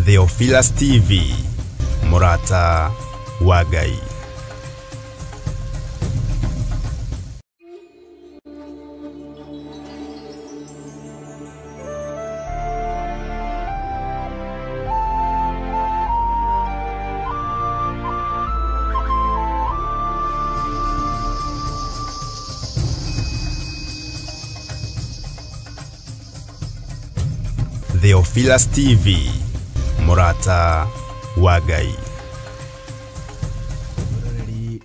Theophilus TV, Murata wa Ngai. Theophilus TV, Murata wa Ngai.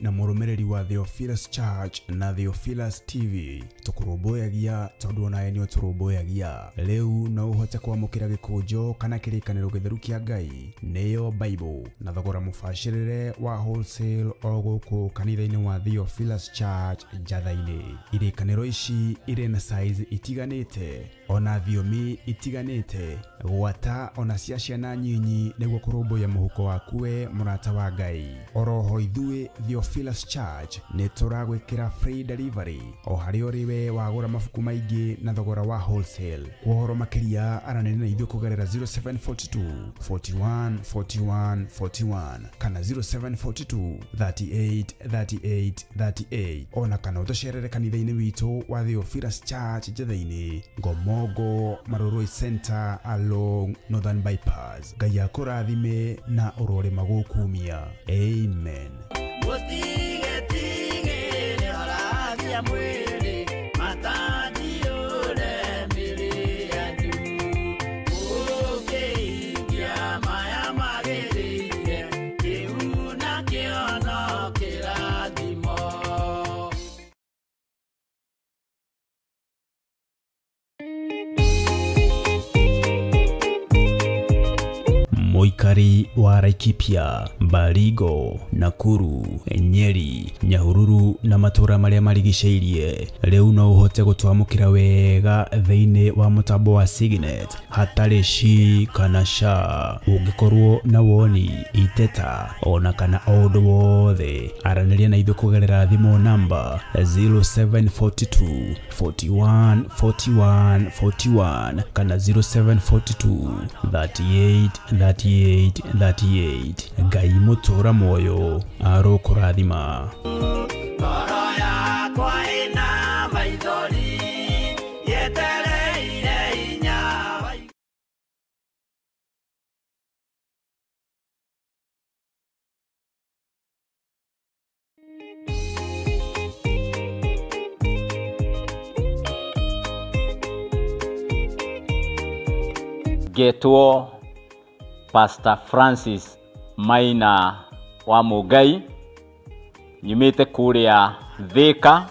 Na mũrũmĩrĩri wa Theophilus Church na Theophilus TV tũkũrũmbũyagia tondũ onawe nĩ ũtũrũmbũyagia. Rĩu no ũhote kwamũkĩra gĩkũnjo kana kĩrĩkanĩro gĩtheru kĩa Ngai nĩyo Bible na thogora mũbacĩrĩre wa wholesale o gũkũ kanitha-inĩ wa Theophilus Church Njatha-inĩ. Irĩkanĩro ici irĩ na size itiganĩte ona thiomi itiganĩte gwata ona cia ciana nyinyi nĩguo kũrũmbũiya mũhuko waku we mũrata wa Ngai. Oroho ithuĩ Theophilus Church nĩ tũragwĩkĩra free delivery o harĩa ũrĩ we wagũra mabuku maingĩ na thogora wa wholesale. Kwa ũhoro makĩria aranĩria na ithuĩ kũgerera 0742 41 41 41 kana 0742 38 38 38 ona kana ũtũcerere kanitha-inĩ witũ wa Theophilus Church Njatha-inĩ, Ngomongo Marurui Center along Northern Bypass. Ngai akũrathime na ũrore magũkumia. Amen. Mũikari wa Laikipia, Baringo, Nakuru, Nyeri, Nyahururu na matũra marĩa marigicĩirie rĩu no ũhote gũtwamũkĩra wega thĩinĩ wa mũtambo wa Signet hatarĩ shi kana sha. Ũngĩkorwo na woni, iteta ona kana o ũndũ wothe, aranĩria na ithuĩ kũgerera thimũ namba 0742 41 41 41 kana 0742 38 38 38. Ngai mũtũra muoyo arokũrathima. Ngetwo Pastor Francis Maina wa Mũngai, nyumĩte kũrĩa Thika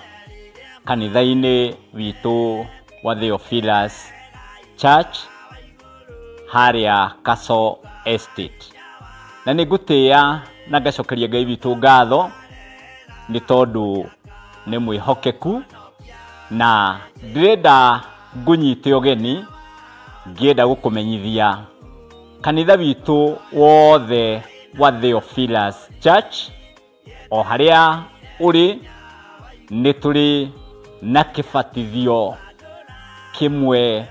kanitha-inĩ witũ wa Theophilus Church harĩa Castle Estate. Na nĩ ngũtĩĩa na ngacokeria Ngai witũ ngatho nĩ tondũ nĩ mwĩhokeku, na ndĩrenda ngũnyite ũgeni ngĩenda gũkũmenyithia kanitha witũ wothe wa Theophilus Church o harĩa ũrĩ nĩ tũrĩ na kĩbatithio kĩmwe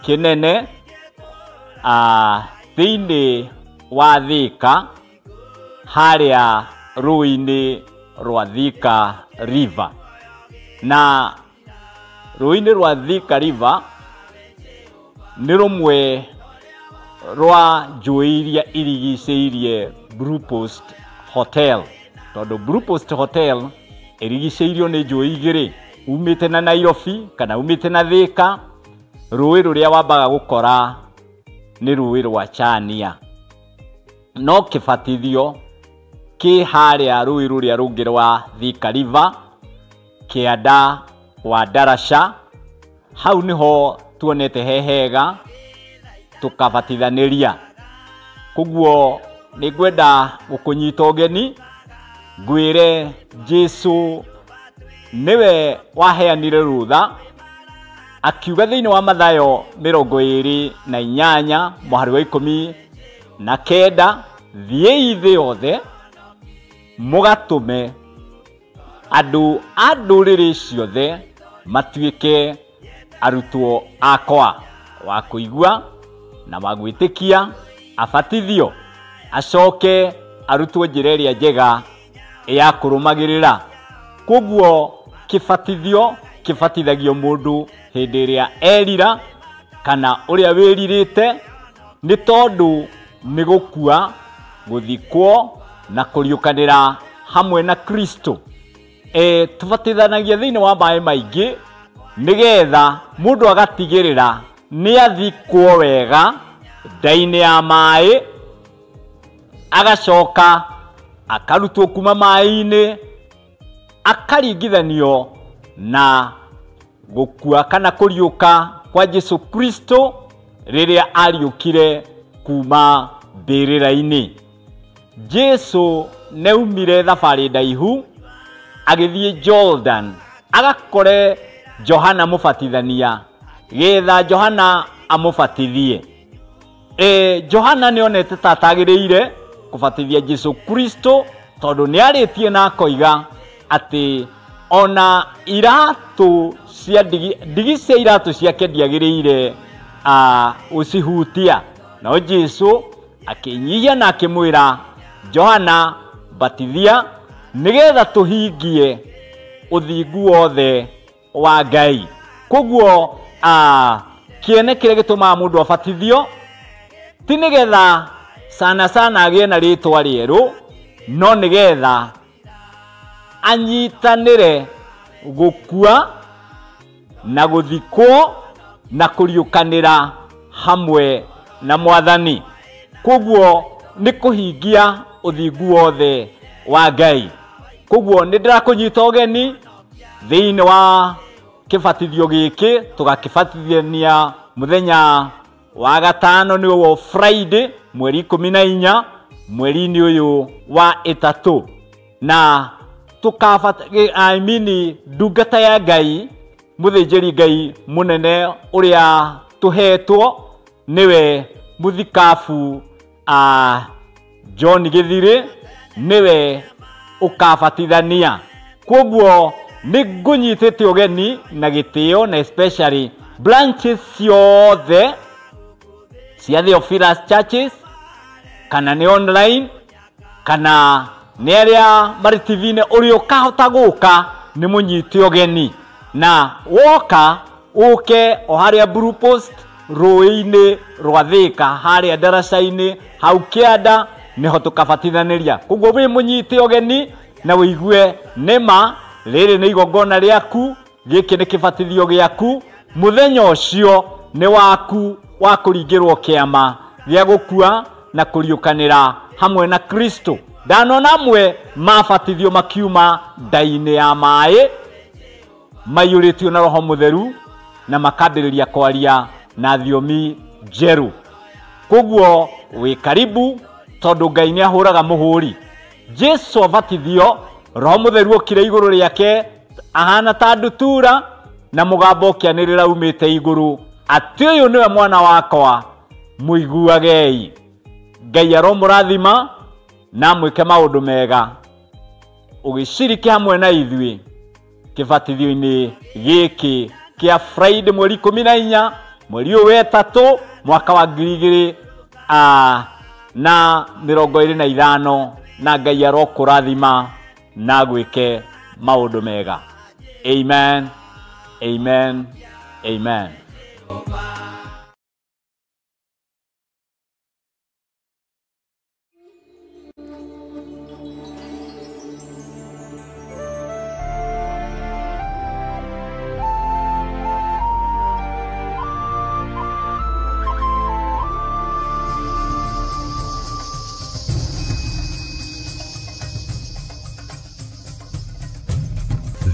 kĩnene thĩinĩ wa Thika harĩa rũĩ-inĩ rwa Thika River. Na rũĩ-inĩ rwa Thika River nĩ rũmwe rwa njũĩ iria irigicĩirie Blue Post Hotel, tondũ Blue Post Hotel ĩrigicĩirio nĩ njũĩ igĩrĩ, umĩte na Nairobi kana umĩte na Thika. Rũĩ rũrĩa wambaga gũkora nĩ rũĩ rwa Chania, no kĩbatithio kĩ harĩa rũĩ rũrĩa rũngĩ rwa Thika River kĩanda wa Darasha. Hau nĩho tuonete he hega tukabatithanĩria. Koguo nĩ ngwenda gũkũnyita ũgeni ngwĩre Jesu nĩwe waheanire rũtha akiuga thĩinĩ wa Mathayo 28 mũhari wa 19, thiĩi thĩ yothe mũgatũme andũ a ndũrĩrĩ ciothe matuĩke arutwo akwa wa kũigua na wa gwĩtĩkia Abatithio acoke arutwo njĩra ĩrĩa njega ya kũrũmagĩrĩra. Koguo kĩbatithio kĩbatithagio mũndũ hĩndĩ ĩrĩa erira kana ũrĩa wĩrirĩte, nĩ tondũ nĩ gũkua, gũthikwo na kũriũkanĩra hamwe na Kristo. Tũbatithanagia thĩinĩ wa maĩ maingĩ nĩgetha mũndũ agatigĩrĩra nĩ athikwo wega nda-inĩ ya maĩ, agacoka akarutwo kuma maĩ-inĩ, akaringithanio na gũkua kana kũriũka kwa Jesu Kristo rĩrĩa ariũkire kuma mbĩrĩra-inĩ. Jesu nĩaumire thabarĩ ndaihu agĩthiĩ Jordan agakore Johana mũbatithania getha Johana amũbatithie. Johana nĩonete ta atagĩrĩire kũbatithia Jesu Kristo tondũ nĩarĩtie na akoiga atĩ ona iratũ cia ndigi cia iratũ ciake ndiagĩrĩire ũcihutia. No Jesu akĩnyihia na akĩmwĩra Johana, batithia nĩgetha tũhingie ũthingu wothe wa Ngai. Koguo kĩene kĩrĩa gĩtũmaga mũndũ abatithio ti nĩgetha sana sana agĩe na rĩtwa rĩerũ, no nĩgetha anyitanĩre gũkua na gũthikwo na kũriũkanĩra hamwe na Mwathani. Koguo nĩ kũhingia ũthingu wothe wa Ngai. Koguo nĩ ndĩrakũnyita ũgeni thĩinĩ wa kĩbatithio gĩkĩ, tũgakĩbatithania mũthenya wa gatano nĩguo Friday mweri 14 mweri-inĩ ũyũ wa 3, na ndungata ya Ngai mũthĩnjĩri Ngai mũnene ũrĩa tũhetwo nĩwe mũthikabu John Gĩthirĩ, nĩwe ũkabatithania. Koguo nĩ ngũnyitĩte ũgeni na gĩtĩo, na especially branches ciothe cia Theophilus Churches, kana nĩ online kana nĩ arĩa marĩ TV-inĩ, ũrĩa ũkahota gũka nĩ mũnyite ũgeni. Na woka ũke o harĩa Blue Post rũĩ-inĩ rwa Thĩka, harĩa ndaraca-inĩ hau kĩanda, nĩho tũkabatithanĩria. Koguo wĩ mũnyite ũgeni na wĩigue nĩma rĩrĩ nĩ igongona rĩaku, gĩkĩ nĩ kĩbatithio gĩaku, mũthenya ũcio nĩ waku wa kũringĩrwo kĩama gĩa gũkua na kũriũkanĩra hamwe na Kristo. Ndanona amwe mabatithio makiuma nda-inĩ ya maĩ maiyũrĩtio na Roho Mũtheru na makambĩrĩria kwaria na thiomi njerũ. Koguo wĩ karibu tondũ Ngai nĩ ahũraga mũhũri. Jesu abatithio, Roho Mũtheru okire igũrũ rĩake ahana ta ndutura, na mũgambo ũkĩanĩrĩra umĩte igũrũ atĩ ũyũ nĩwe mwana wakwa, mũiguagei. Ngai aromũrathima na amwĩke maũndũ mega ũgĩciriki hamwe na ithuĩ kĩbatithio-inĩ gĩkĩ kĩa Friday mweri 14 mweri ũyũ wa 3 mwaka wa 2025, na Ngai arokũrathima na agwĩke maũndũ mega. Amen, amen, amen.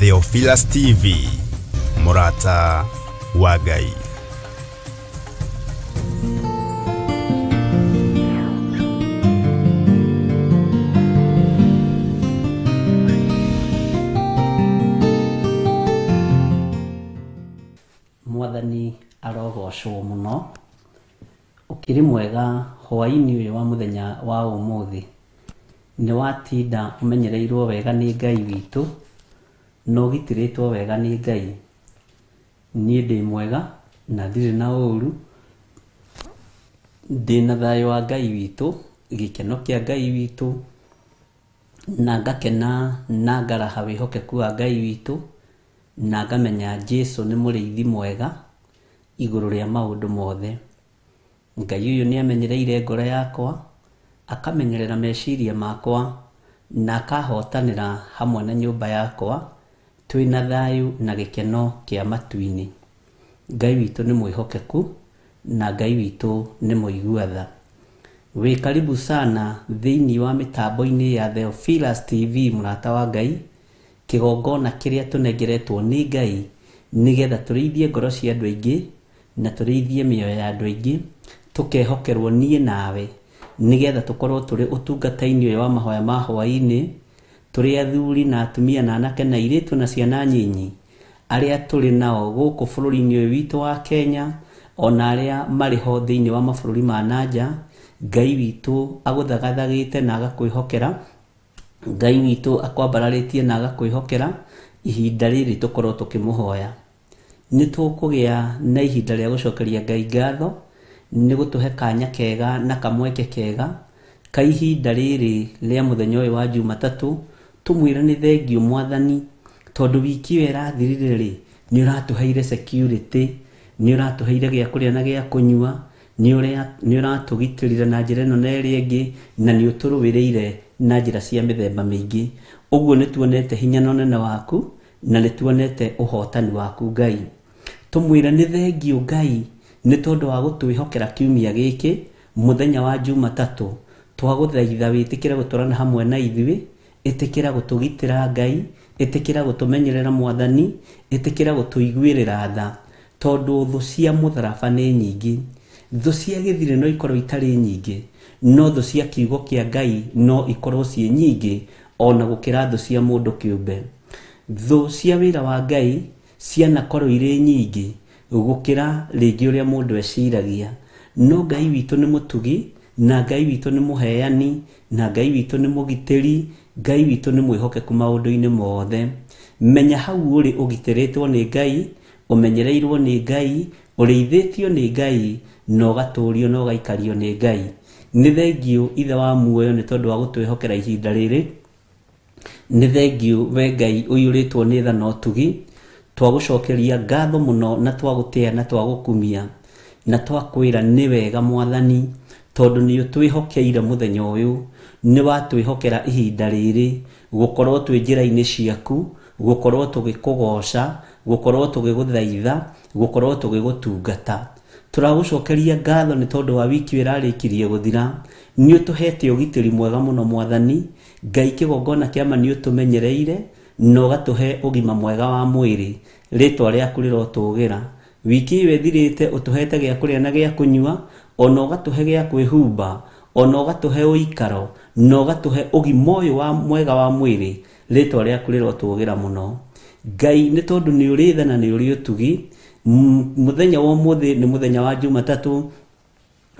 Theophilus TV, Murata wa Ngai. Mwathani arogocwo muno. Ukiri mwega hwaini uyu wa muthenya wa umuthi. Ni watinda umenyereirwo wega ni Ngai witu, no gitiritwo wega ni Ngai. Niĩ ndĩ mwega na ndirĩ na ũru, Ndĩna thayũ wa Ngai witũ, gĩkeno kĩa Ngai witũ, na ngakena na ngaraha wĩhokeku wa Ngai witũ, na ngamenya Jesu nĩ mũrĩithi mwega igũrũ rĩa maũndũ mothe. Ngai ũyũ nĩ amenyereire ngoro yakwa, akamenyerera meciria makwa, na akahotanĩra hamwe na nyũmba yakwa, twĩna thayũ na gĩkeno kĩa matu-inĩ. Ngai witũ nĩ mwĩhokeku na Ngai witũ nĩ mũigua tha. Wĩ karibu sana thĩinĩ wa mĩtambo-inĩ ya Theophilus TV, mũrata wa Ngai, kĩgongona kĩrĩa tũnengeretwo nĩ Ngai nĩgetha tũrĩithie ngoro cia andũ aingĩ na tũrĩithie mĩoyo ya andũ aingĩ, tũkehokerwo niĩ nawe nĩgetha tũkorwo tũrĩ ũtungata-inĩ ũyũ wa mahoya ma hwaĩ-inĩ, tũrĩ athuri na atumia na anake na airĩtu na ciana nyinyi arĩa tũrĩ nao gũkũ bũrũri-inĩ ũyũ witũ wa Kenya, ona arĩa marĩ ho thĩinĩ wa mabũrũri ma nanja. Ngai witũ agũthagathagĩte na agakwĩhokera, Ngai witũ akwambararĩtie na agakwĩhokera ihinda rĩrĩ tũkorwo tũkĩmũhoya. Nĩ tũkũgĩa na ihinda rĩa gũcokeria Ngai ngatho nĩ gũtũhe kanya kega na kamweke kega ka ihinda rĩrĩ rĩa mũthenya ũyũ wa Jumatatũ, tũmwĩre nĩ thengiũ Mwathani, tondũ wiki ĩyo ĩrathirire rĩ, nĩ ũratũheire security, nĩ ũratũheire gĩa kũrĩa na gĩa kũnyua, nĩ ũratũgitĩrire na njĩra ĩno na ĩrĩa ĩngĩ, na nĩ ũtũrũĩrĩire na njĩra cia mĩthemba mĩingĩ. Ũguo nĩ tuonete hinya na ũnene waku, na nĩ tuonete ũhotani waku Ngai. Tũmwĩre nĩ thengiũ Ngai nĩ tondũ wa gũtwĩhokera kiumia gĩkĩ mũthenya wa Jumatatũ. Twagũthaitha wĩtĩkĩre gũtũrana hamwe na ithuĩ, ĩtĩkĩra gũtũgitĩra Ngai, ĩtĩkĩra gũtũmenyerera Mwathani, ĩtĩkĩra gũtũiguĩrĩra tha, tondũ thũ cia mũtharaba nĩ nyingĩ. Thũ cia gĩthirĩ no ikorwo itarĩ nyingĩ, no thũ cia kiugo kĩa Ngai no ikorwo ciĩ nyingĩ ona gũkĩra thũ cia mũndũ kĩũmbe. Thũ cia wĩra wa Ngai cianakorwo irĩ nyingĩ gũkĩra rĩngĩ ũrĩa mũndũ eciragia, no Ngai witũ nĩ mũtugi, na Ngai witũ nĩ mũheani, na Ngai witũ nĩ mũgitĩri, Ngai witũ nĩ mwĩhokeku maũndũ-inĩ mothe. Menya hau ũrĩ ũgitĩrĩtwo nĩ Ngai, ũmenyereirwo nĩ Ngai, ũrĩithĩtio nĩ Ngai, na ũgatũũrio na ũgaikario nĩ Ngai. Nĩ thengiũ Ithe wa muoyo nĩ tondũ wa gũtwĩhokera ihinda rĩrĩ. Nĩ thengiũ we Ngai ũiyũrĩtwo nĩ tha na ũtugi. Twagũcokeria ngatho mũno na twagũtĩa na twagũkumia na twakwĩra nĩ wega Mwathani, tondũ nĩ ũtwĩhokeire mũthenya ũyũ, nĩ watwĩhokera ihinda rĩrĩ gũkorwo twĩ njĩra-inĩ ciaku, gũkorwo tũgĩkũgoca, gũkorwo tũgĩgũthaitha, gũkorwo tũgĩgũtungata. Tũragũcokeria ngatho nĩ tondũ wa wiki ĩyo ĩrarĩkirie gũthira. Nĩ ũtũhete ũgitĩri mwega mũno Mwathani. Ngai kĩgongona kĩa ma nĩ ũtũmenyereire na ũgatũhe ũgima mwega wa mwĩrĩ. Rĩtwa rĩaku rĩrotũgĩra. Wiki ĩyo ĩthirĩte ũtũhete gĩa kũrĩa na gĩa kũnyua, ona ũgatũhe gĩa kwĩhumba, ona ũgatũhe ũikaro, na ũgatũhe ũgima ũyũ wa mwega wa mwĩrĩ. Rĩtwa rĩaku rĩrotũgĩra mũno. Ngai nĩ tondũ nĩ ũrĩ tha na nĩ ũrĩ ũtugi, mũthenya wa ũmũthĩ nĩ mũthenya wa Jumatatũ,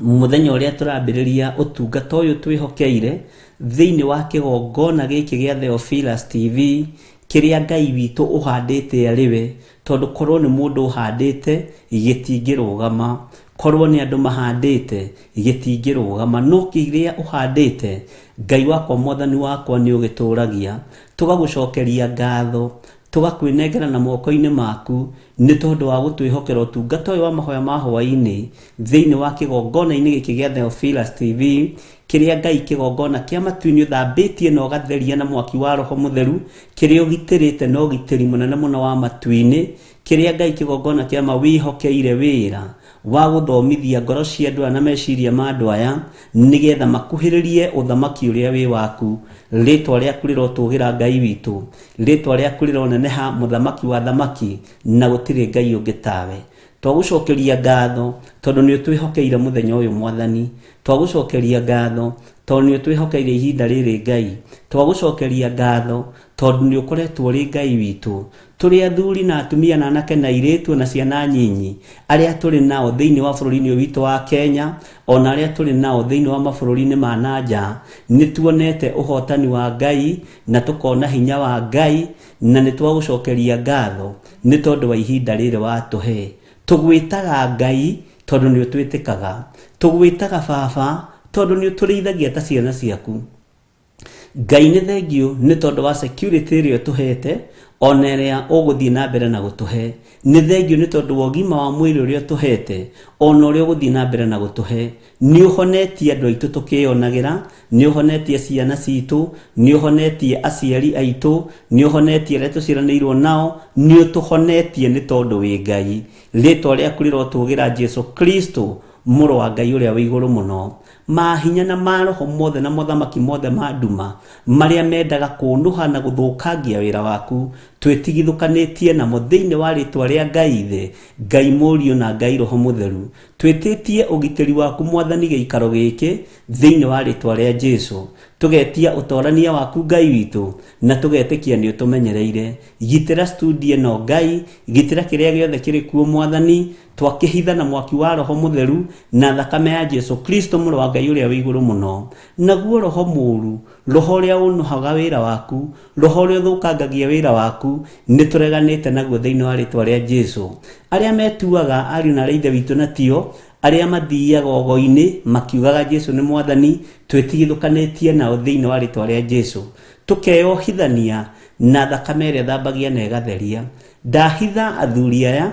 mũthenya ũrĩa tũrambĩrĩria ũtungata ũyũ twĩhokeire thĩinĩ wa kĩgongona gĩkĩ gĩa Theophilus TV, kĩrĩa Ngai witũ ũhandĩte arĩ we, tondũ korwo nĩ mũndũ ũhandĩte gĩtingĩrũgama, korwo nĩ andũ mahandĩte gĩtingĩrũgama, no kĩrĩa ũhandĩte Ngai wakwa Mwathani wakwa nĩ ũgĩtũragia. Tũgagũcokeria ngatho, tũgakwĩnengera na moko-inĩ maku nĩ tondũ wa gũtwĩhokera ũtungata ũyũ wa mahoya ma hwaĩ-inĩ thĩinĩ wa kĩgongona-inĩ gĩkĩ gĩa Theophilus TV, kĩrĩa Ngai kĩgongona kĩa matu-inĩ ũthambĩtie na ũgatheria na mwaki wa Roho Mũtheru, kĩrĩa ũgitĩrĩte na ũgitĩri mũnene mũno wa matu-inĩ, kĩrĩa Ngai kĩgongona kĩa ma wĩhokeire wĩra wa gũthomithia ngoro cia andũ aya na meciria ma andũ aya nĩgetha makuhĩrĩrie ũthamaki ũrĩa wĩ waku. Rĩtwa rĩaku rĩrotũgĩra Ngai witũ, rĩtwa rĩaku rĩroneneha mũthamaki wa thamaki, na gũtirĩ Ngai ũngĩ tawe. Twagũcokeria ngatho tondũ nĩ ũtwĩhokeire mũthenya ũyũ Mwathani. Twagũcokeria ngatho tondũ nĩ ũtwĩhokeire ihinda rĩrĩ Ngai. Twagũcokeria ngatho tondũ nĩ ũkoretwo ũrĩ Ngai witũ. Tũrĩ athuri na atumia na anake na airĩtu na ciana nyinyi arĩa tũrĩ nao thĩinĩ wa bũrũri-inĩ ũyũ witũ wa Kenya, ona arĩa tũrĩ nao thĩinĩ wa mabũrũri-inĩ ma nanja, nĩ tuonete ũhotani wa Ngai na tũkona hinya wa Ngai, na nĩ twagũcokeria ngatho nĩ tondũ wa ihinda rĩrĩ watũhe. Tũgwĩtaga Ngai tondũ nĩ ũtwĩtĩkaga, Tũgwĩtaga baba tondũ nĩ ũtũrĩithagia ta ciana ciaku. Ngai nĩ thengiũ nĩ tondũ wa security ĩrĩa ũtũhete ona ĩrĩa ũgũthiĩ na mbere na gũtũhe. Nĩ thengiũ nĩ tondũ wa ũgima wa mwĩrĩ ũrĩa ũtũhete ona ũrĩa ũgũthiĩ na mbere na gũtũhe. Nĩ ũhonetie andũ aitũ tũkĩyonagĩra, nĩ ũhonetie ciana citũ, nĩ ũhonetie aciari aitũ, nĩ ũhonetie arĩa tũciaranĩirwo nao, nĩ ũtũhonetie nĩ tondũ wĩ Ngai. Rĩtwa rĩaku rĩrotũgĩra Jesu Kristo mũrũ wa Ngai ũrĩa wĩ igũrũ mũno. Mahinya na maroho mothe na mothamaki mothe ma nduma marĩa mendaga kũnũha na gũthũkangia wĩra waku twĩtigithũkanĩtie namo thĩinĩ wa rĩtwa rĩa Ngai Ithe, Ngai Mũriũ na Ngai Roho Mũtheru. Twĩtĩtie ũgitĩri waku Mwathani gĩikaro gĩkĩ thĩinĩ wa rĩtwa rĩa Jesu. Tũgetia ũtorania waku Ngai witũ na tũgetĩkia nĩ ũtũmenyereire. Gitĩra studio ĩno Ngai, gitĩra kĩrĩa gĩothe kĩrĩ kuo Mwathani, twakĩhitha na mwaki wa Roho Mũtheru na thakame ya Jesu Kristo mũrũ wa Ngai ũrĩa wĩ igũrũ mũno. Naguo roho mũũru, roho ũrĩa ũnũhaga wĩra waku, roho ũrĩa ũthũkangagia wĩra waku, nĩ tũreganĩte naguo thĩinĩ wa rĩtwa rĩa Jesu. Arĩa metuaga ariũ na aarĩ a Ithe witũ na tio, arĩa mathiaga ogo-inĩ makiugaga Jesu nĩ Mwathani, twĩtigithũkanĩtie nao thĩinĩ wa rĩtwa rĩa Jesu. Tũkeyohithania na thakame ĩrĩa thambagia na ĩgatheria. Ndahitha athuri aya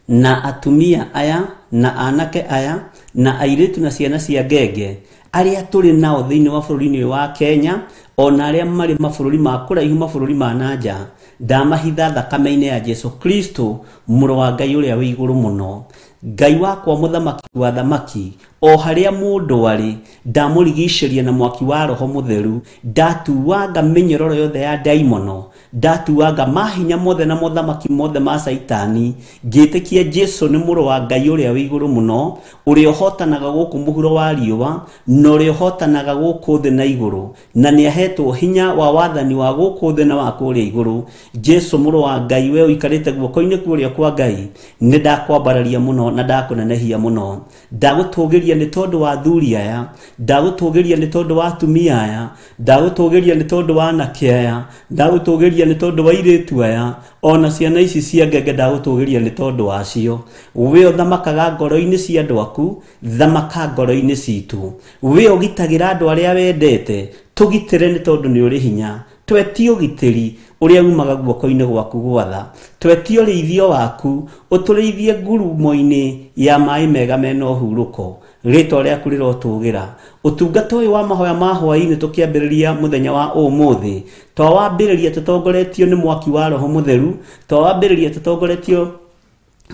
na atumia aya na anake aya na airĩtu na ciana cia ngenge arĩa tũrĩ nao thĩinĩ wa bũrũri-inĩ ũyũ wa Kenya ona arĩa marĩ mabũrũri ma kũraihu mabũrũri ma na nja, ndamahitha thakame-inĩ ya Jesu Kristo mũrũ wa Ngai ũrĩa wĩ igũrũ mũno. Ngai wakwa mũthamaki wa thamaki, o harĩa mũndũ arĩ ndamũrigicĩria na mwaki wa Roho Mũtheru. Ndatuanga mĩnyororo yothe ya ndaimono, ndatuanga mahinya mothe na mothamaki mothe ma Caitani, ngĩtĩkia Jesu nĩ mũrũ wa Ngai ũrĩa wĩ igũrũ mũno, ũrĩa ũhotanaga gũkũ mũhuro wa riũa na ũrĩa ũhotanaga gũkũ thĩ na igũrũ, na nĩ ahetwo hinya wa wathani wa gũkũ thĩ na wa kũrĩa igũrũ. Jesu mũrũ wa Ngai, we ũikarĩte guoko-inĩ kũrĩa kwa Ngai, nĩ ndakwambararia mũno na ndakũnenehia mũno. Ndagũtũgĩria nĩ tondũ wa athuri aya, ndagũtũgĩria nĩ tondũ wa atumia aya, ndagũtũgĩria nĩ tondũ wa anake aya, ndagũtũgĩria nĩ tondũ wa airĩtu aya, ona ciana ici cia ngenge ndagũtũgĩria nĩ tondũ wacio. We ũthamakaga ngoro-inĩ cia andũ aku, thamaka ngoro-inĩ citũ. We ũgitagĩra andũ arĩa wendete, tũgitĩre nĩ tondũ nĩ ũrĩ hinya. Twetie ũgitĩri ũrĩa umaga guoko-inĩ gwaku gwatha, twetie ũrĩithio waku, ũtũrĩithie ngurumo-inĩ ya maĩ mega mena ũhurũko. Rĩtwa rĩaku rĩrotũgĩra. Ũtungata ũyũ wa mahoya ma hwaĩ-inĩ tũkĩambĩrĩria mũthenya wa ũmũthĩ, twawambĩrĩria tũtongoretio nĩ mwaki wa Roho Mũtheru, twawambĩrĩria tũtongoretio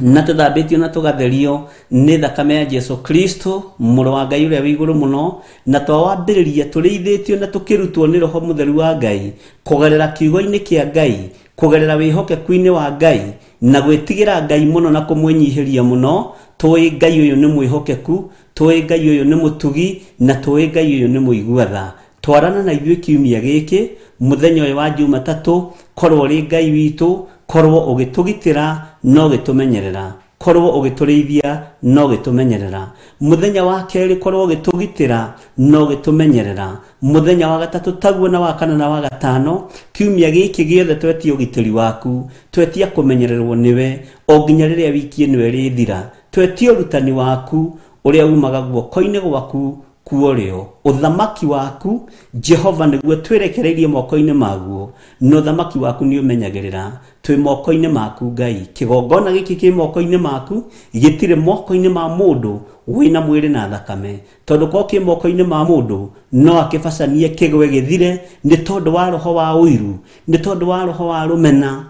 na tũthambĩtio na tũgatherio nĩ thakame ya Jesu Kristo mũrũ wa Ngai ũrĩa wĩ igũrũ mũno, na twawambĩrĩria tũrĩithĩtio na tũkĩrutwo nĩ Roho Mũtheru wa Ngai kũgerera kiugo-inĩ kĩa Ngai, kũgerera wĩhokeku-inĩ wa Ngai na gwĩtigĩra Ngai mũno na kũmwĩnyihĩria mũno. Tũĩ Ngai ũyũ nĩ mwĩhokeku, tũĩ Ngai ũyũ nĩ mũtugi, na tũĩ Ngai ũyũ nĩ mũigua tha. Twarana na ithuĩ kiumia gĩkĩ mũthenya ũyũ wa Jumatatũ, korwo ũrĩ Ngai witũ, korwo ũgĩtũgitĩra no ũgĩtũmenyerera, korwo ũgĩtũrĩithia no ũgĩtũmenyerera. Mũthenya wa kerĩ korwo ũgĩtũgitĩra no ũgĩtũmenyerera. Mũthenya wa gatatũ taguo na wa kana na wa gatano, kiumia gĩkĩ gĩothe twetie ũgitĩri waku, twetia kũmenyererwo nĩwe o nginya rĩrĩa wiki ĩno ĩrĩthira. Twetie ũrutani waku ũrĩa umaga guoko-inĩ gwaku kuorĩo, ũthamaki waku Jehova nĩguo twĩrekereirie moko-inĩ maguo, na ũthamaki waku nĩ ũmenyagĩrĩra. Twĩ moko-inĩ maku Ngai, kĩgongona gĩkĩ kĩ moko-inĩ maku, gĩtirĩ moko-inĩ ma mũndũ wĩna mwĩrĩ na thakame, tondũ korwo kĩ moko-inĩ ma mũndũ no akĩbacanie kĩgwe gĩthire nĩ tondũ wa roho wa ũiru, nĩ tondũ wa roho wa rũmena,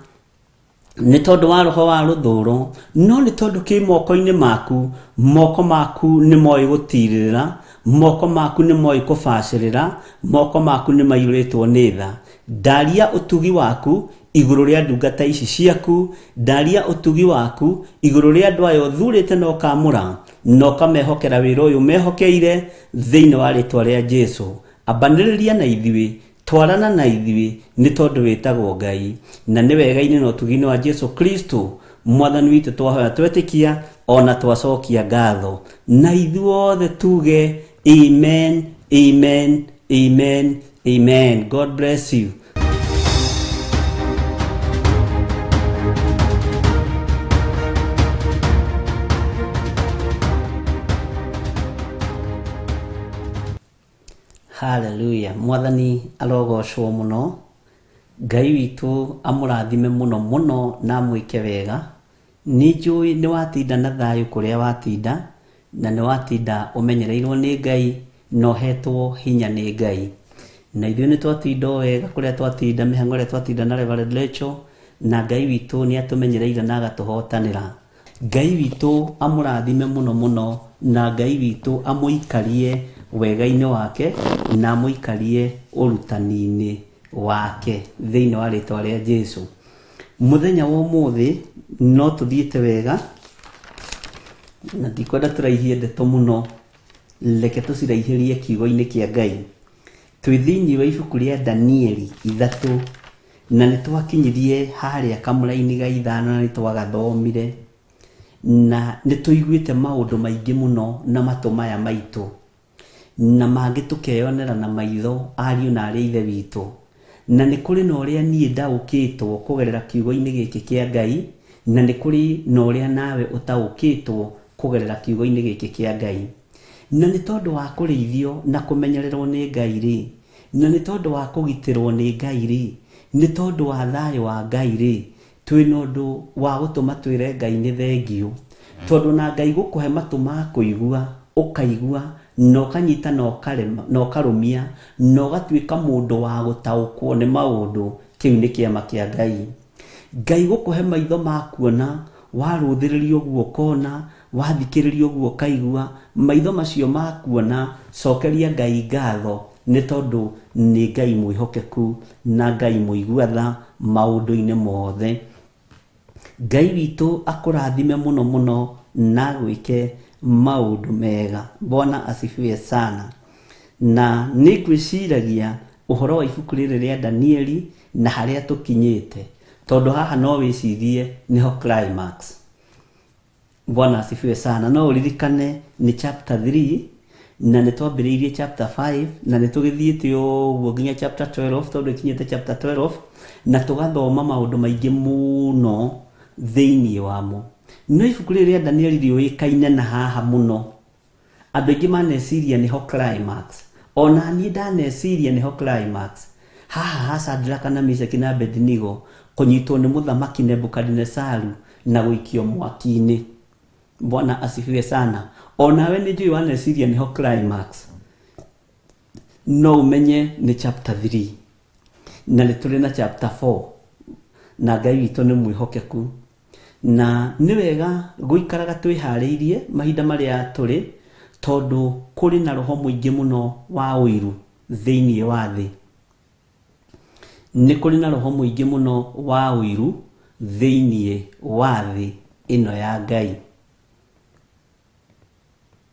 nĩ tondũ wa roho wa rũthũro, no nĩ tondũ kĩ moko-inĩ maku, moko maku nĩ moĩ gũtirĩrĩra, moko maku nĩ moĩ kũbacĩrĩra, moko maku nĩ maiyũrĩtwo nĩ tha. Ndaria ũtugi waku igũrũ rĩa ndungata ici ciaku, ndaria ũtugi waku igũrũ rĩa andũ aya ũthurĩte na ũkamũra na ũkamehokera wĩra ũyũ mehokeire thĩinĩ wa rĩtwa rĩa Jesu. Ambanĩrĩria na ithuĩ, twarana na ithuĩ nĩ tondũ wĩtagwo Ngai, na nĩ wega-inĩ na ũtugi-inĩ wa Jesu Kristo Mwathani witũ twahoya twetĩkia ona twacokia ngatho, na ithuothe tuge amen, amen, amen, amen. God bless you. Haleluya. Mwathani arogocwo mũno. Ngai witũ amũrathime mũno mũno na amwĩke wega. Nĩ njũĩ nĩ watinda na thayũ kũrĩa watinda, na nĩ watinda ũmenyereirwo nĩ Ngai na ũhetwo hinya nĩ Ngai. Na ithuĩ nĩ twatinda o wega kũrĩa twatinda, mĩhang'o ĩrĩa twatinda na Reverend Rachel, na Ngai witũ nĩ atũmenyereire na agatũhotanĩra. Ngai witũ amũrathime mũno mũno, na Ngai witũ amũikarie wega-inĩ wake na amũikarie ũrutani-inĩ wake thĩinĩ wa rĩtwa rĩa Jesu. Mũthenya wa ũmũthĩ no tũthiĩte wega, na ndikwenda tũraihie ndeto mũno, reke tũciraihĩrie kiugo-inĩ kĩa Ngai. Twĩ thĩinĩ wa ibuku rĩa Danieli 3, na nĩ twakinyirie harĩa kamũraini ga 5 na nĩ twagathomire, na nĩ tũiguĩte maũndũ maingĩ mũno na matũ maya maitũ, na mangĩ tũkeyonera na maitho ariũ na arĩ ithe witũ. Na nĩ kũrĩ na ũrĩa niĩ ndaũkĩtwo kũgerera kiugo-inĩ gĩkĩ kĩa Ngai, na nĩ kũrĩ na ũrĩa nawe ũtaũkĩtwo kũgerera kiugo-inĩ gĩkĩ kĩa Ngai. Na nĩ tondũ wa kũrĩithio na kũmenyererwo nĩ Ngai rĩ, na nĩ tondũ wa kũgitĩrwo nĩ Ngai rĩ, nĩ tondũ wa thayũ wa Ngai rĩ, twĩna ũndũ wa gũtũma twĩre Ngai nĩ thengiũ. Tondũ na Ngai gũkũhe matũ ma kũigua, ũkaigua, na ũkanyita na ũkarema, na ũkarũmia, na ũgatuĩka mũndũ wa gũtaũkwo nĩ maũndũ, kĩu nĩ kĩama kĩa Ngai. Ngai gũkũhe maitho ma kuona, warũthĩrĩria ũguo ũkona, wathikĩrĩria ũguo ũkaigua, maitho macio ma kuona, cokeria Ngai ngatho nĩ tondũ nĩ Ngai mwĩhokeku na Ngai mũigua tha maũndũ-inĩ mothe. Ngai witũ akũrathime mũno mũno na agwĩke maũndũ mega. Bwana asifiwe sana. Na nĩ ngwĩciragia ũhoro wa ibuku rĩrĩ rĩa Danieli na harĩa tũkinyĩte, tondũ haha no wĩcirie nĩho climax. Bwana asifiwe sana. No ũririkane nĩ chapter 3, na nĩ twambĩrĩirie chapter 5, na nĩ tũgĩthiĩte ũguo nginya chapter 12, tondũ ĩkinyĩte chapter 12, na tũgathoma maũndũ maingĩ mũno thĩinĩ wamo. No ibuku rĩrĩ rĩa Danieli rĩũĩkaine na haha mũno. Andũ aingĩ maneciria nĩho climax. Ona niĩ ndaneciria nĩho climax. Haha ha Shadraka na Meshaki na Abednego kũnyitwo nĩ mũthamaki Nebukadinesaru na gũikio mwaki-inĩ. Bwana asifiwe sana. Onawe nĩ njũĩ waneciria nĩho climax. No ũmenye nĩ chapter 3, na nĩ tũrĩ na chapter 4, na Ngai witũ nĩ mwĩhokeku. Na nĩ wega gũikaraga twĩharĩirie mahinda marĩa tũrĩ, tondũ kũrĩ na roho mũingĩ mũno wa ũiru thĩinĩ wa thĩ. Nĩ kũrĩ na roho mũingĩ mũno wa ũiru thĩinĩ wa thĩ ĩno ya Ngai.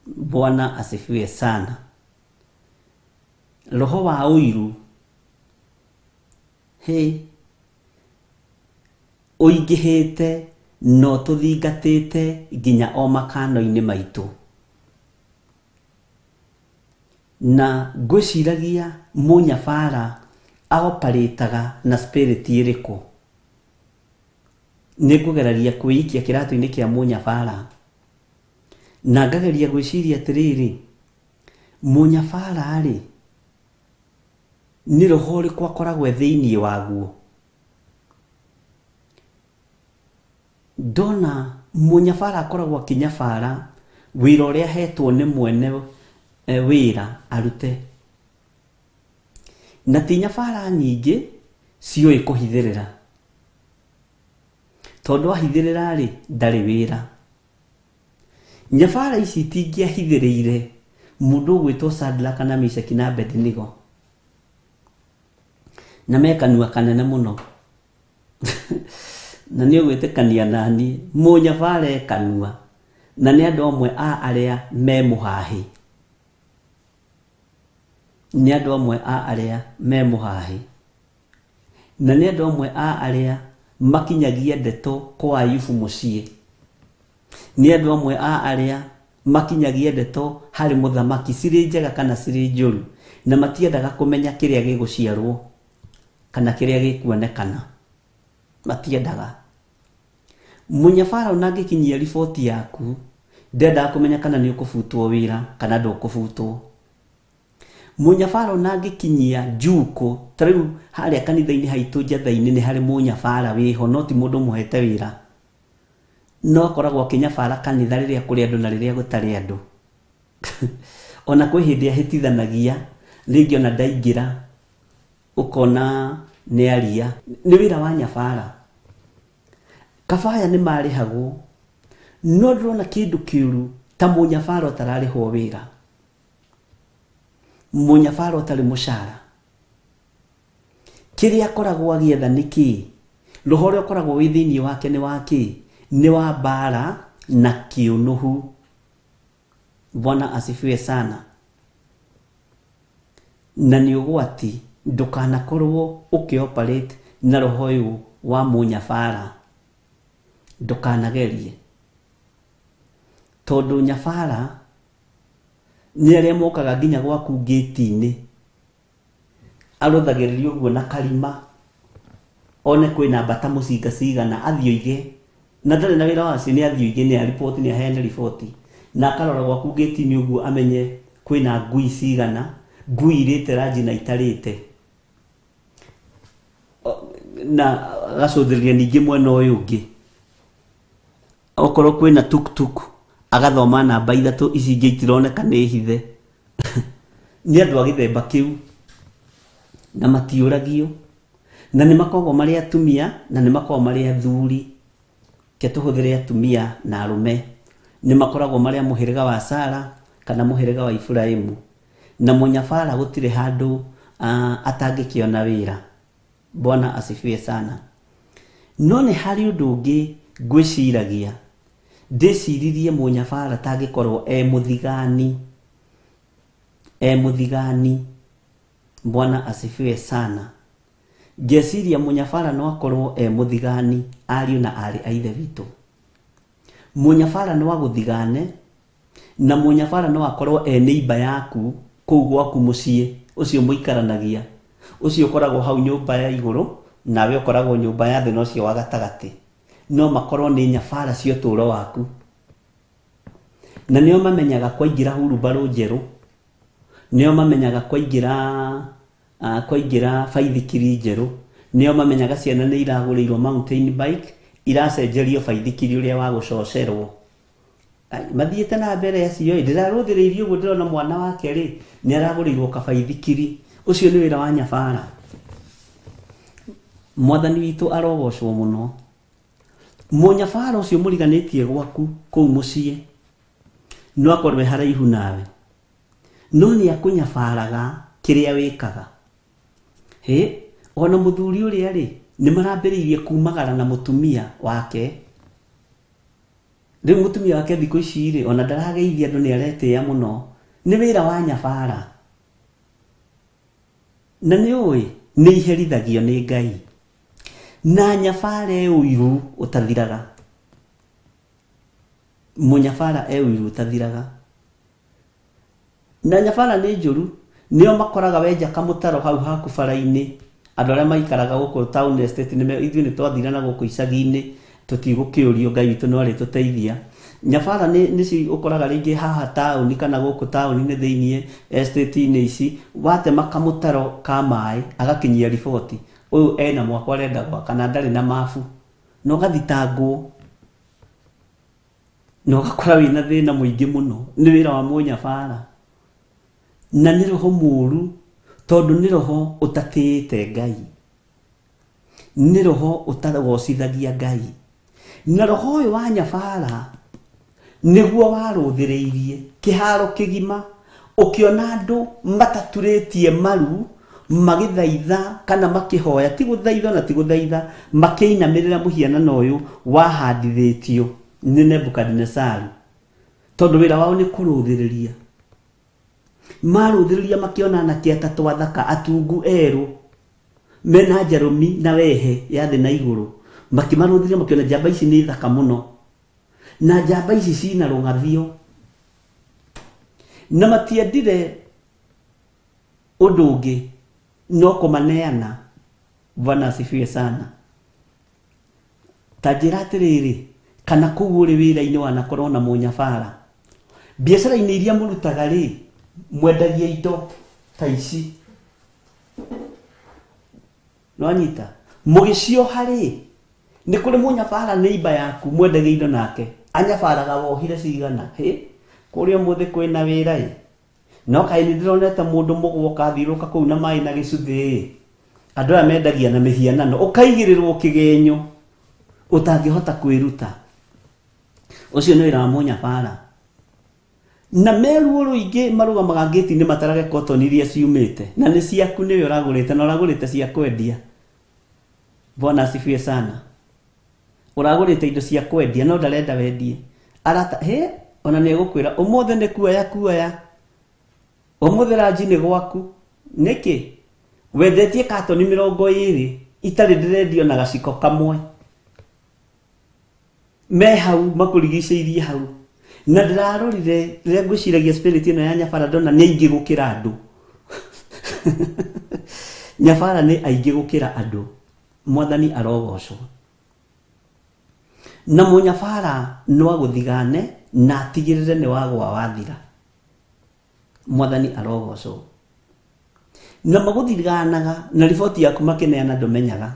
Bwana asifiwe sana. Roho wa ũiru he ũingĩhĩte no tũthingatĩte nginya o makano-inĩ maitũ. Na ngwĩciragia mũnyabara aoparĩtaga na spirit ĩrĩkũ. Nĩ ngũgeraria kwĩikia kĩratũ-inĩ kĩa mũnyabara, na ngageria gwĩciria atĩrĩrĩ, mũnyabara rĩ, nĩ roho ũrĩkũ akoragwo e thĩinĩ waguo. Ndona mũnyabara akoragwo akĩnyabara wĩra ũrĩa ahetwo nĩ mwene wĩra arute. Na ti nyabara nyingĩ ciũĩ kũhithĩrĩra, tondũ ahithĩrĩra rĩ, ndarĩ wĩra. Nyabara ici itingĩahithĩrĩire mũndũ ũgwĩtwo Shadraka na Meshaki na Abednego, na me kanua kanene mũno. Na nĩ ũgwĩtĩkania nani, mũnyabara e kanua, na nĩ andũ amwe a arĩa me mũhahĩ. Nĩ andũ amwe a arĩa me mũhahĩ. Na nĩ andũ amwe a arĩa makinyagia ndeto kwa Ayubu mũciĩ. Nĩ andũ amwe a arĩa makinyagia ndeto harĩ mũthamaki cirĩ njega kana cirĩ njũru, na matiendaga kũmenya kĩrĩa gĩgũciarwo kana kĩrĩa gĩkuonekana. Matiendaga. Mũnyabara ona angĩkinyia riboti yaku, ndendaga kũmenya kana nĩ ũkũbutwo wĩra kana ndũkũbutwo. Mũnyabara ona angĩkinyia njuko ta rĩu harĩa kanitha-inĩ haitũ njatha-inĩ nĩ harĩ mũnyabara wĩho, no ti mũndũ mũhete wĩra, no akoragwo akĩnyabara kanitha rĩrĩa kũrĩ andũ na rĩrĩa gũtarĩ andũ. Ona kwĩ hĩndĩ ahĩtithanagia rĩngĩ ona ndaingĩra ũkona nĩ aria. Nĩ wĩra wa nyabara. Kabaya nĩ marĩhagwo, no ndĩrona kĩndũ kĩũru ta mũnyabara ũtararĩhwo wĩra, mũnyabara ũtarĩ mũcara. Kĩrĩa akoragwo agĩetha nĩ kĩĩ? Roho ũrĩa ũkoragwo wĩ thĩinĩ wake nĩ wa kĩĩ? Nĩ wa mbara na kĩũnũhu. Bwana asifiwe sana. Na nĩ ũgwati, ndũkanakorwo ũkĩoperate na roho ũyũ wa mũnyabara, ndũkanagerie, tondũ nyabara nĩ arĩa mokaga nginya gwaku ngĩti-inĩ, arũthagĩrĩria ũguo na karima, one kwĩna mbata mũcinga cigana, athiĩ oige, na ndarĩ na wĩra wacio, nĩ athiĩ oige, nĩ ariboti, nĩ aheane riboti, na akarora gwaku ngĩti-inĩ ũguo amenye kwĩna ngui cigana, ngui irĩte ranji na itarĩte, na agacũthĩrĩria ningĩ mwena ũyũ ũngĩ, okorwo kwĩna tuktuk agathoma namba ithatũ, ici ingĩ itironeka nĩ hithe. Nĩ andũ a gĩthemba kĩu, na matiũragio, na nĩ makoragwo marĩ atumia na nĩ makoragwo marĩ athuri. Reke tũhũthĩre atumia na arũme, nĩ makoragwo marĩ a mũhĩrĩga wa Sara kana mũhĩrĩga wa Iburahĩmu. Na mũnyabara gũtirĩ handũ atangĩkĩona wĩra. Bwana asifiwe sana. No nĩ harĩ ũndũ ũngĩ ngwĩciragia, ndĩciririe mũnyabara tangĩkorwo e mũthigani, e mũthigani. Bwana asifiwe sana. Ngeciria mũnyabara no akorwo e mũthigani, ariũ na aarĩ a Ithe witũ. Mũnyabara no agũthigane, na mũnyabara no akorwo e neighbor yaku kũu gwaku mũciĩ, ũcio mũikaranagia, ũcio ũkoragwo hau nyũmba ya igũrũ, nawe ũkoragwo nyũmba ya thĩ na ũcio wa gatagatĩ. No makorwo nĩ nyabara cia ũtũũro waku, na nĩo mamenyaga kwaingĩra hurumbarũ njerũ, nĩo mamenyaga kwaingĩra baithikiri njerũ, nĩo mamenyaga ciana nĩ iragũrĩirwo mountain bike, iracenjerio baithikiri ũrĩa wa gũcocerwo. Mathiĩte na mbere acio ĩ, ndĩrarũthĩrĩirie ũguo ndĩrona mwana wake rĩ nĩ aragũrĩirwo kabaithikiri. Ũcio nĩ wĩra wa nyabara. Mwathani witũ arogocwo mũno. Mũnyabara ũcio mũriganĩtie gwaku kũu mũciĩ no akorwo e haraihu nawe, no nĩ akũnyabaraga kĩrĩa wĩkaga. Hĩ, ona mũthuri ũrĩa rĩ nĩ marambĩrĩirie kumagara na mũtumia wake. Rĩu mũtumia wake thikũ ici rĩ ona ndarageithia andũ, nĩ aretĩĩa mũno. Nĩ wĩra wa nyabara, na nĩ ũĩ nĩ iherithagio nĩ Ngai. Na nyabara e ũiru ũtathiraga, mũnyabara e ũiru ũtathiraga. Na nyabara nĩ njũru, nĩo makoraga wenja kamũtaro hau haku bara-inĩ. Andũ arĩa maikaraga gũkũ town estate nĩ ithuĩ nĩ twathire na gũkũ icagi-inĩ, tũtigũkĩũrio, Ngai witũ no arĩtũteithia. Nyabara nĩ nĩcio ũkoraga rĩngĩ haha taũni kana gũkũ taũni-inĩ thĩiniĩ estate-inĩ ici, watema kamũtaro ka maĩ agakinyia riboti, ũyũ ena mwako arenda gwaka na ndarĩ na mabu, na ũgathitangwo na ũgakora wĩna thĩna mũingĩ mũno. Nĩ wĩra wa mũnyabara, na nĩ roho mũũru, tondũ nĩ roho ũtatĩĩte Ngai, nĩ roho ũtagocithagia Ngai. Na roho ũyũ wa nyabara nĩguo warũthĩrĩirie kĩharo kĩgima, ũkĩona andũ mataturĩtie maru magĩthaitha kana makĩhoya, ti gũthaitha na ti gũthaitha, makĩinamĩrĩra mũhianano ũyũ wahandithĩtio nĩ Nebukadinesaru, tondũ wĩra wao nĩ kũrũthĩrĩria. Marũthĩrĩria makĩona anake atatũ athaka atungu erũ mena njarũmi na wehe ya thĩ na igũrũ, makĩmarũthĩrĩria makĩona njamba ici nĩ thaka mũno, na njamba ici cina rũng'athio, na matiendire ũndũ ũngĩ no kũmaneana. Bwana asifiwe sana. Ta njĩra atĩrĩrĩ, kana kũu ũrĩ wĩra-inĩ wanakorwo na mũnyabara, biacara-inĩ iria mũrutaga rĩ, mwendagia indo Ta ici. Nĩwanyita? Mũgĩcioha rĩ, nĩ kũrĩ mũnyabara neighbor yaku mwendagia indo nake. Anyabaraga wohire cigana. Hĩ? Kũrĩa ũmũthĩ kwĩna wĩra ĩ. No kaĩ nĩ ndĩronete mũndũ mũgwoka athiũrũrũka kũu na maĩ na gĩcuthĩ ĩ. Andũ aya mendagia na mĩhianano. Ũkaigĩrĩrwo kĩgenyo ũtangĩhota kwĩruta. Ũcio nĩ wĩra wa mũnyabara. Na meruo rũingĩ marũgamaga ngĩti-inĩ matarage cotton iria ciumĩte. Na nĩ ciaku nĩwe ũragũrĩte na ũragũrĩte cia kwendia. Bwana asifiwe sana. Ũragũrĩte indo cia kwendia no ndarenda wendie. Arata, he, ona nĩ egũkwĩra ũmũthĩ nĩ kuoya kuoya. Ũmũthĩ ranji nĩ gwaku. Nĩkĩ? Wendetie katoni 20 itarĩ ndĩrendio na gaciko kamwe. Me hau makũrigicĩirie hau. Na ndĩrarorire rĩrĩa ngwĩciragia spirit ĩno ya nyabara ndona nĩ aingĩ gũkĩra andũ. Nyabara nĩ aingĩ gũkĩra andũ. Mwathani arogocwo. Na mũnyabara no agũthigane na atigĩrĩre nĩ wagwa wathira. Mwathani arogocwo. Na magũthiganaga na riboti yaku makĩneana ndũmenyaga.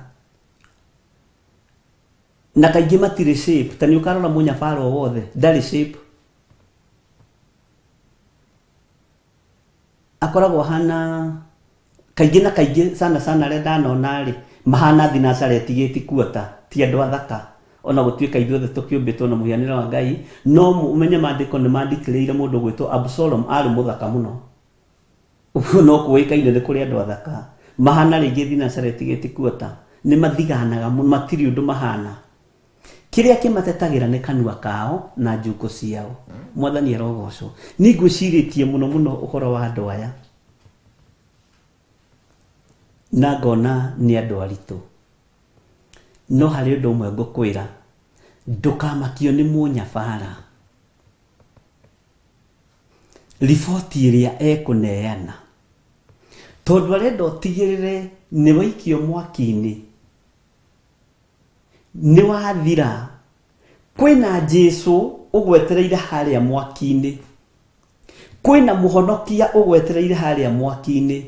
Na kaingĩ matirĩ shape, ta nĩ ũkarora mũnyabara o wothe, ndarĩ shape. Akoragwo ahana kaingĩ na kaingĩ sana sana arĩa ndanona rĩ, mahana thinacara ĩtigĩti kuota, ti andũ athaka. Ona gũtuĩka ithuothe tũkĩũmbĩtwo na mũhianĩre wa Ngai, no ũmenye maandĩko nĩ mandikĩrĩire mũndũ gwĩtwo Absalom arĩ mũthaka mũno. Ũguo no kũĩkaine nĩ kũrĩ andũ athaka. Mahana rĩngĩ thinacara ĩtigĩti kuota, nĩ mathiganaga mũno, matirĩ ũndũ mahana. Kĩrĩa kĩmatetagĩra nĩ kanua kao na njukũ ciao. Mwathani arogocwo. Niĩ ngwĩcirĩtie mũno mũno ũhoro wa andũ aya. Na ngona nĩ andũ aritũ. No harĩ ũndũ ũmwe ngũkwĩra, ndũkamakio nĩ mũnyabara. Riboti ĩrĩa ekũneana. Tondũ arenda ũtigĩrĩre nĩ waikio mwaki-inĩ, nĩ wathira. Kwĩna Jesũ ũgwetereire harĩa mwaki-inĩ. Kwĩna mũhonokia ũgwetereire harĩa mwaki-inĩ.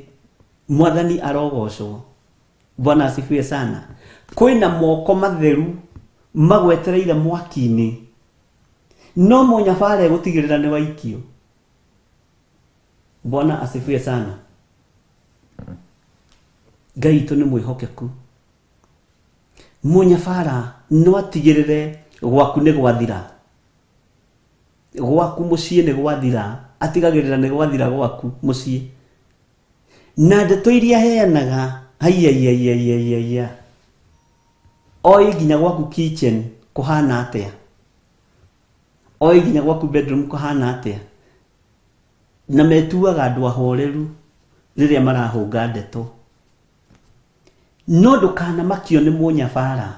Mwathani arogocwo. Bwana asifiwe sana. Kwĩna moko matheru magwetereire mwaki-inĩ. No mũnyabara egũtigĩrĩra nĩ waikio. Bwana asifiwe sana. Ngai witũ nĩ mwĩhokeku. Mũnyabara no atigĩrĩre gwaku nĩ gwathira. Gwaku mũciĩ nĩ gwathira. Atigagĩrĩra nĩ gwathira gwaku mũciĩ. Na ndeto iria aheanaga, haiya. Oĩ nginya gwaku kitchen kũhana atĩa. Oĩ nginya gwaku bedroom kũhana atĩa. Na metuaga andũ ahoreru rĩrĩa marahũnga ndeto. No ndũkanamakio nĩ mũnyabara.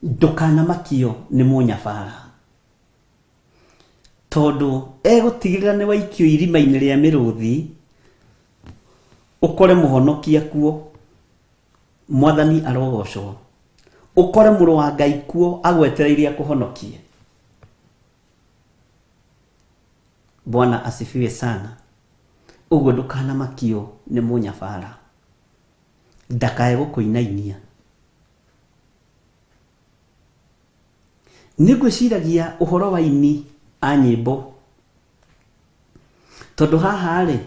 Ndũkanamakio nĩ mũnyabara. Tondũ egũtigĩrĩra nĩ waikio irima-inĩ rĩa mĩrũthi, ũkore mũhonokia kuo. Mwathani arogocwo. Ũkore mũrũ wa Ngai kuo agwetereire akũhonokie. Bwana asifiwe sana. Ũguo ndũkanamakio nĩ mũnyabara. Ndakae gũkũinainia. Nĩ ngwĩciragia ũhoro wa aini a nyĩmbo. Tondũ haha rĩ,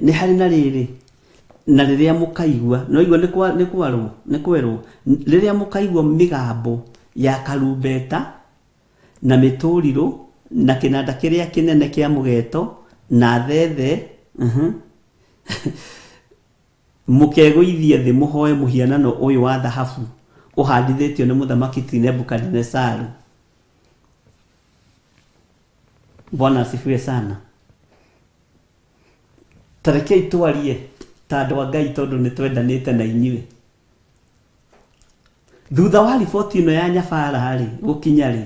nĩ harĩ na rĩrĩ, na rĩrĩa mũkaigua, no igua nĩ kwarwo, nĩ kwerwo, rĩrĩa mũkaigua mĩgambo ya karumbeta na mĩtũrirũ na kĩnanda kĩrĩa kĩnene kĩa mũgeto na thethe, mũkegũithie thĩ mũhoe mũhianano ũyũ wa thahabu ũhandithĩtio nĩ mũthamaki ti Nebukadinesaru. Bwana asifiwe sana. Ta rekei twarie ta andũ a Ngai tondũ nĩ twendanĩte na inyuĩ. Thutha wa riboti ĩno ya nyabara rĩ, gũkinya rĩ,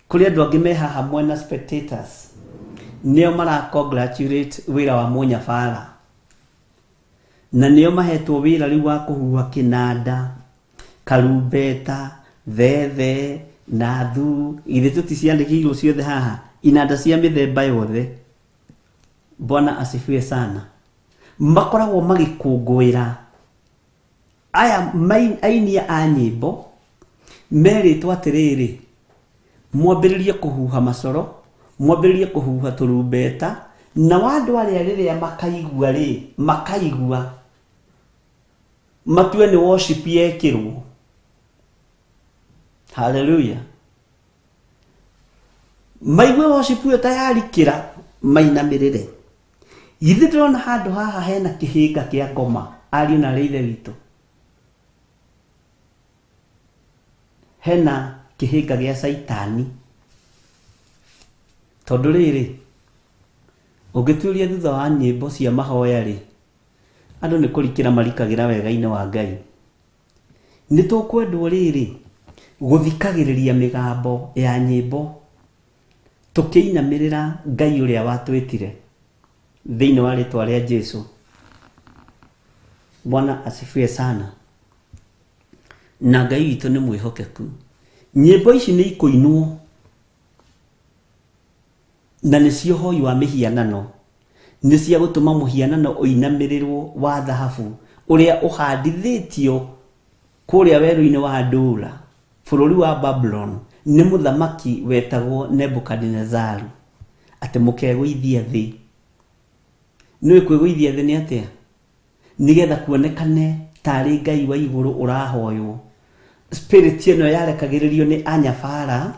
kũrĩ andũ angĩ me haha mwena spectators, nĩo mara congratulate wĩra wa mũnyabara. Na nĩo mahetwo wĩra rĩu wa kũhuha kĩnanda, karumbeta, thethe, na thu, githĩ tũticiandĩkĩirwo ciothe haha, Inanda cia mĩthemba yothe. Bwana asifiwe sana. Makoragwo magĩkũngũĩra. Aya aini a nyĩmbo merĩtwo atĩrĩrĩ, mwambĩrĩrie kũhuha macoro, mwambĩrĩrie kũhuha tũrumbeta, na andũ arĩa rĩrĩa makaigua rĩ, makaigua matue nĩ worship yekĩrwo. Hallelujah. Maigue worship ĩyo ta yarikĩra, mainamĩrĩre. Githĩ ndĩrona handũ haha hena kĩhĩnga kĩa ngoma, ariũ na arĩ ithe witũ. Hena kĩhĩnga gĩa caitani. Tondũ rĩrĩ, ũngĩtuĩria thutha wa nyĩmbo cia mahoya rĩ, andũ nĩ kũrikĩra marikagĩra wega-inĩ wa Ngai. Nĩ tũkwendwo rĩrĩ gũthikagĩrĩria mĩgambo ya nyĩmbo tũkĩinamĩrĩra Ngai ũrĩa watwĩtire thĩinĩ wa rĩtwa rĩa Jesu. Bwana asifiwe sana. Na Ngai witũ nĩ mwĩhokeku. Nyĩmbo ici nĩ ikũinwo na nĩcio hoi wa mĩhianano, nĩ cia gũtũma mũhianano ũinamĩrĩrwo wa thahabu ũrĩa ũhandithĩtio kũrĩa werũ-inĩ wa Dura, bũrũri wa Babylon, nĩ mũthamaki wetagwo Nebukadinezaru, atĩ mũkegũithia thĩ. Nĩũĩ kwĩgũithia thĩ nĩ atĩa? Nĩgetha kuonekane tarĩ Ngai wa igũrũ ũrahoywo. Spirit ĩno yarekagĩrĩrio nĩ anyabara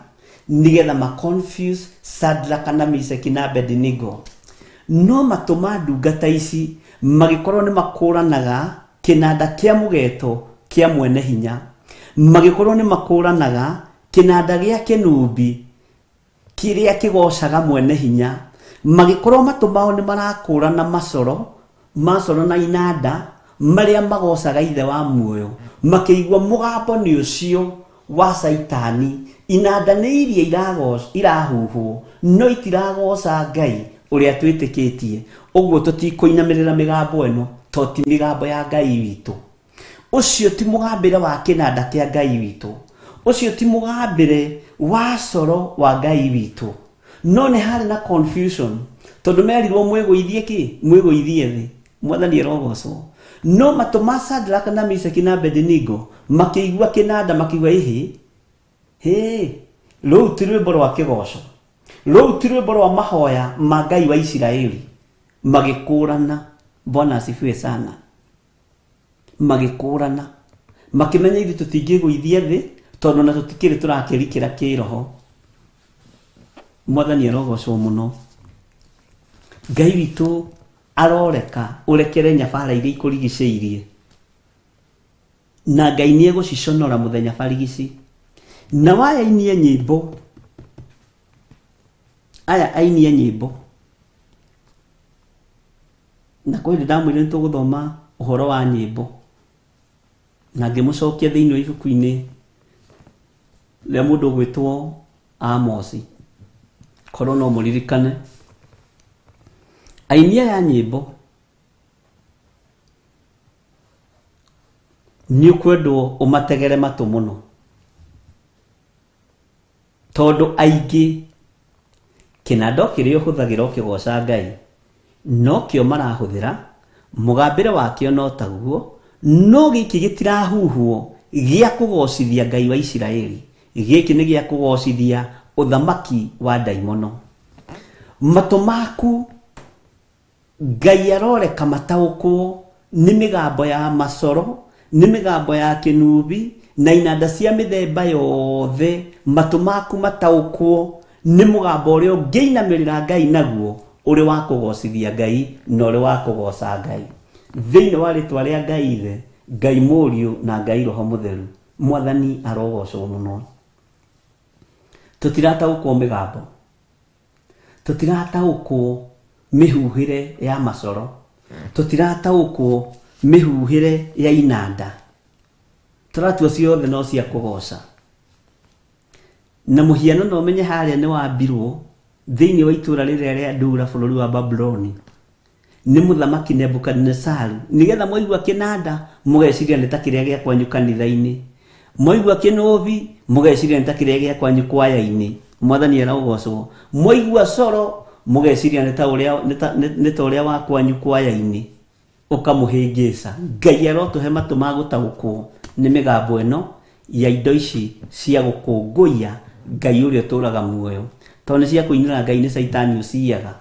nĩgetha ma confuse Shadrach na Meshach na Abednego. No matũma ndungata ici magĩkorwo nĩ makũranaga kĩnanda kĩa mũgeto kĩa mwene hinya, magĩkorwo nĩ makũranaga kĩnanda gĩa kĩnumbi kĩrĩa kĩgocaga mwene hinya, magĩkorwo matũ mao nĩ marakũrana macoro, macoro na inanda marĩa magocaga ithe wa muoyo, makĩigua mũgambo nĩ ũcio wa caitani. Inanda nĩ iria irahuhwo no itiragoca Ngai ũrĩa twĩtĩkĩtie. Ũguo tũtikũinamĩrĩra mĩgambo ĩno, to ti mĩgambo ya Ngai witũ. Ũcio ti mũgambĩre wa kĩnanda kĩa Ngai witũ, ũcio ti mũgambĩre wa coro wa Ngai witũ. No nĩ harĩ na confusion tondũ merirwo mwĩgũithie kĩ? Mwĩgũithie thĩ. Mwathani arogocwo. No matũ ma Shadrach na Meshach na Abednego makĩigua kĩnanda, makĩigua ĩhĩ, hĩ, rũu ti rwĩmbo rwa kĩgoco, rũu ti rwĩmbo rwa mahoya ma Ngai wa Isiraeli. Magĩkũrana. Bwana asifiwe sana. Magĩkũrana, makĩmenya ithuĩ tũtingĩgũithia thĩ tondũ na tũtikĩrĩ tũrakĩrikĩra kĩroho. Mwathani arogocwo mũno. Ngai witũ aroreka ũrekere nyabara iria ikũrigicĩirie, na Ngai nĩ egũciconora mũthenya barigici. Na waya ainie nyĩmbo, aya ainie nyĩmbo, na kwĩ hĩndĩ ndamwĩrire nĩ tũgũthoma ũhoro wa nyĩmbo, na ngĩmũcokia thĩinĩ wa ibuku-inĩ rĩa mũndũ ũgwĩtwo Amosi, korwo no mũririkane. Aini aya nyĩmbo nĩ ũkwendwo ũmategere matũ mũno, tondũ aingĩ kĩnanda kĩrĩa ũhũthagĩra ũkĩgoca Ngai nokĩo marahũthĩra, mũgambĩre wakĩo no taguo, no gĩkĩ gĩtirahuhwo gĩa kũgocithia Ngai wa Isiraeli, gĩkĩ nĩ gĩa kũgocithia ũthamaki wa ndaimono. Matũ maku Ngai aroreka mataũkwo nĩ mĩgambo ya macoro, nĩ mĩgambo ya kĩnubi na inanda cia mĩthemba yothe. Matũ maku mataũkwo nĩ mũgambo ũrĩa ũngĩinamĩrĩra Ngai naguo, ũrĩ wa kũgocithia Ngai na ũrĩ wa kũgoca Ngai. Thĩinĩ wa rĩtwa rĩa Ngai Ithe, Ngai Mũriũ na Ngai Roho Mũtheru, Mwathani arogocwo mũno. Tũtirataũkwo mĩgambo, tũtirataũkwo mĩhuhĩre ya macoro, tũtirataũkwo mĩhuhĩre ya inanda, tũratua ciothe no cia kũgoca. Na mũhianano ũmenye harĩa nĩ wambirwo thĩinĩ wa itũũra rĩrĩa rĩa Dura bũrũri wa Babuloni nĩ mũthamaki Nebukadinezaru, nĩgetha mwaigua kĩnanda mũgeciria nĩ ta kĩrĩa gĩa kwanyu kanitha-inĩ, mwaigua kĩnũbi mũgeciria nĩ ta kĩrĩa gĩa kwanyu kwaya-inĩ, Mwathani arogocwo. Mwaigua coro mugeciria nĩ ta ũrĩa wa kwanyu kwaya-inĩ ũkamũhĩngĩca. Ngai arotũhe matũ ma gũtaũkwo nĩ mĩgambo ĩno ya indo ici cia gũkũngũiya Ngai ũrĩa ũtũraga muoyo, tondũ nĩ cia kũinĩra Ngai nĩ caitani ũciyaga.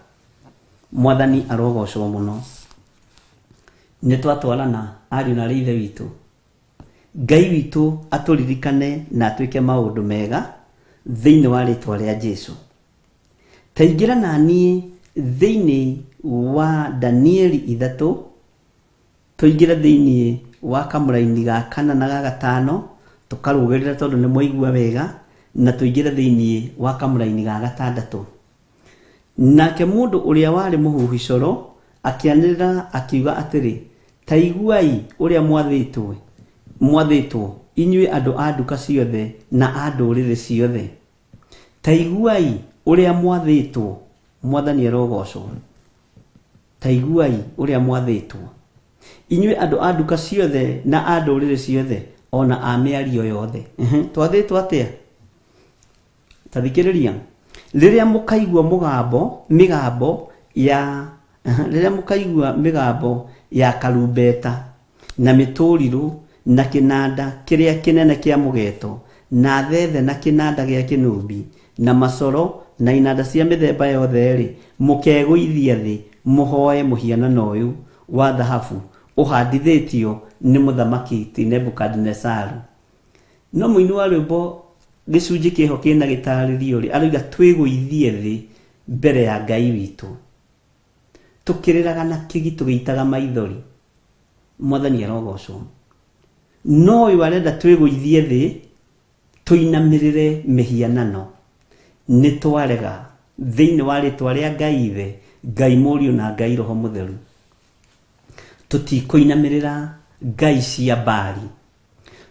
Mwathani arogocwo mũno. Nĩ twatwarana ariũ na arĩ ithe witũ. Ngai witũ atũririkane na atwĩke maũndũ mega thĩinĩ wa rĩtwa rĩa Jesu. Taingĩra na niĩ thĩinĩ wa Danieli 3, tũingĩre thĩinĩ wa kamũraini ga 4 na ga 5, tũkarũgĩrĩra tondũ nĩ mwaigua wega, na tũingĩre thĩinĩ wa kamũraini ga 6. Nake mũndũ ũrĩa warĩ mũhuhi coro akĩanĩrĩra akiuga atĩrĩ, ta iguai ũrĩa mwathĩtwo inyuĩ andũ a nduka ciothe na a ndũrĩrĩ ciothe. Ta iguai ũrĩa mwathĩtwo. Mwathani arogocwo. Ta iguai ũrĩa mwathĩtwo inyuĩ andũ a nduka ciothe na a ndũrĩrĩ ciothe ona a mĩario yothe. Twathĩtwo atĩa? Ta thikĩrĩria. Rĩrĩa mũkaigua rĩrĩa mũkaigua mĩgambo ya karumbeta na mĩtũrirũ na kĩnanda kĩrĩa kĩnene kĩa mũgeto na thethe na kĩnanda gĩa kĩnũbi na macoro na inanda cia mĩthemba yothe-rĩ, mũkegũithia thĩ mũhoe mũhianano ũyũ wa thahabu ũhandithĩtio nĩ mũthamaki ti Nebukadinesaru. No mũini wa rwĩmbo gĩcunjĩ kĩho kĩna gĩtarĩrio rĩ, aroiga twĩgũithie thĩ mbere ya Ngai witũ, tũkĩrĩraga na kĩgi tũgĩitaga maithori. Mwathani arogocwo. No ũyũ arenda twĩgũithie thĩ tũinamĩrĩre mĩhianano. Nĩ twarega thĩinĩ wa rĩtwa rĩa Ngai Ithe, Ngai Mũriũ na Ngai Roho Mũtheru. Tũtikũinamĩrĩra ngai cia Baali,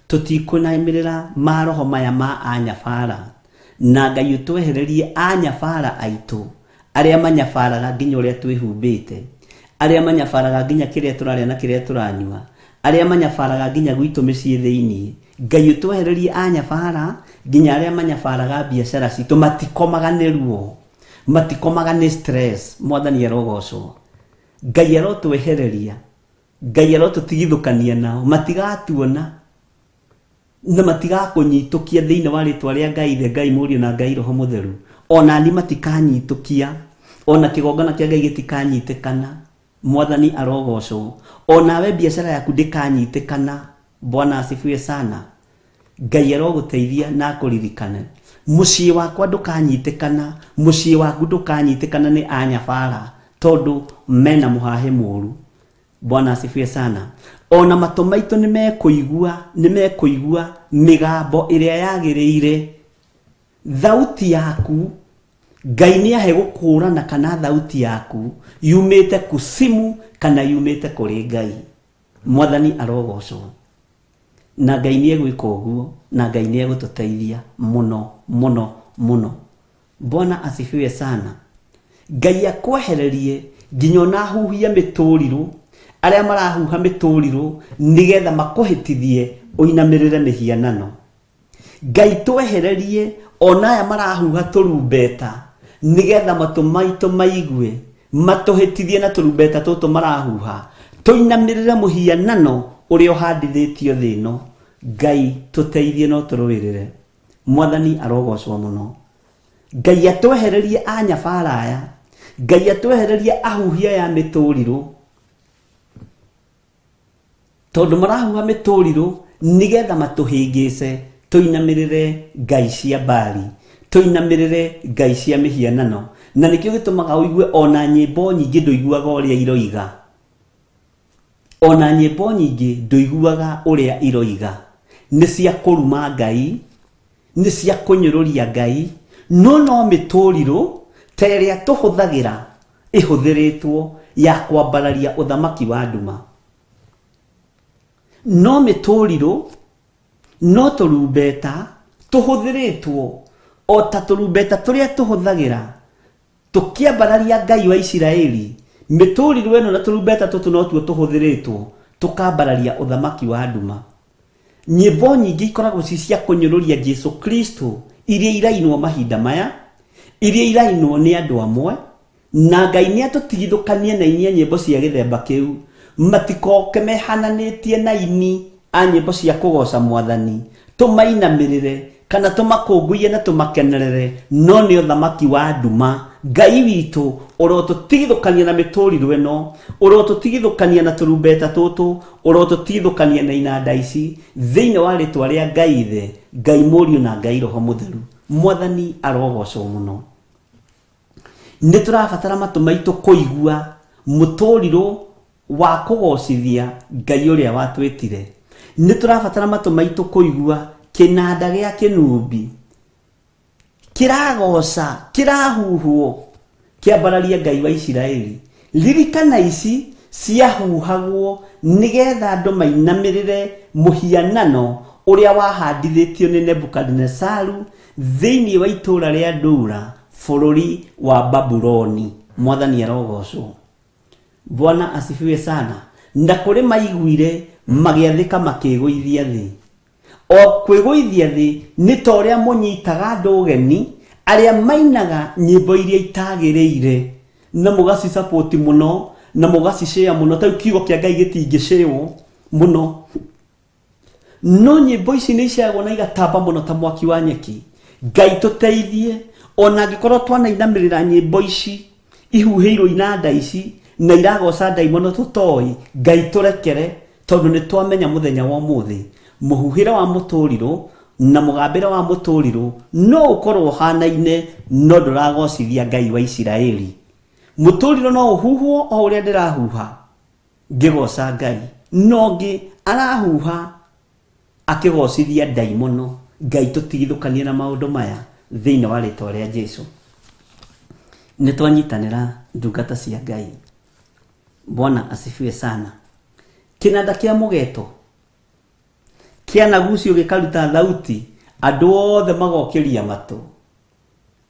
tũtikũinamĩrĩra maroho maya ma anyabara, na Ngai ũtwehererie anyabara aitũ arĩa manyabaraga nginya ũrĩa twĩhumbĩte, arĩa manyabaraga nginya kĩrĩa tũrarĩa na kĩrĩa tũranyua, arĩa manyabaraga nginya gwitũ mĩciĩ thĩinĩ. Ngai ũtwehererie anyabara nginya arĩa manyabaraga biacara citũ, matikomaga nĩ ruo, matikomaga nĩ stress. Mwathani arogocwo. Ngai arotwehereria, Ngai arotũtigithũkania nao, matigatuona na matigakũnyitũkia thĩinĩ wa rĩtwa rĩa Ngai Ithe, Ngai Mũriũ na Ngai Roho Mũtheru. Ona ni matikanyitũkia, ona kĩgongona kĩa Ngai gĩtikanyitĩkana. Mwathani arogocwo. Onawe biacara yaku ndĩkanyitĩkana. Bwana asifiwe sana. Ngai arogũteithia na akũririkane. Mũciĩ wakwa ndũkanyitĩkana, mũciĩ waku ndũkanyitĩkana nĩ anyabara, tondũ mena mũhahĩ mũru. Bwana asifiwe sana. Ona matũ maitũ nĩ mekũigua mĩgambo ĩrĩa yagĩrĩire. Thauti yaku Ngai nĩ ahe gũkũrana kana thauti yaku yumĩte kusimu kana yumĩte kũrĩ Ngai. Mwathani arogocwo. Na Ngai nĩ egwĩka ũguo, na Ngai nĩ egũtũteithia mũno mũno mũno. Bwana asifiwe sana. Ngai akwehererie nginya ona huhia mĩtũrirũ, arĩa marahuha mĩtũrirũ nĩgetha makũhĩtithie ũinamĩrĩre mĩhianano. Ngai twehererie ona aya marahuha tũrumbeta nĩgetha matũ maitũ maigue, matũhĩtithie na tũrumbeta tũtũ marahuha, tũinamĩrĩre mũhianano ũrĩa ũhandithĩtio thĩ ĩno. Ngai tũteithie no tũrũĩrĩre. Mwathani arogocwo mũno. Ngai atwehererie anyabara aya, Ngai atwehererie ahuhia ya mĩtũrirũ, tondũ marahuha mĩtũrirũ nĩgetha matũhĩngĩce tũinamĩrĩre ngai cia Baali, tũinamĩrĩre ngai cia mĩhianano. Na nĩkĩo gĩtũmaga ũigue ona nyĩmbo nyingĩ ndũiguaga ũrĩa iroiga. Ona nyĩmbo nyingĩ ndũiguaga ũrĩa iroiga. Nĩ cia kũruma Ngai, nĩ cia kũnyũrũria Ngai, no no mĩtũrirũ ta ĩrĩa tũhũthagĩra ĩhũthĩrĩtwo ya kwambararia ũthamaki wa nduma. No mĩtũrirũ, no tũrumbeta tũhũthĩrĩtwo o ta tũrumbeta tũrĩa tũhũthagĩra tũkĩambararia Ngai wa Isiraeli. Mĩtũrirũ ĩno na tũrumbeta tũtũ notuo tũhũthĩrĩtwo tũkambararia ũthamaki wa nduma. Nyĩmbo nyingĩ ikoragwo ci cia kũnyũrũria Jesu Kristo, iria irainwo mahinda maya, iria irainwo nĩ andũ amwe, na Ngai nĩ atũtigithũkanie na inia nyĩmbo cia gĩthemba kĩu, matikoke mehananĩtie na ini a nyĩmbo cia kũgoca mwathani, tũmainamĩrĩre kana tũmakũngũiye na tũmakenerere, no nĩ ũthamaki wa nduma. Ngai witũ ũrotũtigithũkania na mĩtũrirũ ĩno, ũrotũtigithũkania na tũrumbeta tũtũ, ũrotũtigithũkania na inanda ici, thĩinĩ wa rĩtwa rĩa Ngai Ithe, Ngai Mũriũ na Ngai Roho Mũtheru. Mwathani arogocwo mũno. Nĩ tũrabatara matũ maitũ kũigua mũtũrirũ wa kũgocithia Ngai ũrĩa watwĩtire. Nĩ tũrabatara matũ maitũ kũigua kĩnanda gĩa kĩnumbi kĩragoca, kĩrahuhwo, kĩambararia Ngai wa Isiraeli. Ririkana ici ciahuhagwo nĩgetha andũ mainamĩrĩre mũhianano ũrĩa wahandithĩtio nĩ Nebukadinesaru thĩinĩ wa itũũra rĩa Dura bũrũri wa Babuloni. Mwathani arogocwo. Bwana asifiwe sana. Na kũrĩ maiguire magĩathĩka makĩgũithia thĩ. O kwĩgũithia thĩ nĩ ta ũrĩa mũnyitaga andũ ũgeni arĩa mainaga nyĩmbo iria itagĩrĩire, na mũgacisupport mũno na mũgacishare mũno. Ta kiugo kĩa Ngai gĩtingĩshare mũno, no nyĩmbo ici nĩ iceagwo na igatamba mũno ta mwaki wa nyeki. Ngai tũteithie, ona angĩkorwo twanainamĩrĩra nyĩmbo ici ihuhĩirwo inanda ici na iragoca ndaimono tũtoĩ, Ngai tũrekere, tondũ nĩ twamenya mũthenya wa ũmũthĩ mũhuhĩre wa mũtũrirũ na mũgambĩre wa mũtũrirũ no ũkorwo ũhanaine, no ndũragocithia Ngai wa Isiraeli. Mũtũrirũ no ũhuhwo o ũrĩa ndĩrahuha ngĩgoca Ngai, no ũngĩ arahuha akĩgocithia ndaimono. Ngai tũtigithũkanie na maũndũ maya thĩinĩ wa rĩtwa rĩa Jesu. Nĩ twanyitanĩra ndungata cia Ngai. Bwana asifiwe sana. Kĩnanda kĩa mũgeto kĩanagucio gĩkaruta thauti, andũ othe magokĩria matũ,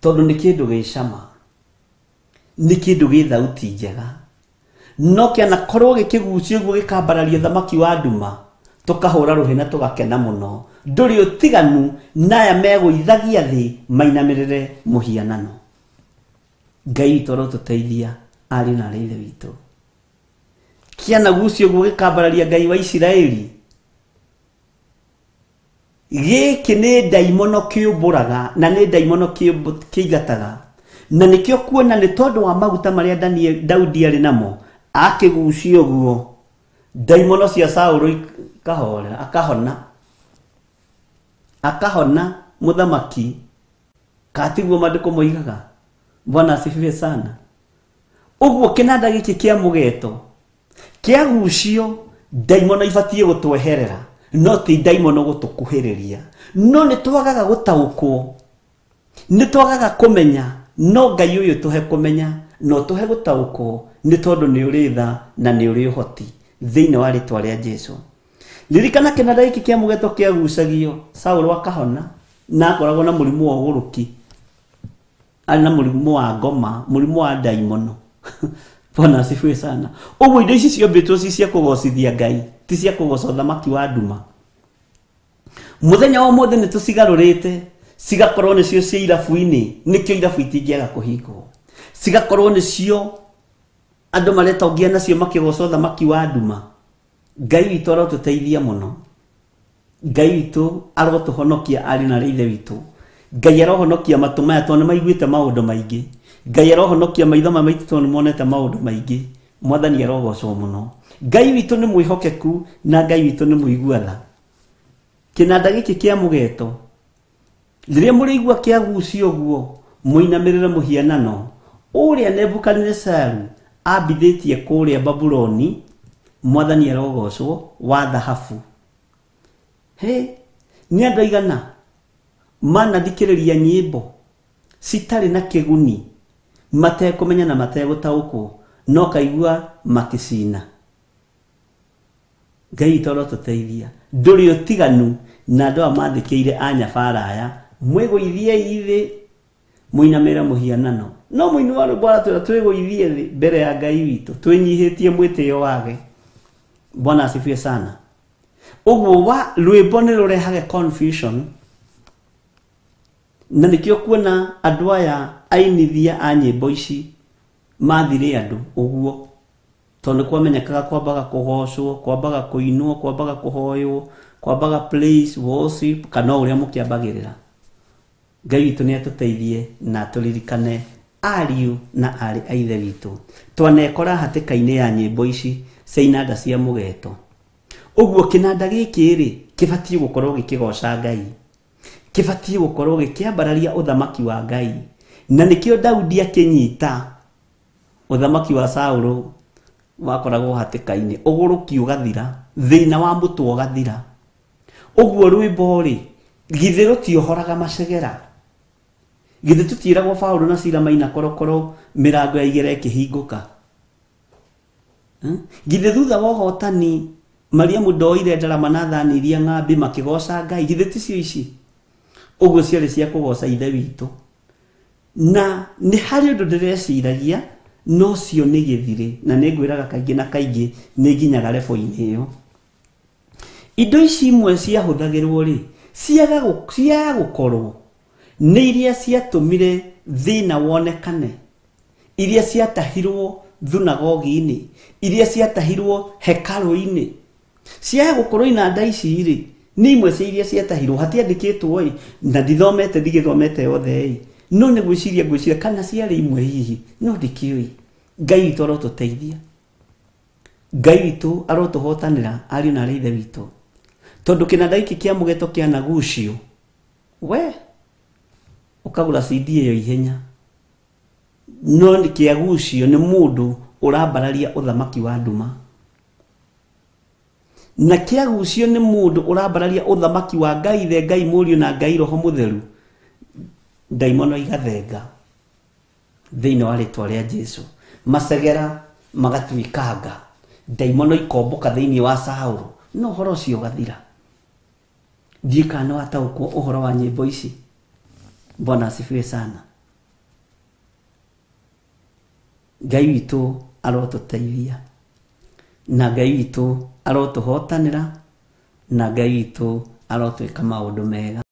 tondũ nĩ kĩndũ gĩ cama, nĩ kĩndũ gĩ thauti njega. No kĩanakorwo gĩkĩgucio ũguo gĩkambararia thamaki wa nduma, tũkahũra rũhĩ na tũgakena mũno. Ndũrĩ ũtiganu na aya megũithagia thĩ mainamĩrĩre mũhianano. Ngai witũ arotũteithia ariũ na aarĩ a Ithe witũ. Kĩanagucio ũguo gĩkambararia Ngai wa Isiraeli, gĩkĩ nĩ ndaimono kĩũmbũraga na nĩ ndaimono kĩingataga, na nĩkĩo kuona nĩ tondũ wa maguta marĩa Daudi arĩ namo, akĩgucio ũguo ndaimono cia Saũlũ ikahorera, akahona, akahona mũthamaki. Katiguo maandĩko moigaga. Bwana asifiwe sana. Ũguo kĩnanda gĩkĩ kĩa mũgeto kĩagucio, ndaimono ibatiĩ gũtweherera, no ti ndaimono gũtũkuhĩrĩria. No nĩ twagaga gũtaũkwo, nĩ twagaga kũmenya, no Ngai ũyũ tũhe kũmenya, no tũhe gũtaũkwo, nĩ tondũ nĩ ũrĩ tha na nĩ ũrĩ ũhoti thĩinĩ wa rĩtwa rĩa Jesu. Ririkana kĩnanda gĩkĩ kĩa mũgeto kĩagucagio, Saũlũ akahona, na akoragwo na mũrimũ wa ũgũrũki, arĩ na mũrimũ wa ngoma, mũrimũ wa ndaimono. Bwana asifiwe sana. Ũguo indo ici ciombĩtwo ci cia kũgocithia Ngai, ti cia kũgoca ũthamaki wa nduma. Mũthenya wa ũmũthĩ nĩ tũcigarũrĩte, cigakorwo nĩcio cia irabu-inĩ, nĩkĩo irabu itingĩaga kũhingwo. Cigakorwo nĩcio andũ maretongia nacio makĩgoca ũthamaki wa nduma. Ngai witũ arotũteithia mũno. Ngai witũ arotũhonokia ariũ na aarĩ a Ithe witũ. Ngai arohonokia matũ maya tondũ nĩmaiguĩte maũndũ maingĩ. Ngai arohonokia maitho maya maitũ tondũ nĩmonete maũndũ maingĩ. Mwathani arogocwo mũno. Ngai witũ nĩ mwĩhokeku na Ngai witũ nĩ mũigua tha. Kĩnanda gĩkĩ kĩa mũgeto rĩrĩa mũrĩigua kĩagucio ũguo, mũinamĩrĩre mũhianano ũrĩa Nebukadinesaru ambithĩtie kũrĩa Babuloni. Mwathani arogocwo, wa thahabu. He, nĩ andũ aigana manathikĩrĩria nyĩmbo citarĩ na kĩguni, matekũmenya na mategũtaũkwo, no kaigua makĩcina. Ngai witũ arotũteithia. Ndũrĩ ũtiganu na andũ aya mathĩkĩire anyabara aya, mwĩgũithiei thĩ mũinamĩrĩre mũhianano. No mũini wa rwĩmbo aratwĩra twĩgũithie thĩ mbere ya Ngai witũ, twĩnyihĩtie mwĩtĩo wake. Bwana asifiwe sana. Ũguo wa rwĩmbo nĩ rũrehage confusion, Na nĩkĩo kuona andũ aya ainithia a nyĩmbo ici mathire andũ ũguo, tondũ kwamenyekaga kwambaga kũgocwo, kwambaga kũinwo, kwambaga kũhoywo, kwambaga praise worship kana ũrĩa mũkĩambagĩrĩra. Ngai witũ nĩ atũteithie na tũririkane ariũ na aarĩ a Ithe witũ. Twanekora hatĩka-inĩ ya nyĩmbo ici cia inanda cia mũgeto. Ũguo kĩnanda gĩkĩ rĩ kĩbatiĩ gũkorwo gĩkĩgoca Ngai, kĩbatiĩ gũkorwo gĩkĩambararia ũthamaki wa Ngai. Na nĩkĩo Daudi akĩnyita ũthamaki wa Saũlũ wakoragwo hatĩka-inĩ, ũgũrũki ũgathira, thĩna wa mũtwe ũgathira. Ũguo rwĩmbo rĩ githĩ rũtiohoraga macegera? Githĩ tũtiĩragwo Paũlũ na Sila maina korokoro mĩrango ya igera ĩkĩhingũka? Githĩ thutha wa ũhotani Mariamu ndoire ndarama na thani iria ng'ambi makĩgoca Ngai? Githĩ ticio ici? Ũguo ciarĩ cia kũgoca Ithe witũ. Na nĩ harĩ ũndũ ndĩreciragia, no cio nĩ gĩthirĩ, na nĩ ngwĩraga kaingĩ na kaingĩ nĩ nginyaga level-inĩ ĩyo. Indo ici imwe ciahũthagĩrwo rĩ, ciaga gũkorwo nĩ iria ciatũmire thĩna wonekane, iria ciatahirwo thunagogi-inĩ, iria ciatahirwo hekarũ-inĩ. Ciaga gũkorwo inanda ici rĩ, nĩ imwe cia iria ciatahirwo, hatiandĩkĩtwo ĩ, na ndithomete, ndigĩthomete yothe ĩ, no nĩ gwĩciria ngwĩciria kana ciarĩ imwe hihi, no ndikĩũĩ. Ngai witũ arotũteithia, Ngai witũ arotũhotanĩra ariũ na aarĩ a Ithe witũ, tondũ kĩnanda gĩkĩ kĩa mũgeto kĩanagucio, we ũkagũra CD ĩyo ihenya, no nĩ kĩagucio nĩ mũndũ ũrambararia ũthamaki wa nduma, na kĩagucio nĩ mũndũ ũrambararia ũthamaki wa Ngai Ithe, Ngai Mũriũ na Ngai Roho Mũtheru, ndaimono igathenga thĩinĩ wa rĩtwa rĩa Jesu. Macegera magatuĩkanga, ndaimono ikombũka thĩinĩ wa Saũlũ, no ũhoro ũcio ũgathira. Ndiũĩ kana nĩ wataũkwo ũhoro wa nyĩmbo ici. Bwana asifiwe sana. Ngai witũ arotũteithia, na Ngai witũ arotũhotanĩra, na Ngai witũ arotwĩka maũndũ mega.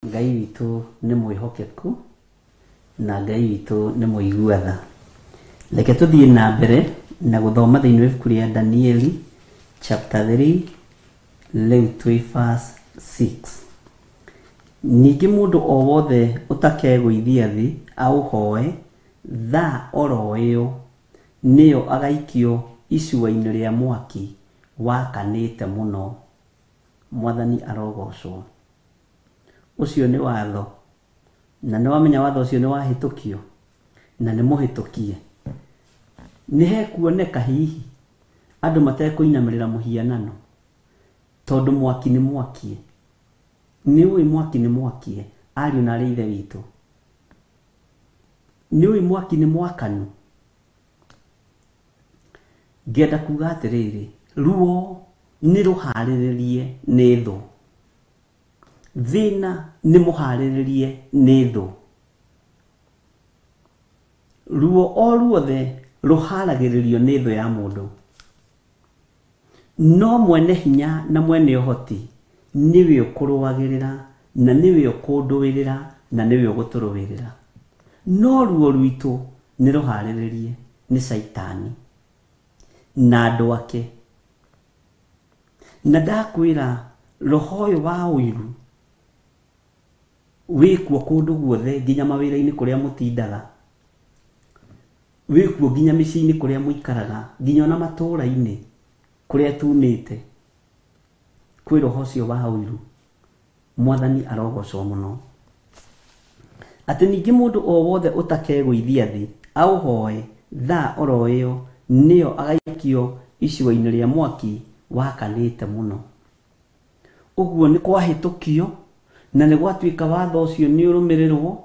Ngai witũ nĩ mwĩhokeku, na Ngai witũ nĩ mũigua tha. Reke tũthiĩ na mbere na gũthoma thĩinĩ wa ibuku rĩa Danieli chapter 3, rĩu twĩ verse 6. Ningĩ mũndũ o wothe ũtakegũithia thĩ aũhoe, thaa oro ĩyo nĩyo agaikio icua-inĩ rĩa mwaki wakanĩte mũno. Mwathani arogocwo. Ũcio nĩ watho, na nĩ wamenya watho ũcio nĩ wahĩtũkio, na nĩ mũhĩtũkie. Nĩ hekuoneka hihi andũ matekũinamĩrĩra mũhianano, tondũ mwaki nĩ mwakie. Nĩ ũĩ mwaki nĩ mwakie, ariũ na aarĩ a Ithe witũ. Nĩ ũĩ mwaki nĩ mwakanu. Ngĩenda kuga atĩrĩrĩ, ruo nĩ rũharĩrĩrie nĩ thũ, thĩna nĩ mũharĩrĩrie nĩ thũ. Ruo o ruothe rũharagĩrĩrio nĩ thũ ya mũndũ, no mwene hinya na mwene ũhoti nĩwe ũkũrũagĩrĩra, na nĩwe ũkũndũĩrĩra, na nĩwe ũgũtũrũĩrĩra. No ruo rwitũ nĩ rũharĩrĩrie nĩ Caitani na andũ ake. Na ndakwĩra roho ũyũ wa ũiru wĩkuo kũndũ guothe, nginya mawĩra-inĩ kũrĩa mũtindaga, wĩkuo nginya mĩciĩ-inĩ kũrĩa mũikaraga, nginya ona matũũra-inĩ kũrĩa tumĩte, kwĩ roho ũcio wa ũiru. Mwathani arogocwo mũno. Atĩ ningĩ mũndũ o wothe ũtakegũithia thĩ aũhoe, thaa oro ĩyo nĩyo agaikio icua-inĩ rĩa mwaki wakanĩte mũno. Ũguo nĩ kwahĩtũkio, na nĩ gwatuĩka watho ũcio nĩ ũrũmĩrĩrwo,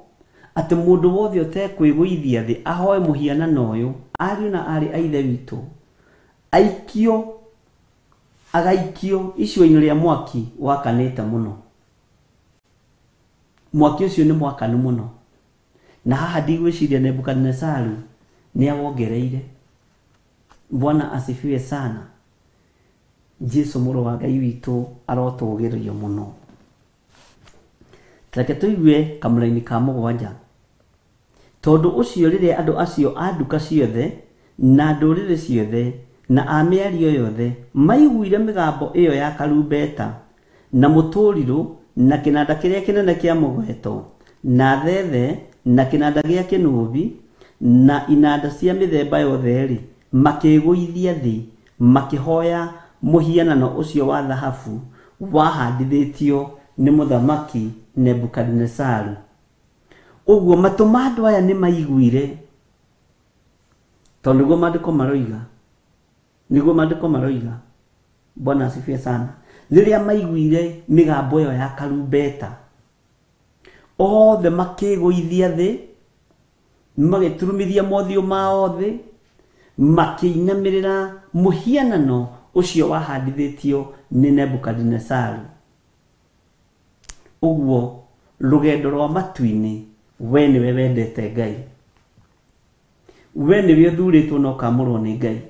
atĩ mũndũ wothe ũtekwĩgũithia thĩ ahoe mũhianano ũyũ, ariũ na aarĩ a Ithe witũ, aikio, agaikio icua-inĩ rĩa mwaki wakanĩte mũno. Mwaki ũcio nĩ mwakanu mũno. Na haha ndigwĩciria Nebukadinesaru nĩ awongereire. Bwana asifiwe sana. Jesu mũrũ wa Ngai witũ arotũgĩrio mũno. Reke tũigue kamũraini ka 7. Tondũ ũcio rĩrĩa andũ acio a nduka ciothe na ndũrĩrĩ ciothe na a mĩario yothe maiguire mĩgambo ĩyo ya karumbeta na mũtũrirũ na kĩnanda kĩrĩa kĩnene kĩa mũgweto na thethe na kĩnanda gĩa kĩnũbi na inanda cia mĩthemba yothe-rĩ, makĩĩgũithia thĩ makĩhoya mũhianano ũcio wa thahabu wahandithĩtio nĩ mũthamaki Nebukadinesaru. Ũguo matũ ma andũ aya nĩ maiguire, tondũ nĩguo maandĩko maroiga, nĩguo maandĩko maroiga. Bwana asifiwe sana. Rĩrĩa maiguire mĩgambo ĩyo ya karumbeta, othe makĩĩgũithia thĩ, magĩturumithia mothiũ mao thĩ, makĩinamĩrĩra mũhianano ũcio wahandithĩtio nĩ Nebukadinesaru. Ũguo rũgendo rwa matu-inĩ, we nĩwe wendete Ngai, we nĩwe ũthurĩtwo na ũkamũrwo nĩ Ngai,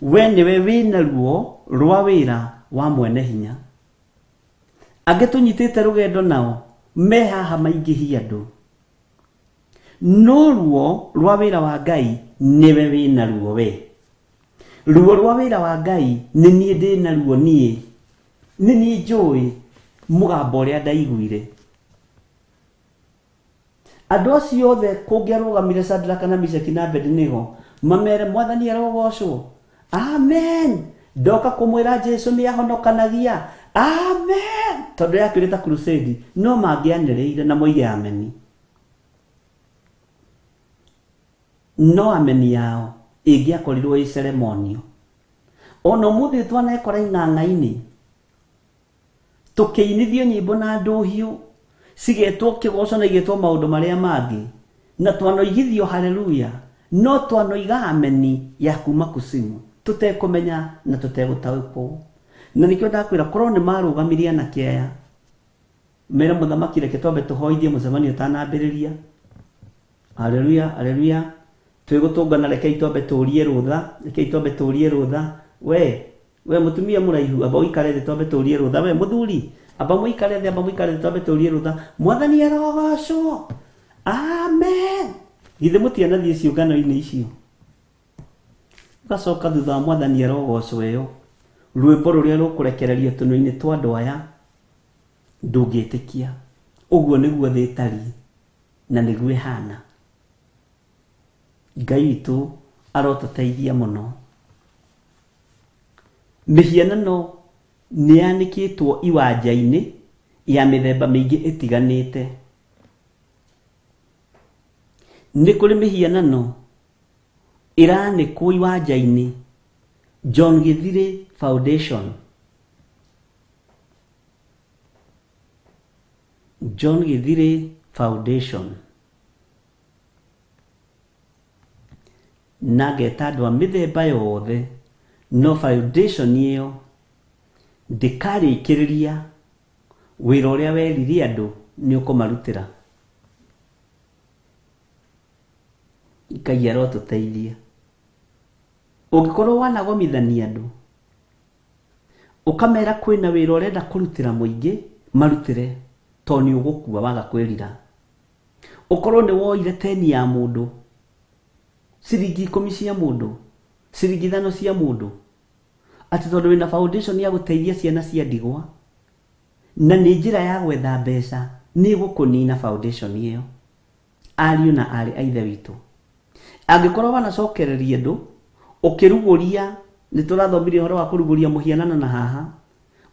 we nĩwe wĩna ruo rwa wĩra wa mwene hinya. Angĩ tũnyitĩte rũgendo nao me haha maingĩhia andũ, no ruo rwa wĩra wa Ngai nĩwe wĩna ruo we. Ruo rwa wĩra wa Ngai nĩ niĩ ndĩna ruo niĩ, nĩ niĩ njũĩ mũgambo ũrĩa ndaiguire. Andũ acio othe kũngĩarũgamire Shadraka na Meshaki na Abednego mamere mwathani arogocwo, amen, ndoka kũmwĩra Jesu nĩ ahonokanagia, amen, tondũ yakĩrĩ ta crusade, no mangĩanĩrĩire na moige ameni. No ameni yao ĩngĩakorirwo ĩ ceremonio. Ona ũmũthĩ twanekora ing'ang'a-inĩ tũkĩinithio nyĩmbo na ndũhiũ cigetwo kĩgoco na igetwo maũndũ marĩa mangĩ, na twanoigithio haleluya, no twanoiga ameni ya kuma kusimu tũtekũmenya na tũtegũtaũkwo. Na nĩkĩo ndakwĩra korwo nĩ marũgamirie anake aya mere mũthamaki reke twambe tũhoithie mũcemanio ũtanambĩrĩria, haleluya haleluya, twĩgũtũngana, rekei twambe tũrie rũtha, rekei twambe tũrie rũtha, we mũtumia mũraihu amba ũikare thĩ twambe tũrie rũtha, we mũthuri amba mũikare thĩ, amba mũikare thĩ twambe tũrie rũtha, mwathani arogocwo, amen. Githĩ mũtianathiĩ ciũngano-inĩ icio? Ũgacoka thutha wa mwathani arogocwo ĩyo, rwĩmbo rũrĩa rũkũrekererio tũnua-inĩ twa andũ aya ndũngĩtĩkia. Ũguo nĩguo thĩ ĩtariĩ na nĩguo ĩhana. Ngai witũ arotũteithia mũno. Mĩhianano nĩ yanĩkĩtwo iwanja-inĩ ya mĩthemba mĩingĩ ĩtiganĩte. Nĩ kũrĩ mĩhianano ĩranĩkwo iwanja-inĩ John Githiri Foundation. John Githiri Foundation. Na ngeta andũ a mĩthemba yothe, no foundation ĩyo ndĩkarĩkĩrĩria wĩra ũrĩa werire andũ nĩ ũkũmarutĩra. Ngai arotũteithia. Ũngĩkorwo wanagomithania andũ ũkamera kwĩna wĩra ũrenda kũrutĩra mũingĩ, marutĩre, tondũ nĩ ũgũkua waga kwĩrira. Ũkorwo nĩ woire teni ya mũndũ, ciringi 10 cia mũndũ, ciringi 5 cia mũndũ, atĩ tondũ wĩna foundation ya gũteithia ciana cia ndigwa na nĩ njĩra ya gwetha mbeca, nĩ ĩgũkũnina foundation ĩyo. Ariũ na aarĩ a Ithe witũ, angĩkorwo wanacokereria andũ ũkĩrugũria, nĩ tũrathomire ũhoro wa kũrugũria mũhianano na haha,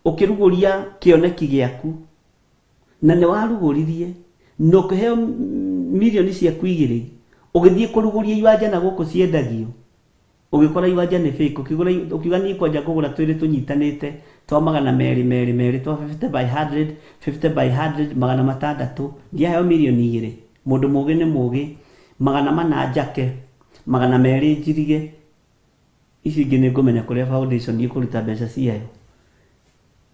ũkĩrugũria kĩoneki gĩaku na nĩ warugũririe na ũkĩheo mirioni ciaku 2, ũgĩthiĩ kũrugũria iwanja na gũkũ ciendagio, ũgĩkora iwanja nĩ fake, ũkĩgũra, ũkiuga niĩ kwanja ngũgũra twĩrĩ tũnyitanĩte twa 200 200 200 twa 50 by 100 50 by 100 600, ndiaheo mirioni 2. Mũndũ mũũgĩ nĩ mũũgĩ, 400 njake, 200 njirige, ici ingĩ nĩ ngũmenya kũrĩa foundation ĩkũruta mbeca ciayo.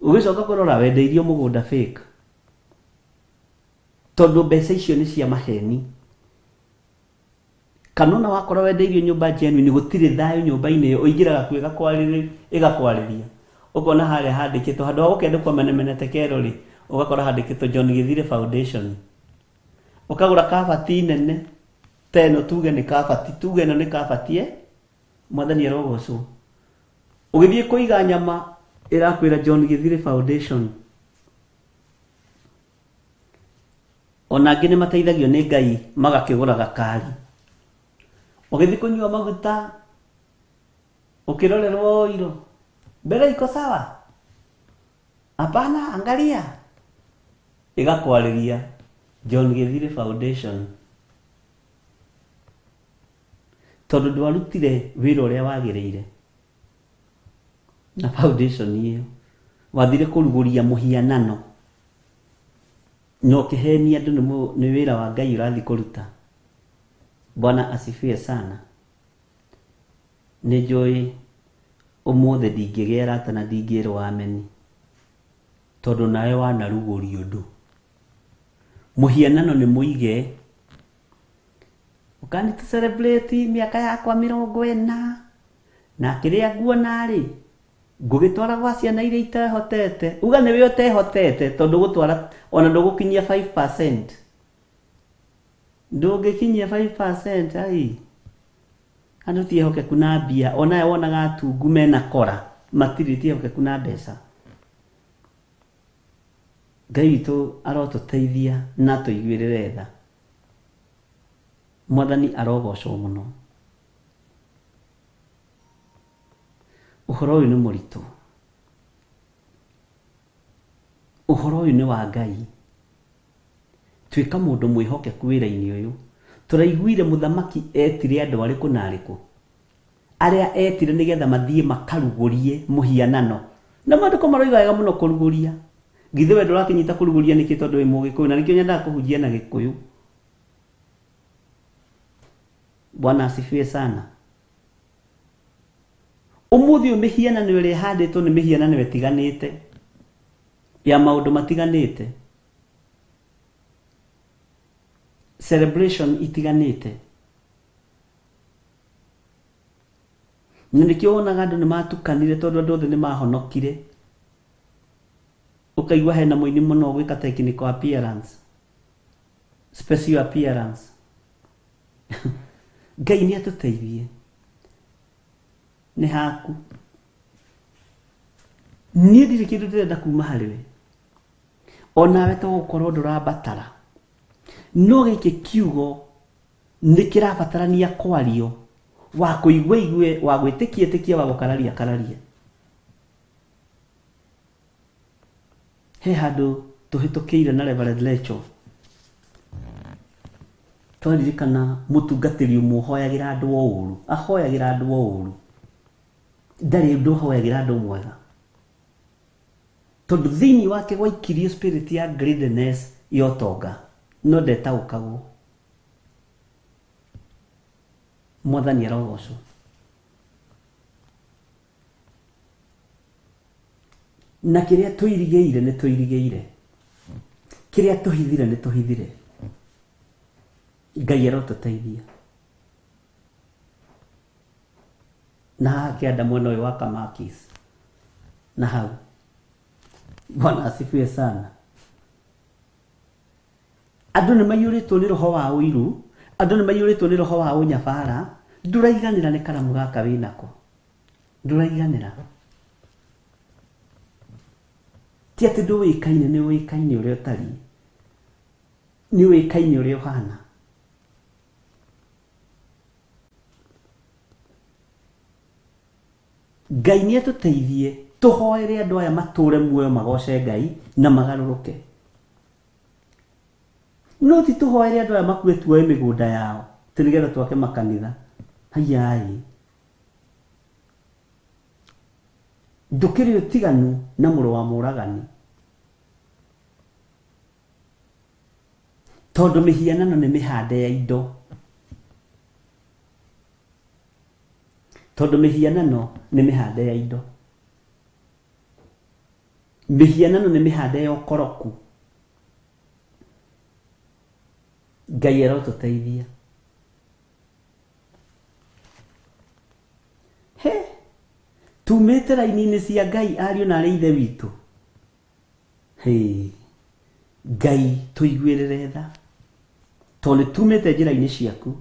Ũgĩcoka kũrora wendeirio mũgũnda fake, tondũ mbeca icio nĩ cia maheni. Kana ona wakorwo wendeirio nyũmba genuine gũtirĩ thayũ nyũmba-inĩ ĩyo, ũingĩraga kuo ĩgakwarĩria. Ũkona harĩa handĩkĩtwo handũ ha gũkĩandĩkwo menemene tekero rĩ, ũgakora handĩkĩtwo John Githire Foundation. Ũkagũra kabati nene ta ĩno, tuge nĩ kabati, tuge ĩno nĩ kabati, Mwathani arogocwo. Ũgĩthiĩ kũiga nyama ĩrakwĩra John Githire Foundation. Ona angĩ nĩ mateithagio nĩ Ngai magakĩgũra gakari. Ũgĩthiĩ kũnyua maguta ũkĩrorerwo iro, mbere iko sawa, hapana, angalia, ĩgakwarĩria John Githire Foundation. Tondũ ndwarutire wĩra ũrĩa wagĩrĩire na foundation ĩyo, wathire kũrugũria mũhianano na ũkĩhenia andũ nĩ wĩra wa Ngai ũrathiĩ kũruta. Bwana asifiwe sana. Nĩ njũĩ ũmũthĩ ndingĩgĩa arata na ndingĩrwo ameni, tondũ nawe wanarugũria ũndũ. Mũhianano nĩ mũige, ũkani tu celebrate mĩaka yakwa 40 na kĩrĩa nguona rĩ ngũgĩtwara gwa ciana iria itehotete. Uga nĩwe ũtehotete, tondũ gũtwara ona ndũgũkinyia 5%. Ndũngĩkinyia 5%, ai. Andũ ti ehokeku na mbia, onawe wonaga atungu mena kora, matirĩ ti ehokeku na mbeca. Ngai witũ arotũteithia na atũiguĩrĩre tha. Mwathani arogocwo mũno. Ũhoro ũyũ nĩ mũritũ. Ũhoro ũyũ nĩ wa Ngai. Tuĩka mũndũ mwĩhokeku wĩra-inĩ ũyũ. Tũraiguire mũthamaki etire andũ arĩkũ na arĩkũ, arĩa etire nĩgetha mathiĩ makarugũrie mũhianano. Na maandĩko maroiga wega mũno kũrugũria. Githĩ we ndũrakĩnyita kũrugũria nĩkĩ tondũ wĩ Mũgĩkũyũ, na nĩkĩo nyendaga kũhunjia na Gĩkũyũ. Bwana asifiwe sana. Ũmũthĩ ũyũ mĩhianano ĩrĩa ĩhandĩtwo nĩ mĩhianano ĩtiganĩte ya maũndũ matiganĩte, celebration itiganĩte. Na nĩkĩo wonaga andũ nĩ matukanire, tondũ andũ othe nĩ mahonokire. Ũkaigua hena mũini mũno gwĩka technical appearance, special appearance. Ngai nĩ atũteithie. Nĩ haku. Niĩ ndirĩ kĩndũ ndĩrenda kuma harĩ we, onawe to gũkorwo ndũrabatara, no gĩkĩ kiugo nĩ kĩrabatarania kwario, wa kũigua igue, wa gwĩtĩkia ĩtĩkie, wa gũkararia kararia. He handũ tũhĩtũkĩire na Reverend Lecho, twaririkana mũtungatĩri ũmwe ũhoyagĩra andũ o ũru, ahoyagĩra andũ o ũru, ndarĩ ũndũ ahoyagĩra andũ mwega, tondũ thĩinĩ wake gwaikirio spirit ya greediness ya ũtonga, no ndetaũkagwo. Mwathani arogocwo. Na kĩrĩa tũirigĩire nĩ tũirigĩire, kĩrĩa tũhithire nĩ tũhithire. Ngai arotũteithia. Na haha kĩanda mwena ũyũ wa Kamakis, na hau. Bwana asifiwe sana. Andũ nĩ maiyũrĩtwo nĩ roho wa ũiru, andũ nĩ maiyũrĩtwo nĩ roho wa ũnyabara. Ndũraiganĩra nĩ karamu gaka wĩnako, ndũraiganĩra. Ti atĩ ndũĩkaine, nĩ ũĩkaine ũrĩa ũtariĩ, nĩ ũĩkaine ũrĩa ũhana. Ngai nĩ atũteithie tũhoere andũ aya matũre muoyo, magoce Ngai na magarũrũke. No ti tũhoere andũ aya makue tuoe mĩgũnda yao atĩ nĩgetha twake makanitha. Hayai, ndũkĩrĩ ũtiganu na mũrũ wa mũragani, tondũ mĩhianano nĩ mĩhande ya indo, tondũ mĩhianano nĩ mĩhande ya indo, mĩhianano nĩ mĩhande ya ũkoroku. Ngai arotũteithia. Tumĩte raini-inĩ cia Ngai ariũ na arĩ ithe witũ. Hey, Ngai tũiguĩrĩre tha, tondũ nĩ tumĩte njĩra-inĩ ciaku,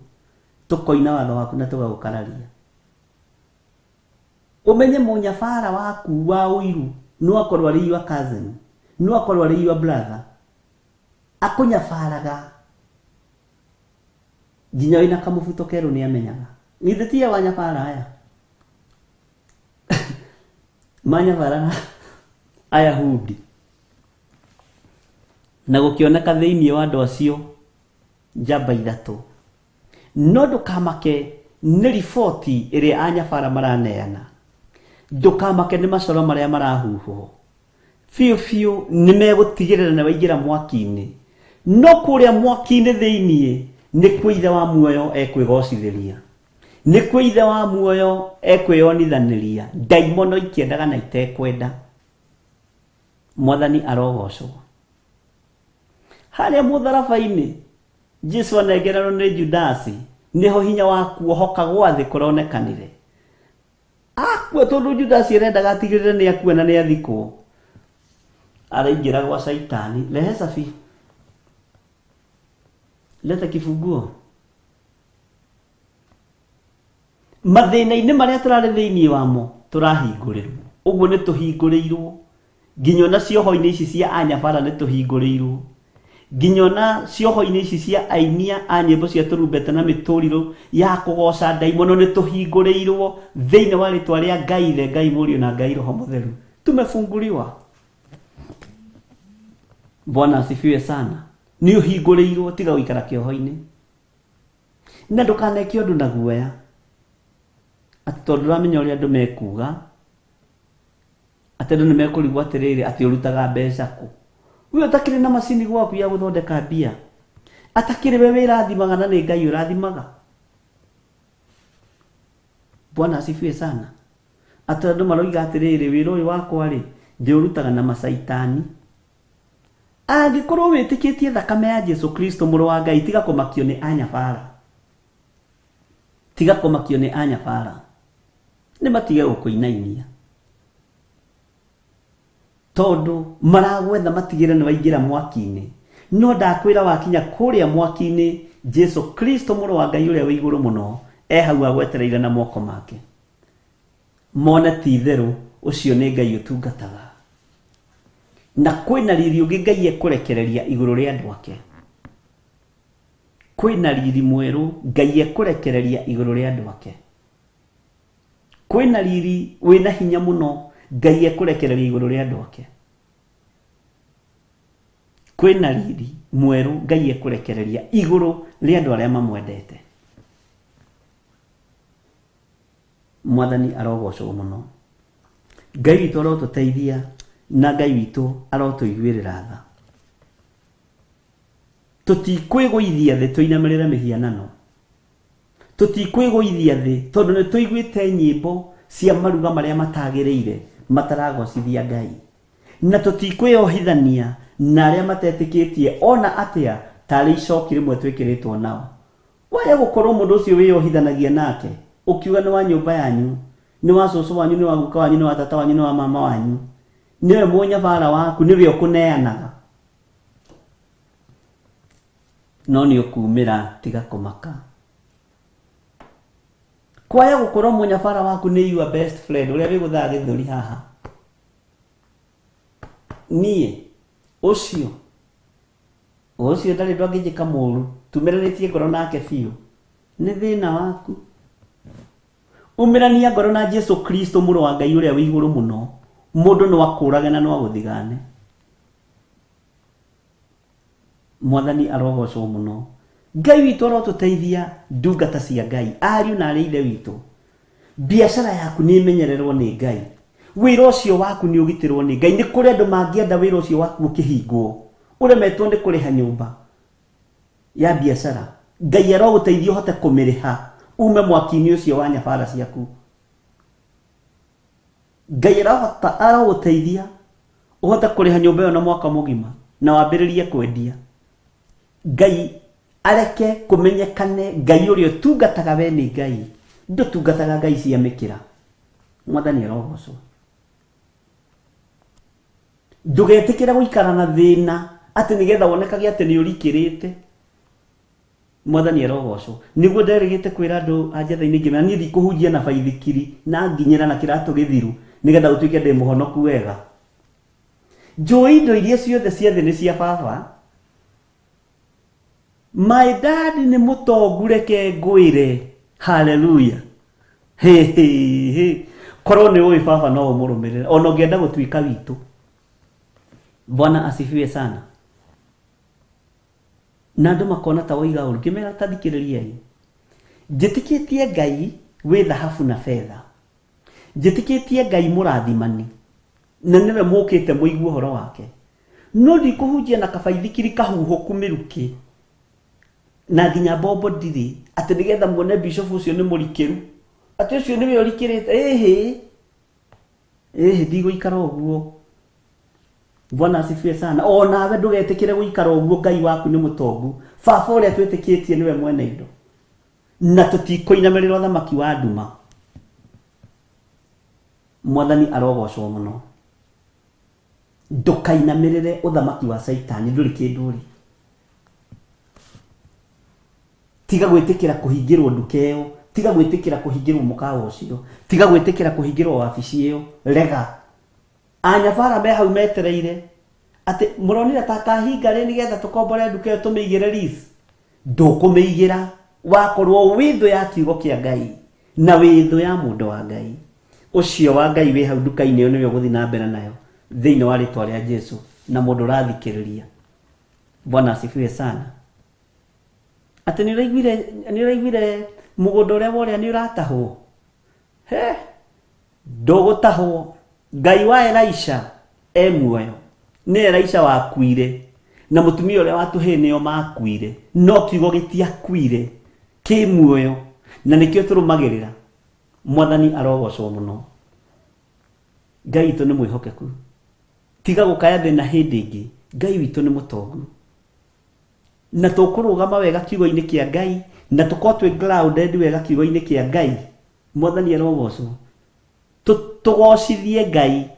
tũkoina watho waku na tũgagũkararia. Ũmenye mũnyabara waku wa ũiru no akorwo arĩ your cousin, no akorwo arĩ your brother, akũnyabaraga nginya wĩna kamũbuto kerũ nĩ amenyaga. Githĩ tiye wanyabara aya? Manyabaraga Ayahudi. Na gũkĩoneka thĩinĩ wa andũ acio njamba ithatũ. No ndũkamake nĩ riboti ĩrĩa anyabara maraneana. Ndũkamake nĩ macoro marĩa marahuhwo. Biũ biũ nĩ megũtigĩrĩra nĩ waingĩra mwaki-inĩ. No kũrĩa mwaki-inĩ thĩinĩ nĩkuo ithe wa muoyo ekwĩgocithĩria. Nĩkuo ithe wa muoyo ekwĩyonithanĩria. Ndaimono ikĩendaga na itekwenda. Mwathani arogocwo. Harĩa mũtharaba-inĩ Jesu anengererwo nĩ Judasi, nĩho hinya wa kuohoka gwa thĩ kũronekanire. Akua tondũ Judasi arendaga atigĩrĩre nĩ akua na nĩ athikwo. Araingĩra gwa Caitani. Rehe cabi. Leta kifunguo. Mathĩna-inĩ marĩa tũrarĩ thĩinĩ wamo tũrahingũrĩrwo. Ũguo nĩ tũhingũrĩirwo. Nginya ona cioho-inĩ ici cia anyabara nĩ tũhingũrĩirwo. Nginya ona cioho-inĩ ici cia ainia a nyĩmbo cia tũrumbeta na mĩtũrirũ ya kũgoca ndaimono nĩ tũhingũrĩirwo thĩinĩ wa rĩtwa rĩa Ngai Ithe, Ngai Mũriũ na Ngai Roho Mũtheru. Tumefunguliwa. Bwana asifiwe sana. Nĩ ũhingũrĩirwo, tiga gũikara kĩoho-inĩ. Na ndũkaneke ũndũ na guoya. Atĩ tondũ ndũramenya ũrĩa andũ mekuga, atĩ andũ nĩ mekũrigwo atĩrĩrĩ, atĩ ũrutaga mbeca kũ. We ũtakĩrĩ na macini gwaku ya gũthondeka mbia, atakĩrĩ we wĩrathimaga na nĩ Ngai ũrathimaga. Bwana asifiwe sana. Atĩ andũ maroiga atĩrĩrĩ, wĩra ũyũ wakwa rĩ, ndĩũrutaga na macaitani. Angĩkorwo wĩtĩkĩtie thakame ya Jesu Kristo mũrũ wa Ngai, tiga kũmakio nĩ anyabara. Tiga kũmakio nĩ anyabara. Nĩ matige gũkũinainia. Tondũ maragwetha matigĩre nĩ waingĩra mwaki-inĩ. No ndakwĩra wakinya kũrĩa mwaki-inĩ, Jesu Kristo mũrũ wa Ngai ũrĩa wĩ igũrũ mũno e hau agwetereire na moko make. Mone ti itherũ ũcio nĩ Ngai ũtungataga. Na kwĩna riri ũngĩ Ngai ekũrekereria igũrũ rĩa andũ ake. Kwĩna riri mwerũ Ngai ekũrekereria igũrũ rĩa andũ ake. Kwĩna riri wĩna hinya mũno Ngai ekũrekereria igũrũ rĩa andũ ake. Kwĩna riri mwerũ Ngai ekũrekereria igũrũ rĩa andũ arĩa mamwendete. Mwathani arogocwo mũno. Ngai witũ arotũteithia na Ngai witũ arotũiguĩrĩra tha. Tũtikwĩgũithia thĩ tũinamĩrĩre mĩhianano. Tũtikwĩgũithia thĩ tondũ nĩ tũiguĩte nyĩmbo cia maruga marĩa matagĩrĩire mataragocithia Ngai. Na tũtikwĩyohithania na arĩa matetĩkĩtie ona atĩa tarĩ icoki rĩmwe twĩkĩrĩtwo nao. Waya gũkorwo mũndũ ũcio wĩyohithanagia nake ũkiuga nĩ wa nyũmba yanyu, nĩ wa cũcũ wanyu, nĩ wa guka wanyu, nĩ wa tata wanyu, nĩ wa mama wanyu, nĩwe mũnyabara waku, nĩwe ũkũneanaga. No nĩ ũkumĩra, tiga kũmaka. Kwaya gũkorwo mũnyabara waku nĩ your best friend ũrĩa wĩgũthaga gĩthũri haha. Niĩ ũcio ndarĩ ũndũ angĩnjĩka mũru, tumĩranĩtie ngoro nake biũ. Nĩ thĩna waku. Umĩrania ngoro na Jesu Kristo mũrũ wa Ngai ũrĩa wĩ igũrũ mũno. Mũndũ no akũrage na no agũthigane. Mwathani arogocwo mũno. Ngai witũ arotũteithia ndungata cia Ngai, ariũ na arĩ ithe witũ. Biacara yaku nĩ ĩmenyererwo nĩ Ngai. Wĩra ũcio waku nĩ ũgitĩrwo nĩ Ngai. Nĩ kũrĩ andũ mangĩenda wĩra ũcio waku ũkĩhingwo, ũremetwo nĩ kũrĩha nyũmba ya biacara. Ngai arogũteithia ũhote kũmĩrĩha ume mwaki-inĩ ũcio wa nyabara ciaku. Ngai arogũteithia ũhote kũrĩha nyũmba ĩyo na mwaka mũgima na wambĩrĩrie kwendia. Ngai areke kũmenyekane Ngai ũrĩa ũtungataga we nĩ Ngai, ndũtungataga Ngai cia mĩkĩra. Mwathani arogocwo. Ndũgetĩkĩre gũikara na thĩna atĩ nĩgetha wonekage atĩ nĩ ũrikĩrĩte. Mwathani arogocwo. Nĩguo nderĩgĩte kwĩra andũ a njetha-inĩ ngĩmera niĩ ndikũhunjia na baithikiri na nginyĩra na kĩratũ gĩthiru nĩgetha gũtuĩke ndĩ mũhonoku wega. Njũĩ indo iria ciothe cia thĩ nĩ cia baba. My dad nĩ mũtongu, reke ngwĩre. Hallelujah. He he he. Korwo nĩ ũĩ baba no ũmũrũmĩrĩre ona ũngĩenda gũtuĩka witũ. Bwana asifiwe sana. Na andũ makona ta woiga ũru, ngĩmera ta thikĩrĩriai. Njĩtĩkĩtie Ngai wĩ thahabu na betha. Njĩtĩkĩtie Ngai mũrathimani na nĩwe mũkĩte mũigue ũhoro wake. No ndikũhunjia na kabaithikiri kahuhũku mĩrukĩ na nginya mbombo ndirĩ atĩ nĩgetha muone bishop ũcio nĩ mũrikĩru, atĩ ũcio nĩwe ũrikĩrĩte. Ĩhĩ ĩhĩ, ndigũikara ũguo. Bwana asifiwe sana. O nawe ndũgetĩkĩre gũikara ũguo, Ngai waku nĩ mũtongu. Baba ũrĩa twĩtĩkĩtie nĩwe mwene indo, na tũtikũinamĩrĩra ũthamaki wa nduma. Mwathani arogocwo mũno. Ndũkainamĩrĩre ũthamaki wa Caitani, ndũrĩ kĩndũ ũrĩ. Tiga gwĩtĩkĩra kũhingĩrwo nduka ĩyo, tiga gwĩtĩkĩra kũhingĩrwo mũkawa ũcio, tiga gwĩtĩkĩra kũhingĩrwo wabici ĩyo. Rega. Anyabara me hau metereire atĩ mũronire ta kahinga rĩ nĩgetha tũkombore nduka ĩyo tũmĩigĩre lease. Ndũkũmĩigĩra wakorwo wĩ thũ ya kiugo kĩa Ngai na wĩ thũ ya mũndũ wa Ngai. Ũcio wa Ngai wĩ hau nduka-inĩ ĩyo nĩwe ũgũthiĩ na mbere nayo thĩinĩ wa rĩtwa rĩa Jesu na mũndũ ũrathikĩrĩria. Bwana asifiwe sana. Atĩ nĩ ũraiguire mũgũnda ũrĩa worĩa nĩ ũratahwo. He, ndũgũtahwo. Ngai wa Elisha e muoyo. Nĩ Elisha wakuire na mũtumia ũrĩa wa tũhĩĩ nĩo makuire, no kiugo gĩtiakuire, kĩ muoyo na nĩkĩo tũrũmagĩrĩra. Mwathani arogocwo mũno. Ngai witũ nĩ mwĩhokeku. Tiga gũkaya thĩna hĩndĩ ĩngĩ. Ngai witũ nĩ mũtongu. Na tũkũrũgama wega kiugo-inĩ kĩa Ngai na tũkorwo twĩ grounded wega kiugo-inĩ kĩa Ngai. Mwathani arogocwo. Tũgocithie Ngai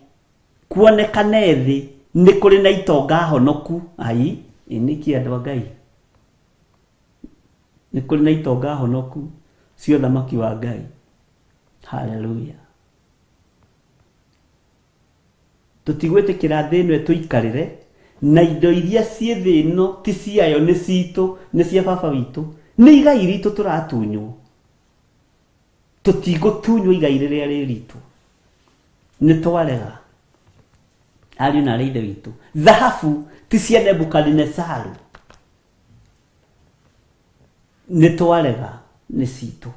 kuonekane thĩ nĩ kũrĩ na itonga honoku. Ai, nĩkĩ andũ a Ngai? Nĩ kũrĩ na itonga honoku cia ũthamaki wa Ngai. Hallelujah. Tũtigwĩtĩkĩra thĩ ĩno ĩtũikarĩre na indo iria ciĩ thĩ ĩno ti ciayo, nĩ citũ, nĩ cia baba witũ, nĩ igai ritũ tũratunywo. Tũtigũtunywo igai rĩrĩa rĩ ritũ. Nĩ twarega. Ariũ na arĩ ithe witũ, thahabu ti cia Nebukadinesaru. Nĩ twarega, nĩ citũ.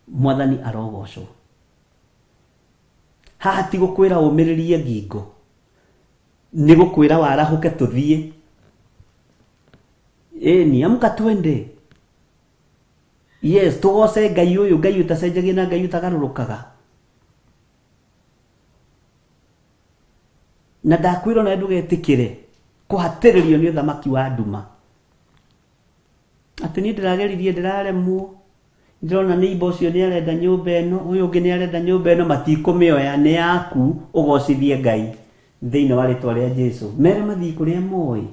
Mwathani arogocwo. Haha ti gũkwĩra ũmĩrĩrie ngingo, nĩ gũkwĩra warahũke tũthiĩ. Ĩni, amka twende. Yes, tũgoce Ngai ũyũ, Ngai ũtacenjagia na Ngai ũtagarũrũkaga. Na ndakwĩra ona ndũgetĩkĩre kũhatĩrĩrio nĩ ũthamaki wa nduma. Atĩ niĩ ndĩrageririe ndĩraremwo, ndĩrona neighbor ũcio nĩ arenda nyũmba ĩno, ũyũ ũngĩ nĩ arenda nyũmba ĩno, matikũmĩoya, nĩ yaku, ũgocithie Ngai thĩinĩ wa rĩtwa rĩa Jesu. Mere mathiĩ kũrĩa moĩ.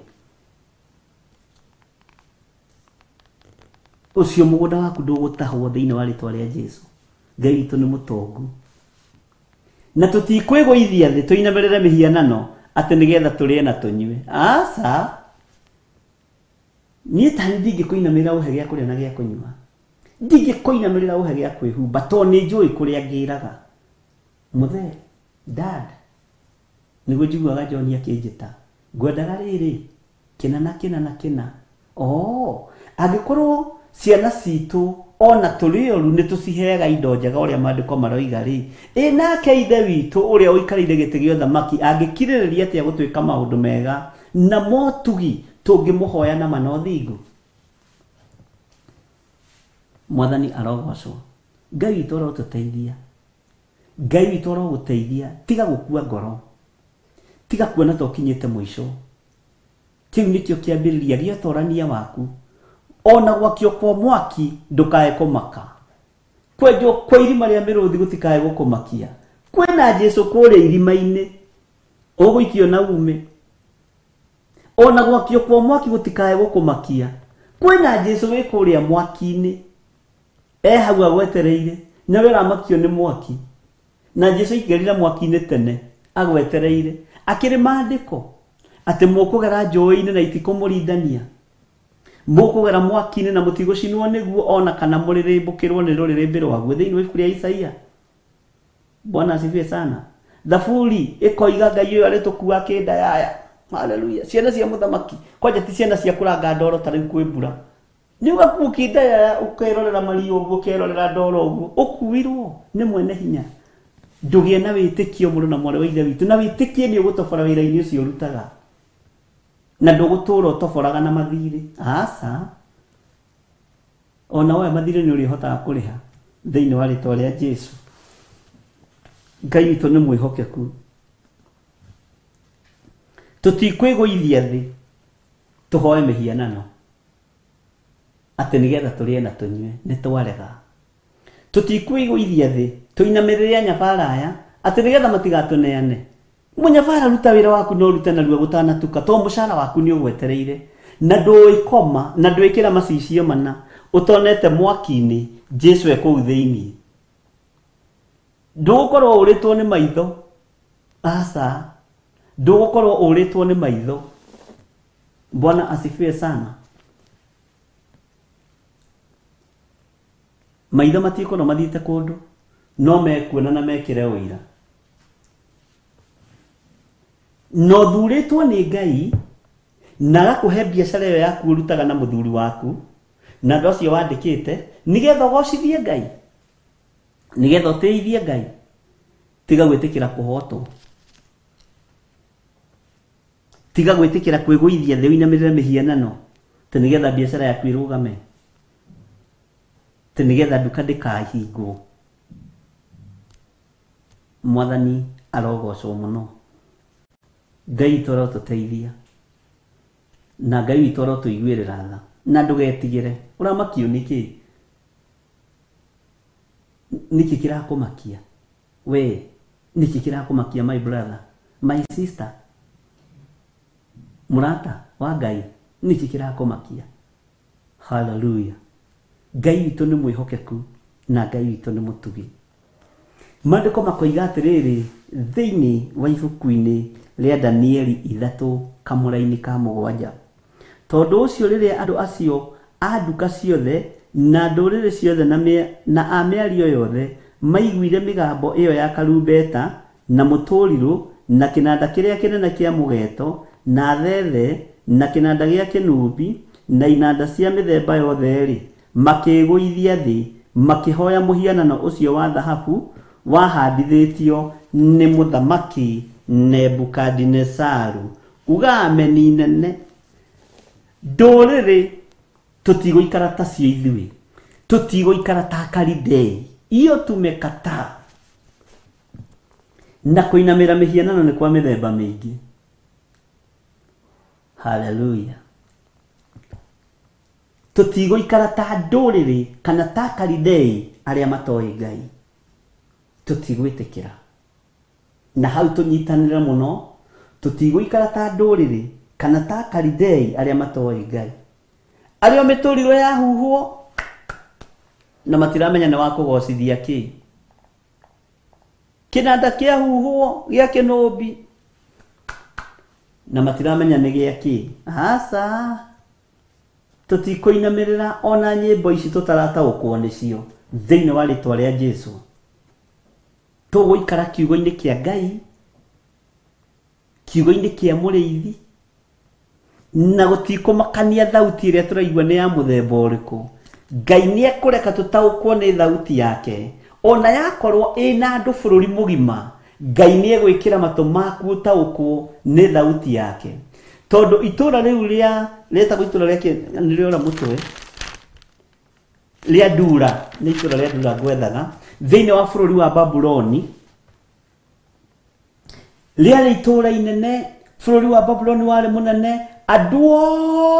Ũcio mũgũnda waku ndũgũtahwo thĩinĩ wa rĩtwa rĩa Jesu. Ngai witũ nĩ mũtongu. Na tũtikwĩgũithia thĩ tũinamĩrĩre mĩhianano atĩ nĩgetha tũrĩe na tũnyue. Aca. Niĩ ta niĩ ndingĩkũinamĩrĩra ũhe gĩa kũrĩa na gĩa kũnyua. Ndingĩkũinamĩrĩra ũhe gĩa kwĩhumba tondũ nĩ njũĩ kũrĩa ngĩraga. Mũthee, dad, nĩguo njiguaga John akĩnjĩta. Ngwendaga rĩrĩ, kĩna na kĩna na kĩna. Oh, angĩkorwo ciana citũ ona tũrĩ oru nĩ tũciheaga indo njega ũrĩa maandĩko maroiga rĩ, ĩ nake ithe witũ ũrĩa ũikarĩire gĩtĩ gĩa ũthamaki angĩkirĩrĩria atĩa gũtuĩka maũndũ mega na motugi tũngĩmũhoya na ma na ũthingu? Mwathani arogocwo. Ngai witũ arotũteithia. Ngai witũ arogũteithia. Tiga gũkua ngoro. Tiga kuona ta ũkinyĩte mũico. Kĩu nĩkĩo kĩambĩrĩria gĩa ũtorania waku. Ona gwakio kwa mwaki ndũkae kũmaka. Kwenjwo kwa irima rĩa mĩrũthi gũtikae gũkũmakia. Kwĩna Jesu kũrĩa irima-inĩ ũgũikio na ume. Ona gwakio kwa mwaki gũtikae gũkũmakia. Kwĩna Jesu wĩ kũrĩa mwaki-inĩ hau agwetereire, na we ũramakio nĩ mwaki. Na Jesu aingĩrire mwaki-inĩ tene agwetereire. Akĩrĩ maandĩko atĩ mũkũgera njũĩ-inĩ na itikũmũrindania, mũkũgera mwaki-inĩ na mũtigũcinwo nĩguo, ona kana mũrĩrĩmbũkĩrwo nĩ rũrĩrĩmbĩ rwaguo. Thĩinĩ wa ibuku rĩa Isaia. Bwana asifiwe sana. Thaburi ĩkoiga Ngai ũyũ arĩtũkua kĩnda yaya. Haleluya. Ciana cia mũthamaki kwanja ti ciana cia kũranga ndoro ta rĩu kwĩ mbura. Nĩ ũgakuo kĩnda yaya ũkerorera mario ũguo, ũkerorera ndoro ũguo, ũkuirwo nĩ mwene hinya. Ndũgĩe na wĩtĩkio mũrũ na mwarĩ wa Ithe witũ, na wĩtĩkie nĩ ũgũtobora wĩra-inĩ ũcio ũrutaga, na ndũgũtũra ũtoboraga na mathirĩ. Aca, ona woya mathirĩ nĩ ũrĩhotaga kũrĩha thĩinĩ wa rĩtwa rĩa Jesu. Ngai witũ nĩ mwĩhokeku. Tũtikwĩgũithia thĩ tũhoe mĩhianano atĩ nĩgetha tũrĩe na tũnyue, nĩ twarega. Tũtikwĩgũithia thĩ tũinamĩrĩre anyabara aya atĩ nĩgetha matigatũneane. Mũnyabara ruta wĩra waku na ũrute narua gũtanatuka, to mũcara waku nĩ ũgwetereire. Na ndũĩkoma na ndwĩkĩra macicio mana ũtonete mwaki-inĩ Jesu e kũu thĩinĩ. Ndũgũkorwo ũrĩtwo nĩ maitho. Aca, ndũgũkorwo ũrĩtwo nĩ maitho. Bwana asifiwe sana. Maitho matikorwo mathiĩte kũndũ, no mekuona na mekĩre ũira. No thurĩtwo nĩ Ngai na agakũhe biacara ĩyo yaku ũrutaga na mũthuri waku na andũ acio wandĩkĩte, nĩgetha ũgocithie Ngai, nĩgetha ũtĩithie Ngai. Tiga gwĩtĩkĩra kũhotwo, tiga gwĩtĩkĩra kwĩgũithia thĩ ũinamĩrĩre mĩhianano atĩ nĩgetha biacara yaku ĩrũgame, atĩ nĩgetha nduka ndĩkahingwo. Mwathani arogocwo mũno. Ngai witũ arotũteithia na Ngai witũ arotũiguĩrĩra tha, na ndũgetigĩre. Ũramakio nĩkĩ? Nĩkĩ kĩrakũmakia we? Nĩkĩ kĩrakũmakia my brother, my sister, mũrata wa Ngai? Nĩkĩ kĩrakũmakia? Hallelujah. Ngai witũ nĩ mwĩhokeku na Ngai witũ nĩ mũtugi. Maandĩko makoiga atĩrĩrĩ thĩinĩ wa ibuku-inĩ rĩa Danieli 3 kamũra-inĩ ka 7. Tondũ ũcio rĩrĩa andũ acio a nduka ciothe na ndũrĩrĩ ciothe na a mĩario yothe maiguire mĩgambo ĩyo ya karumbeta na mũtũrirũ na kĩnanda kĩrĩa kĩnene kĩa mũgeeto na thethe na kĩnanda gĩa kĩnũbi na inanda cia mĩthemba yothe-rĩ, makĩĩgũithia thĩ makĩhoya mũhianano ũcio wa thahabu wahandithĩtio nĩ mũthamaki Nebukadinesaru. Uga ameni nene. Ndũrĩrĩ tũtigũikara ta cio ithuĩ, tũtigũikara ta Kalidei, iyo tumekataa. Na kũinamĩra mĩhianano nĩ kwa mĩthemba mĩingĩ. Hallelujah. Tũtigũikara ta ndũrĩrĩ kana ta Kalidei arĩa matoĩ Ngai, tũtigwĩtĩkĩra. Na hau tũnyitanĩre mũno, tũtigũikara ta ndũrĩrĩ kana ta Kalidei arĩa matoĩ Ngai, arĩa mĩtũrirũ yahuhwo na matiramenya nĩ wa kũgocithia kĩ. Kĩnanda kĩahuhwo gĩa kĩnũbi na matiramenya nĩ gĩa kĩ. Aca, tũtikũinamĩrĩra ona nyĩmbo ici tũtarataũkwo nĩcio thĩinĩ wa rĩtwa rĩa Jesu. Tũgũikara kiugo-inĩ kĩa Ngai, kiugo-inĩ kĩa mũrĩithi, na gũtikũmakania thauti ĩrĩa tũraigua nĩ ya mũthemba ũrĩkũ. Ngai nĩ ekũreka tũtaũkwo nĩ thauti yake, ona yakorwo ĩna andũ bũrũri mũgima. Ngai nĩ egwĩkĩra matũ maku ũtaũkwo nĩ thauti yake. Tondũ itũra rĩu rĩa rĩtagwo itũra rĩa nĩrĩora mũtwe rĩa Dura, nĩ itũra rĩa Dura ngwethaga thĩinĩ wa bũrũri wa Babuloni. Rĩarĩ itũra inene, bũrũri wa Babuloni warĩ mũnene, andũ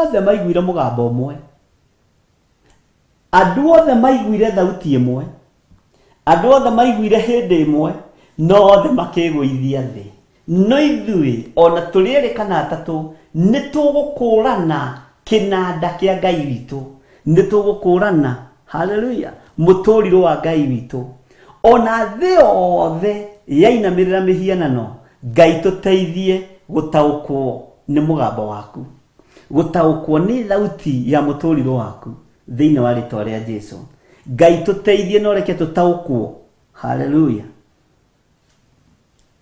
othe maiguire mũgambo ũmwe, andũ othe maiguire thauti ĩmwe. Andũ othe maiguire hĩndĩ ĩmwe, no othe makĩgũithia thĩ. No ithuĩ ona tũrĩ erĩ kana atatũ nĩ tũgũkũrana kĩnanda kĩa Ngai witũ, nĩ tũgũkũrana, haleluya, mũtũrirũ wa Ngai witũ. Ona thĩ yothe yainamĩrĩra mĩhianano, Ngai tũteithie gũtaũkwo nĩ mũgambo waku, gũtaũkwo nĩ thauti ya mũtũrirũ waku thĩinĩ wa rĩtwa rĩa Jesu. Ngai tũteithie no reke tũtaũkwo, haleluya,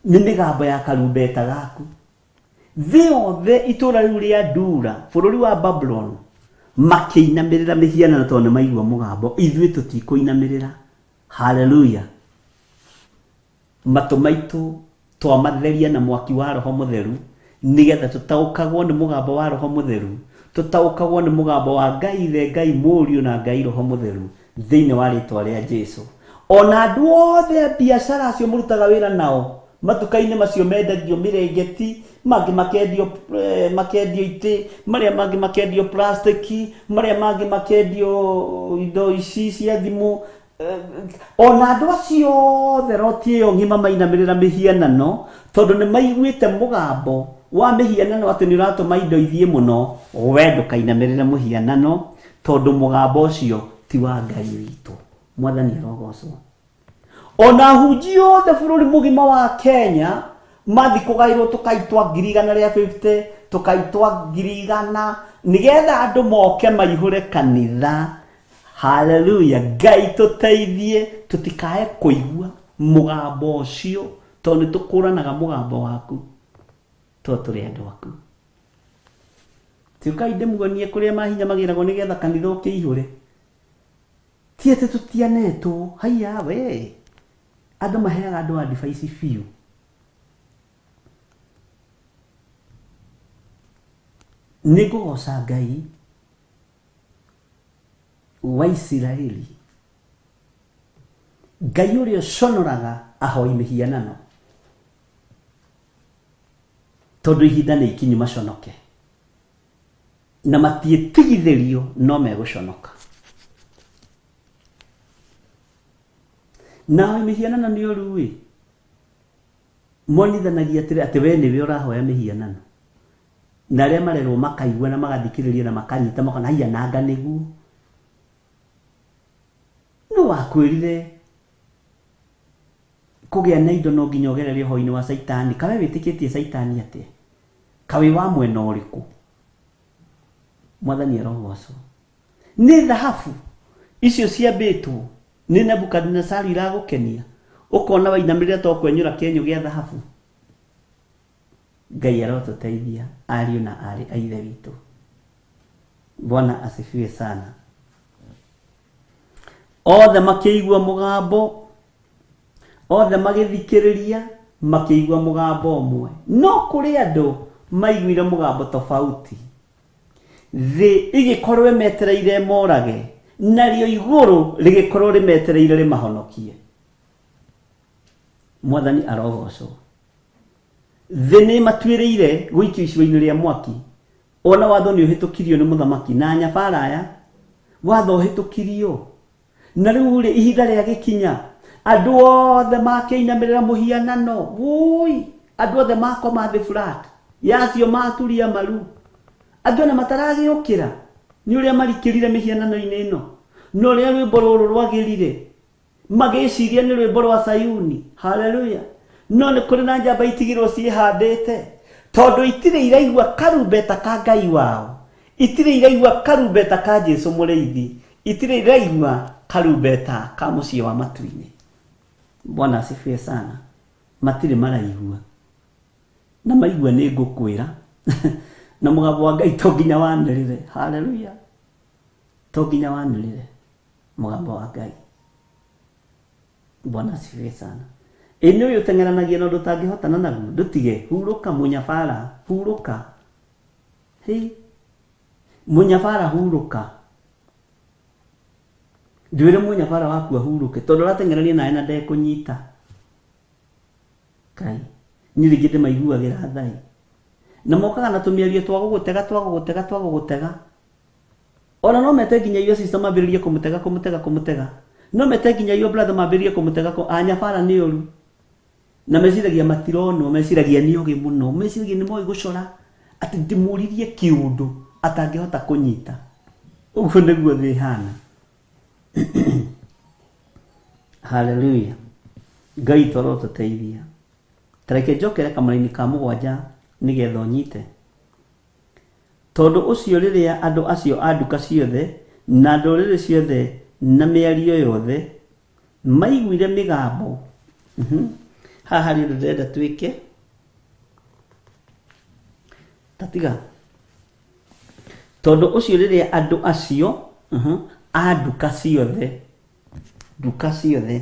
nĩ mĩgambo ya karumbeta gaku. Thĩ yothe itũra rĩu rĩa Dura, bũrũri wa Babylon, makĩinamĩrĩra mĩhianano tondũ nĩ maigua mũgambo. Ithuĩ tũtikũinamĩrĩra, haleluya. Matũ maitũ twamatheria na mwaki wa Roho Mũtheru, nĩgetha tũtaũkagwo nĩ mũgambo wa Roho Mũtheru, tũtaũkagwo nĩ mũgambo wa Ngai Ithe, Ngai Mũriũ na Ngai Roho Mũtheru thĩinĩ wa rĩtwa rĩa Jesu. Ona andũ othe a biacara acio mũrutaga wĩra nao matuka-inĩ macio mendagio mĩrengeti, mangĩ makendio makendio itĩ, marĩa mangĩ makendio plastiki, marĩa mangĩ makendio indo ici cia thimũ. Ona andũ acio othe roti ĩyo ng'ima mainamĩrĩra mĩhianano tondũ nĩ maiguĩte mũgambo wa mĩhianano atĩ nĩ ũratũma indo ithiĩ mũno. We ndũkainamĩrĩre mũhianano tondũ mũgambo ũcio ti wa Ngai witũ. Mwathani arogocwo. Ona hunji othe bũrũri mũgima wa Kenya mathi kũgaĩrwo tũkaitwa 150,000, tũkaitwa 100,000 nĩgetha andũ moke maihũre kanitha. Haleluya. Ngai tũteithie tũtikae kũigua mũgambo ũcio tondũ nĩ tũkũranaga mũgambo waku tondũ tũrĩ andũ aku. Tiũkai ndĩmuonie kũrĩa mahinya magĩragwo nĩgetha kanitha ũkĩihũre. Ti atĩ tũtianetwo, haiya we. Andũ maheaga andũ advice biũ. Nĩ ngũgoca Ngai wa Isiraeli, Ngai ũrĩa ũconoraga ahoi mĩhianano, tondũ ihinda nĩ ikinyu maconoke na matiĩtigithĩrio no megũconoka. Na ahoi mĩhianano nĩ ũru ĩ, monithanagia atĩrĩ atĩ we nĩwe ũrahoya mĩhianano, na arĩa marerwo makaigua na magathikĩrĩria na makanyita makona haiya nanga nĩguo. No wakwĩrire kũgĩa na indo no nginya ũgerere ũhoro-inĩ wa Caitani. Kawe wĩtĩkĩtie Caitani atĩa? Kawe wa mwena ũrĩkũ? Mwathani arogocwo. Nĩ thahabu icio ciambĩtwo nĩ Nebukadnezari iragũkenia, ũkona wainamĩrĩra to kwenyũra kĩenyũ gĩa thahabu. Ngai arotũteithia ariũ na aarĩ a Ithe witũ. Bwana asifiwe sana. Othe makĩigua mũgambo, othe magĩthikĩrĩria, makĩigua mũgambo ũmwe. No kũrĩ andũ maiguire mũgambo tofauti. Thĩ ĩgĩkorwo ĩmetereire morage, narĩo igũrũ rĩgĩkorwo rĩmetereire rĩmahonokie. Mwathani arogocwo. Thĩ nĩ matuĩrĩire gũikio icua-inĩ rĩa mwaki. Ona watho nĩ ũhĩtũkirio nĩ mũthamaki na anyabara aya, watho ũhĩtũkirio. Na rĩu rĩ, ihinda rĩa gĩkinya, andũ othe makĩinamĩrĩra mũhianano. Wũi, andũ othe makoma thĩ flat, yacio maturia maru. Andũ ona mataragĩũkĩra nĩ ũrĩa marikĩrire mĩhianano-inĩ ĩno, na ũrĩa rwĩmbo rũrũ rwagĩrire, magĩciria nĩ rwĩmbo rwa Sayuni. Haleluya. No nĩ kũrĩ na njamba itigirwo ciĩhandĩte, tondũ itirĩ iraigua karumbeta ka Ngai wao, itirĩ iraigua karumbeta ka Jesu mũrĩithi, itirĩ iraigua karumbeta ka mũciĩ wa matu-inĩ. Bwana asifiwe sana. Matirĩ maraigua, na maigua nĩ ngũkwĩra na mũgambo wa Ngai to nginya wanĩrĩre. Haleluya. To nginya wanĩrĩre mũgambo wa Ngai. Bwana asifiwe sana. Ĩ nĩ ũyũ ũteng'eranagia na ũndũ ũtangĩhotana naguo, ndũtige, hurũka mũnyabara, hurũka. Hĩ, mũnyabara hurũka. Ndwĩre mũnyabara waku ahurũke, tondũ ũrateng'erania nawe na ndekũnyita. Ngai, niĩ rĩngĩ ndĩmaiguagĩra thai. Na mokaga na tũmĩario twa gũgũtega, twa gũgũtega, twa gũgũtega. Ona no mete nginya irio cicio mambĩrĩrie kũmũtega, kũmũtega, kũmũtega. No mete nginya your brother mambĩrĩrie kũmũtega ko anyabara nĩ ũru. Na meciragia matironwo, meciragia nĩ ogĩ mũno, meciragia nĩ moĩ gũcora, atĩ ndĩmũririe kĩũndũ atangĩhota kũnyita. Ũguo nĩguo thĩ ĩhana. Hallelujah. Ngai tũrotũteithia. Tareke njokere kamũraini ka 7 nĩgetha ũnyite. Tondũ ũcio rĩrĩa andũ acio a nduka ciothe na ndũrĩrĩ ciothe na mĩario yothe maiguire mĩgambo. Haha harĩ ũndũ ndĩrenda twĩke. Tatiga. Tondũ ũcio rĩrĩa andũ acio a nduka ciothe, nduka ciothe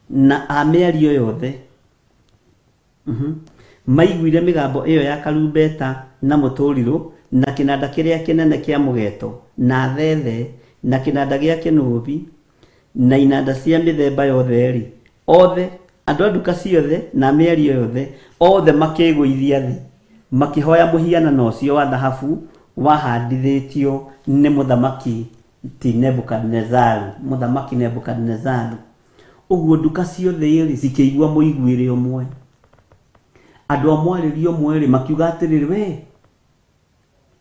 na a mĩario yothe maiguire mĩgambo ĩyo ya karumbeta na mũtũrirũ na kĩnanda kĩrĩa kĩnene kĩa mũgeto na thethe na kĩnanda gĩa kĩnũbi na inanda cia mĩthemba yothe rĩ, othe andũ a nduka ciothe na mĩario yothe othe makĩgũithia thĩ makĩhoya mũhianano ũcio wa thahabu wahandithĩtio nĩ mũthamaki ti Nebukadnezaru, mũthamaki Nebukadnezaru. Ũguo nduka ciothe rĩ cikĩigua mũiguĩre ũmwe. Andũ a mwarĩrie ũmwe rĩ makiuga atĩrĩrĩ, we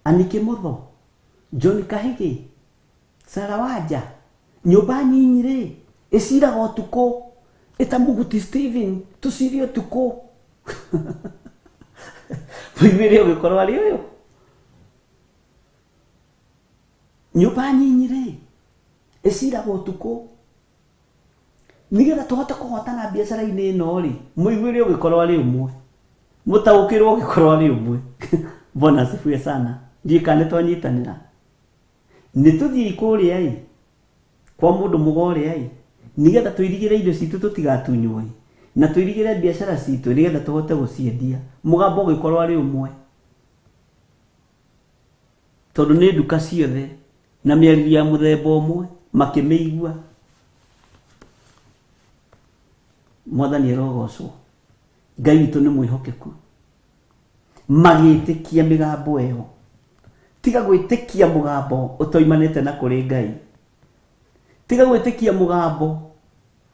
Anike Motho, John Kahigi, Sarah Wanja, nyũmba nyinyi rĩ ĩciraga ũtukũ, ĩta Mũguti Stephen tũcire ũtukũ. Mũiguĩre ũgĩkorwo arĩ ũyũ. Nyũmba nyinyi rĩ ĩciraga ũtukũ nĩgetha tũhote kũhotana biacara-inĩ ĩno rĩ, mũiguĩre ũgĩkorwo arĩ ũmwe, mũtaũkĩrwo ũgĩkorwo arĩ ũmwe. Bwana asifiwe sana. Ndiĩ kana nĩtwanyitanĩra. Nĩ tũthiĩ kũrĩa ĩ kwa mũndũ mũgo ũrĩa ĩ nĩgetha tũirigĩre indo citũ tũtigatunywo ĩ na tũirigĩre biacara citũ nĩgetha tũhote gũciendia. Mũgambo ũgĩkorwo arĩ ũmwe, tondũ nĩ nduka ciothe na mĩario ya mũthemba ũmwe makĩmĩigua. Mwathani arogocwo. Ngai witũ nĩ mwĩhokeku. Magĩtĩkia mĩgambo ĩyo. Tiga gwĩtĩkia mũgambo ũtoimanĩte na kũrĩ Ngai. Tiga gwĩtĩkia mũgambo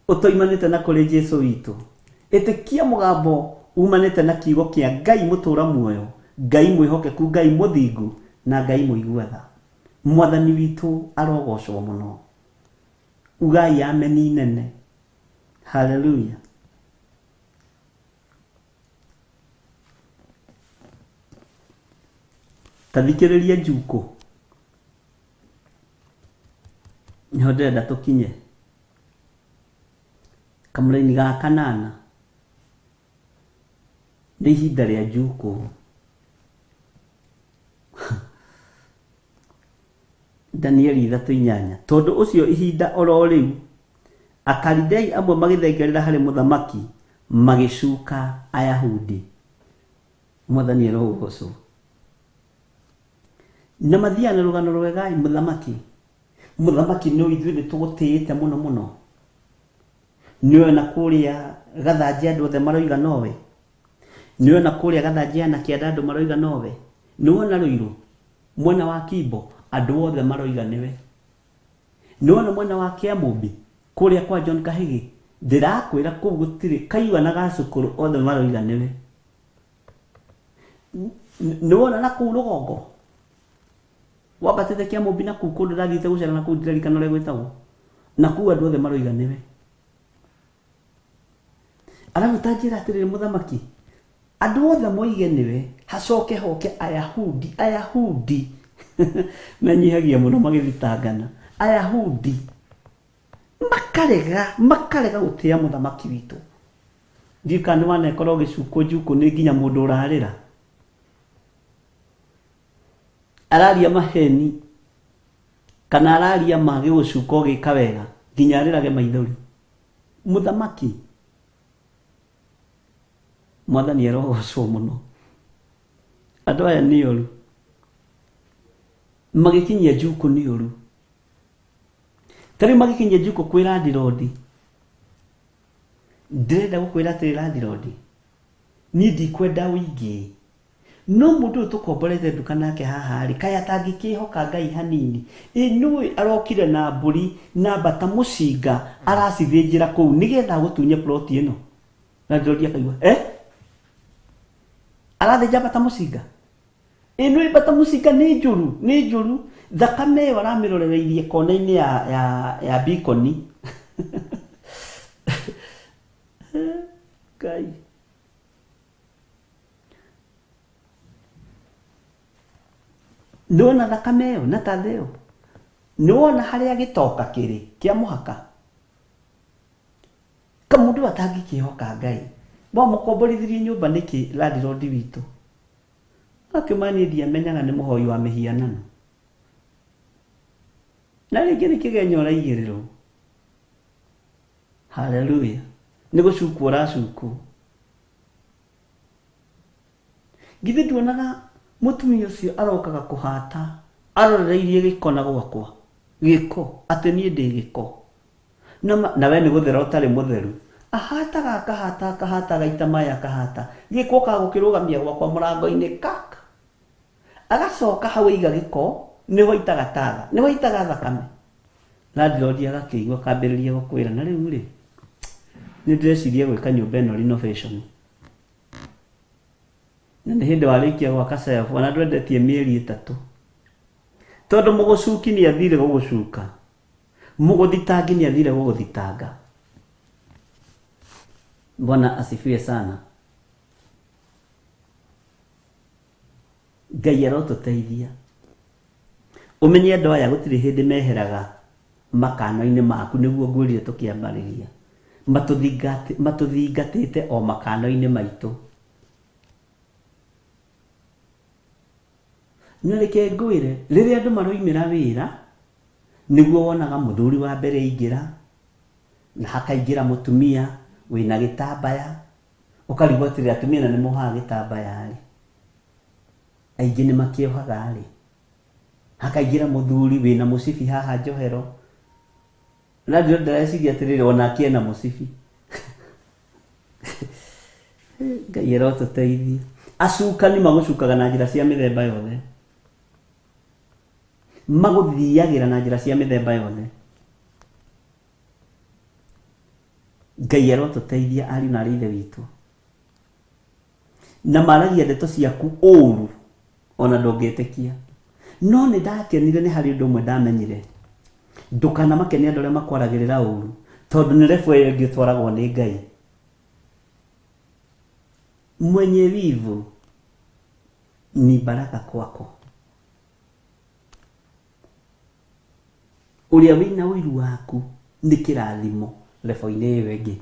ũtoimanĩte na kũrĩ Jesũ witũ. Ĩtĩkia mũgambo umanĩte na kiugo kĩa Ngai mũtũra muoyo, Ngai mwĩhokeku, Ngai mũthingu na Ngai mũigua tha. Mwathani witũ arogocwo mũno. Ugai ameni nene. Hallelujah. Ta thikĩrĩria njukũ. Nĩho ndĩrenda tũkinye. Kamũraini ga 8 nĩ ihinda rĩa njukũ. Danieli 3:8. Tondũ ũcio ihinda oro rĩu Akalidei amwe magĩthengerera harĩ mũthamaki magĩcuka Ayahudi. Mwathani arogocwo. Na mathiaga na rũgano rwega mũthamaki. Mũthamaki nĩ ithuĩ nĩ tũgũtĩĩte mũno mũno. Nĩwe na kũrĩa Gathanjĩ andũ othe maroiga nowe. Nĩwe na kũrĩa Gathanjĩ na kĩanda andũ maroiga nowe. Nĩwe na Rũirũ mwena wa Kimbo andũ othe maroiga nĩwe. Nĩwe na mwena wa Kĩamũmbi kũrĩa kwa John Kahigi ndĩrakwĩra kũu gũtirĩ kaigua na gacukũrũ othe maroiga nĩwe. Nĩwona na kũu rũgongo wambatĩte Kĩamũmbi na kũu kũndũ ndathiĩte gũcera na kũu ndiririkana ũrĩa gwĩtagwo, na kũu andũ othe maroiga nĩwe. Arabu ta njĩra atĩrĩrĩ mũthamaki, andũ othe moige nĩwe, hacoke hoke Ayahudi. Ayahudi menyihagia mũno magĩthitangana. Ayahudi makarega gũtĩĩa mũthamaki witũ. Ndiũĩ kana nĩ wanekora ũgĩcukwo njukũ nĩ nginya mũndũ ũrarĩra. Araria maheni kana araria ma gĩgũcuka ũgĩka wega nginya arĩrage maithori. Mũthamaki, Mwathani arogocwo mũno. Andũ aya nĩ oru. Magĩkinyia njukũ nĩ oru. Ta rĩu magĩkinyia njukũ kwĩ landirondi. Ndĩrenda gũkwĩra atĩrĩ landirondi, niĩ ndikwenda ũingĩ. No mũndũ ũyũ tũkomborete nduka nake haha rĩ, kaĩ atangĩkĩhoka Ngai hanini? Ĩ nĩũĩ arokire na mbũri na mbata mũcinga aracithĩnjĩra kũu nĩgetha agũtunye ploti ĩno. Landlord akaigua, eh? Arathĩnja mbata mũcinga? Ĩ nĩũĩ mbata mũcinga nĩ njũru, nĩ njũru. Thakame ĩyo aramĩrorereirie kona-inĩ ya bikoni. Ngai. Nĩwona thakame ĩyo na tatha ĩyo? Nĩwona harĩa gĩtoka kĩrĩ kĩa mũhaka? Kamũndũ atangĩkĩhoka Ngai. Wamũkomborithirie nyũmba nĩkĩ landlord witũ? Akiuma niĩ ndiamenyaga nĩ mũhoi wa mĩhianano. Na rĩngĩ nĩ kĩgenyo ũraigĩrĩrwo. Hallelujah. Nĩ gũcukwo ũracukwo. Githĩ nduonaga mũtumia ũcio arokaga kũhata arorereirie gĩko na gwakwa? Gĩko, atĩ niĩ ndĩ gĩko. Na we nĩ gũthera ũtarĩ mũtheru. Ahataga akahata akahata agaita maĩ akahata. Gĩko okaga gũkĩrũgamia gwakwa mũrango-inĩ kak. Agacoka hau aiga gĩko, nĩho aitaga tatha, nĩho aitaga thakame. Landlord agakĩigua akambĩrĩria gũkwĩra, na rĩu rĩ, nĩ ndĩreciria gwĩka nyũmba ĩno renovation. Na nĩ hĩndĩ warĩkia gwaka shelf, ona ndwendetie mĩeri 3. Tondũ mũgũcuki nĩ athire gũgũcuka. Mũgũthitangi nĩ athire gũgũthitanga. Bwana asifiwe sana. Ngai arotũteithia. Ũmenye andũ aya gũtirĩ hĩndĩ meheraga makano-inĩ maku, nĩguo ngwĩrire tũkĩambĩrĩria. Matũthingatĩte o makano-inĩ maitũ. Na reke ngwĩre, rĩrĩa andũ maroimĩra wĩra, nĩguo wonaga mũthuri wa mbere aingĩra, na hakaingĩra mũtumia wĩna gĩtambaya, ũkarigwo atĩrĩ, atumia na nĩmohaga gĩtambaya rĩ? Aingĩ nĩmakĩohaga rĩ? Hakaingĩra mũthuri wĩna mũcibi haha njohero. Na ndio ndĩreciria atĩrĩrĩ, onake ena mũcibi. Ngai arotũteithia. Acukani magũcukaga na njĩra cia mĩthemba yothe. Magũthiagĩra na njĩra cia mĩthemba yothe. Ngai arotũteithia ariũ na arĩ ithe witũ. Na maragia ndeto ciaku ũru ona ndũngĩtĩkia. No nĩ ndakenire nĩ harĩ ũndũ ũmwe ndamenyire. Ndũkanamake nĩ andũ arĩa makwaragĩrĩra ũru, tondũ nĩ rebu ĩyo ĩngĩ ũtwaragwo nĩ Ngai. Mwenye wivu ni baraka kwako. Ũrĩa wĩna ũiru waku nĩ kĩrathimo rebo-inĩ ĩyo ĩngĩ.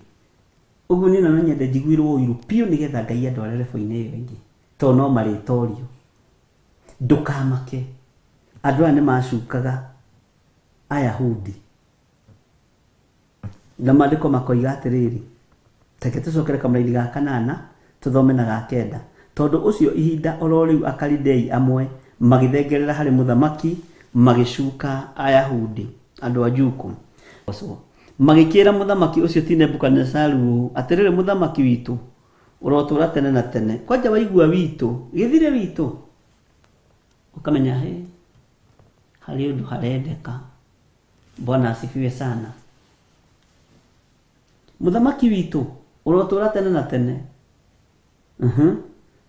Ũguo niĩ no nyende njiguĩrwo ũiru biũ nĩgetha Ngai andware rebo-inĩ ĩyo ĩngĩ, tondũ no marĩtorio. Ndũkamake, andũ aya nĩmacukaga Ayahudi. Na maandĩko makoiga atĩrĩrĩ, reke tũcokere kamũraini ga 8 tũthome na ga 9. Tondũ ũcio ihinda oro rĩu Akalidei amwe magĩthengerera harĩ mũthamaki magĩcuka Ayahudi, andũ a Juku. Magĩkĩra mũthamaki ũcio ti Nebukadinezaru ũũ, atĩrĩrĩ mũthamaki witũ, ũrotũũra tene na tene. Kwanja waigua witũ, gĩthire witũ, ũkamenya he harĩ ũndũ harendeka. Bwana asifiwe sana. Mũthamaki witũ, ũrotũũra tene na tene.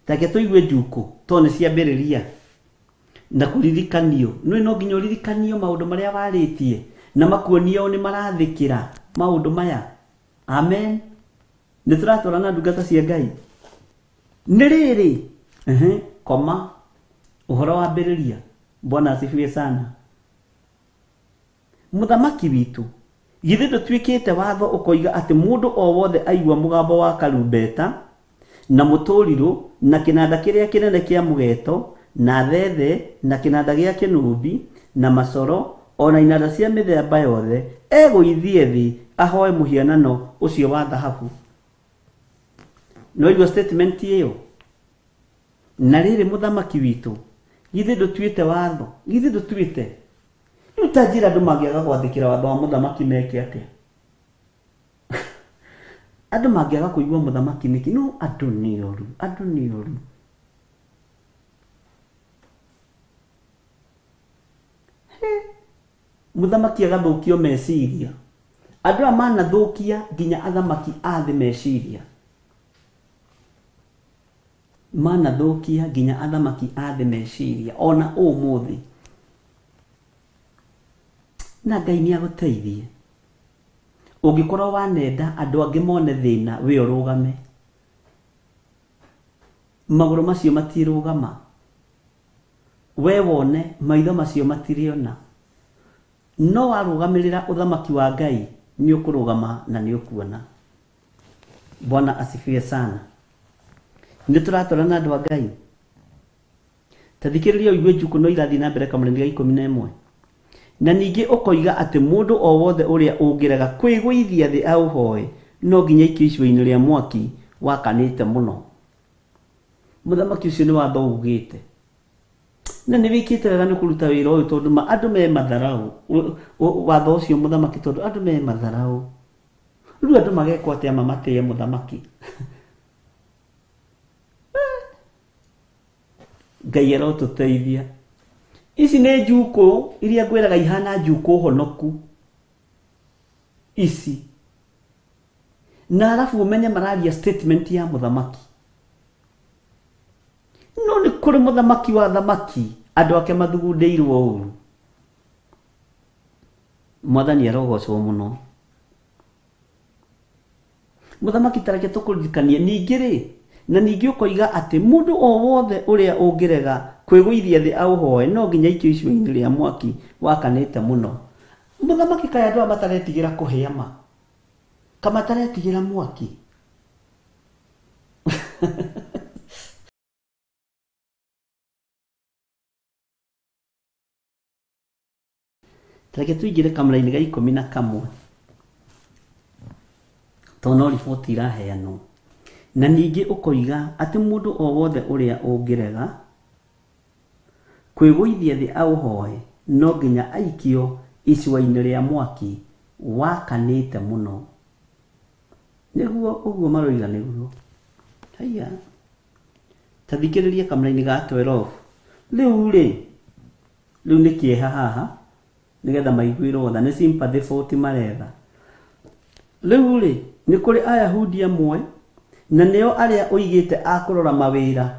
Take tũigue njuku, tondũ nĩ ciambĩrĩria na kũririkanio. Nĩ no nginya ũririkanio maũndũ marĩa warĩtie na makuonie ũũ nĩ marathĩkĩra maũndũ maya. Amen. Nĩ tũratwarana ndungata cia Ngai. Nĩ rĩrĩ, koma ũhoro wambĩrĩria. Bwana asifiwe sana. Mũthamaki witũ, githĩ ndũtuĩkĩte watho ũkoiga atĩ mũndũ o wothe aigua mũgambo wa karumbeta na mũtũrirũ na kĩnanda kĩrĩa kĩnene kĩa mũgeto na thethe na kĩnanda gĩa kĩnũbi na macoro ona inanda cia mĩthemba yothe egũithie thĩ ahoe mũhianano ũcio wa thahabu. No igua statement ĩyo. Na rĩrĩ mũthamaki witũ, githĩ ndũtuĩte watho? Githĩ ndũtuĩte? Rĩu ta njĩra andũ mangĩaga gwathĩkĩra watho wa mũthamaki meke atĩa? Andũ mangĩaga kũigua mũthamaki nĩkĩ? No andũ nĩ oru, andũ nĩ oru. Mũthamaki agathũkio meciria. Andũ aya manathũkia nginya athamaki a thĩ meciria. Manathũkia nginya athamaki a thĩ meciria ona ũmũthĩ. Na Ngai nĩ agũteithie. Ũngĩkorwo wanenda andũ angĩ mone thĩna we ũrũgame. Magũrũ macio matirũgama. We wone maitho macio matirĩona. No warũgamĩrĩra ũthamaki wa Ngai nĩ ũkũrũgama na nĩ ũkuona. Bwana asifiwe sana. Nĩ tũratwarana andũ a Ngai. Ta thikĩrĩria ũigue njukũ no irathiĩ na mbere kamũrangi ga 11. Na ningĩ ũkoiga atĩ mũndũ o wothe ũrĩa ũngĩrega kwĩgũithia thĩ aũhoe no nginya aikio icua-inĩ rĩa mwaki wakanĩte mũno. Mũthamaki ũcio nĩ watho ugĩte. Na nĩ wĩkĩte wega nĩ kũruta wĩra ũyũ tondũ ma andũ me matharau. Watho ũcio mũthamaki tondũ andũ me matharau. Rĩu andũ magekwo atĩa mamatĩe mũthamaki? Ngai arotũteithia. Ici nĩ njukũ iria ngwĩraga ihana njukũ honoku. Ici. Na arabu ũmenye mararia statement ya mũthamaki. No nĩ kũrĩ mũthamaki wa thamaki andũ ake mathugundĩirwo ũru. Mwathani arogocwo mũno. Mũthamaki ta reke tũkũririkanie ningĩ rĩ, na ningĩ ũkoiga atĩ mũndũ o wothe ũrĩa ũngĩrega kwĩgũithia thĩ aũhoe no nginya aikio icua-inĩ rĩa mwaki wakanĩte mũno. Mũthamaki kaĩ andũ aya mataretigĩra kũhĩa ma? Kamataretigĩra mwaki? Reke tũingĩre kamũra-inĩ ga 11. Tondũ no riboti iraheanwo. Na ningĩ ũkoiga atĩ mũndũ o wothe ũrĩa ũngĩrega kwĩgũithia thĩ aũhoe no nginya aikio icua-inĩ rĩa mwaki wakanĩte mũno. Nĩguo ũguo maroiga nĩguo. Haiya. Ta thikĩrĩria kamũra-inĩ ga 12. Rĩu rĩ, rĩu nĩ kĩeha haha nĩgetha maiguĩrwo tha, nĩ sympathy vote maretha. Rĩu rĩ, nĩ kũrĩ Ayahudi amwe na nĩo arĩa ũigĩte a kũrora mawĩra.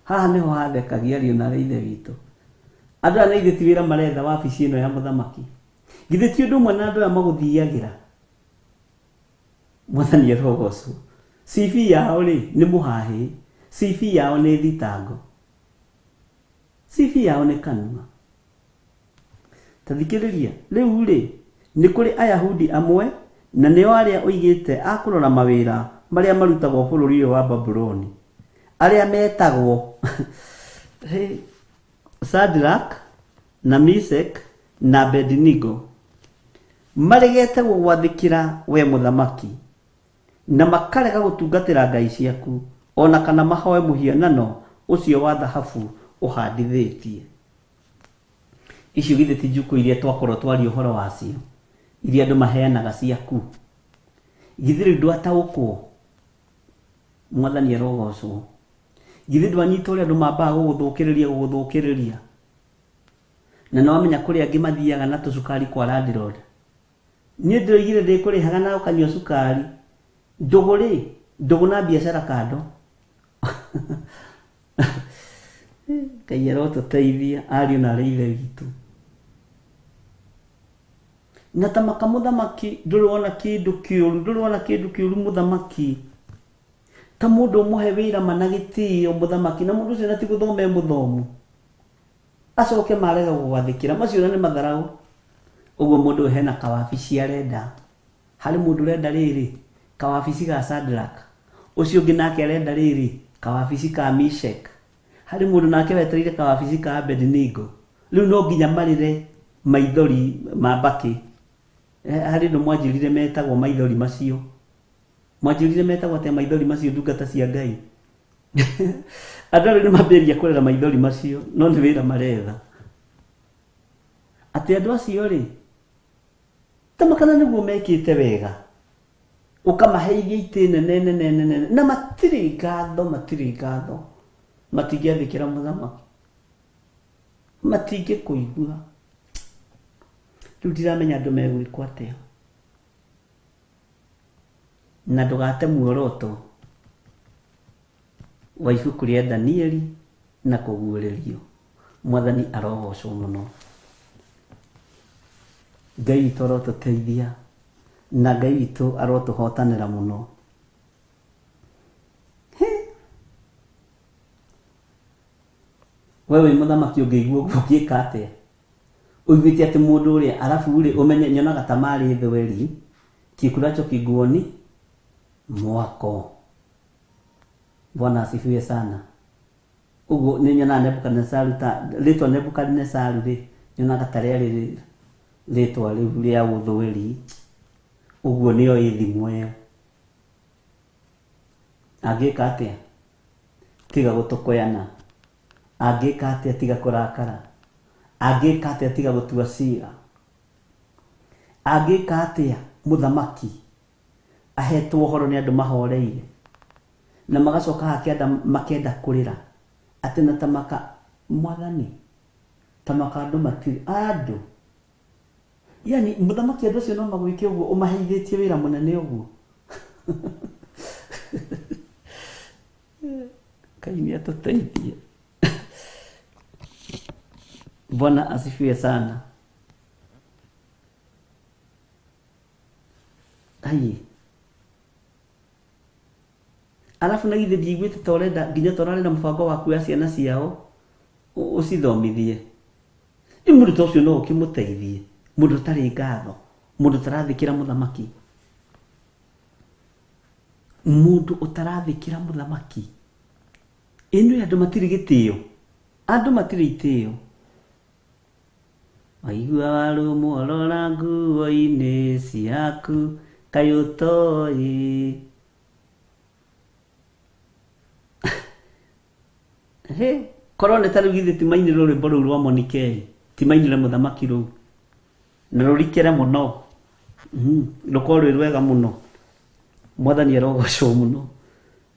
Haha nĩho hathekagia ariũ na arĩa ithe witũ. Andũ aya na ithuĩ ti wĩra maretha wabici ĩno ya mũthamaki. Githĩ ti ũndũ ũmwe na andũ aya magũthiagĩra? Mwathani arogocwo. CV yao rĩ, nĩ mũhahĩ. CV yao nĩ thitango. CV yao nĩ kanua. Ta thikĩrĩria, rĩu rĩ, nĩ kũrĩ Ayahudi amwe na nĩo arĩa ũigĩte a kũrora mawĩra marĩa marutagwo bũrũri ũyũ wa Babuloni. Arĩa metagwo Shadrach na Meshach na Abednego. Maregete gũgwathĩkĩra we mũthamaki na makarega gũtungatĩra ngai ciaku ona kana mahoe mũhianano ũcio wa thahabu ũhandithĩtie. Icio githĩ ti njukũ iria twakorwo twaria ũhoro wacio iria andũ maheanaga ciaku. Githĩ rĩu ndwataũkwo? Mwathani arogocwo. Githĩ ndwanyita ũrĩa andũ mambaga gũgũthũkĩrĩria. Na nĩwamenya kũrĩ angĩ mathiaga na tũcukari kwa landlord. Niĩ ndĩroigire ndĩkũrĩhaga na ũkanyua cukari. Ndũgũ rĩ, ndũgũ na biacara kando. Ngai arotũteithia ariũ na arĩa ithe witũ. Na ta maka mũthamaki ndũrĩ wona kĩndũ kĩũru, ndũrĩ wona kĩndũ kĩũru mũthamaki. Ta mũndũ ũmũhe wĩra mana gĩtĩo mũthamaki, na mũndũ ũcio na ti gũthoma e mũthomu. Acoke marega gũgwathĩkĩra, macio nĩ matharau. Ũguo mũndũ ũyũ hena kawabici arenda. Harĩ mũndũ ũrenda rĩrĩ, kawabici ga Shadrach. Ũcio ũngĩ nake arenda rĩrĩ, kawabici ka Meshach. Harĩ mũndũ nake wetereire kawabici ka Abednego. Rĩu no nginya marĩre maithori ma mbakĩ. Harĩ ũndũ mwanjĩrire metagwo maithori macio. Mwanjĩrire metagwo atĩa maithori macio ndungata cia Ngai? Andũ arĩa nĩ mambĩrĩria kũrĩra maithori macio, no nĩ wĩra maretha. Atĩ andũ acio rĩ, ta makana nĩguo mekĩte wega. Ũkamaheithia itĩ nene nene nene nene, na matirĩ ngatho, matirĩ ngatho. Matingĩathĩkĩra mũthamaki. Matingĩkũigua. Rĩu ndiramenya andũ megwĩkwo atĩa. Na ndũgate muoroto wa ibuku rĩa Danieli na kũguũrĩrio. Mwathani arogocwo mũno. Ngai witũ arotũteithia na Ngai witũ arotũhotanĩra mũno. We wĩ mũthamaki ũngĩigua ũguo ũngĩka atĩa? Ũiguĩte atĩ mũndũ ũrĩa arabu rĩ ũmenye nyonaga ta marĩ thweri kikuracho kiguoni mwako. Bwana asifiwe sana. Ũguo nĩ nyonaga Nebukadnezaru ta rĩtwa Nebukadnezaru rĩ nyonaga ta rĩarĩ rĩtwa rĩu rĩa ũthweri. Ũguo nĩyo ĩ thimũ ĩyo. Angĩka atĩa? Tiga gũtũkũyana. Angĩka atĩa? Tiga kũrakara. Angĩka atĩa? Tiga gũtua cira. Angĩka atĩa mũthamaki ahetwo ũhoro nĩ andũ mahoreire na magacoka hakĩenda makenda kũrĩra atĩ na tamaka mwathani tamaka andũ matirĩ andũ yani mũthamaki andũ acio no magwĩke ũguo ũmaheithĩtie wĩra mũnene ũguo. Ngai nĩ atũteithie. Bwana asifiwe sana. Ai. Alafu na githĩ ndiiguĩte ta ũrenda nginya ta ũrarĩ na mũbango wa kuoya ciana ciao ũcithomithie. Rĩu mũndũ ta ũcio no ũkĩmũteithie, mũndũ ũtarĩ ngatho, mũndũ ũtarathĩkĩra mũthamaki. Mũndũ ũtarathĩkĩra mũthamaki. Ĩno andũ matirĩ gĩtĩo. Andũ matirĩ itĩo. Waigua warũmwo rora nguo-inĩ ciaku kaĩ ũtoĩ. He, korwo nĩ ta rĩu githĩ ti mainĩre rwĩmbo rũu rwa Monikei, ti mainĩre mũthamaki rũu. Na rũrikĩre mũno. Rũkorwo rwĩ rwega mũno. Mwathani arogocwo mũno.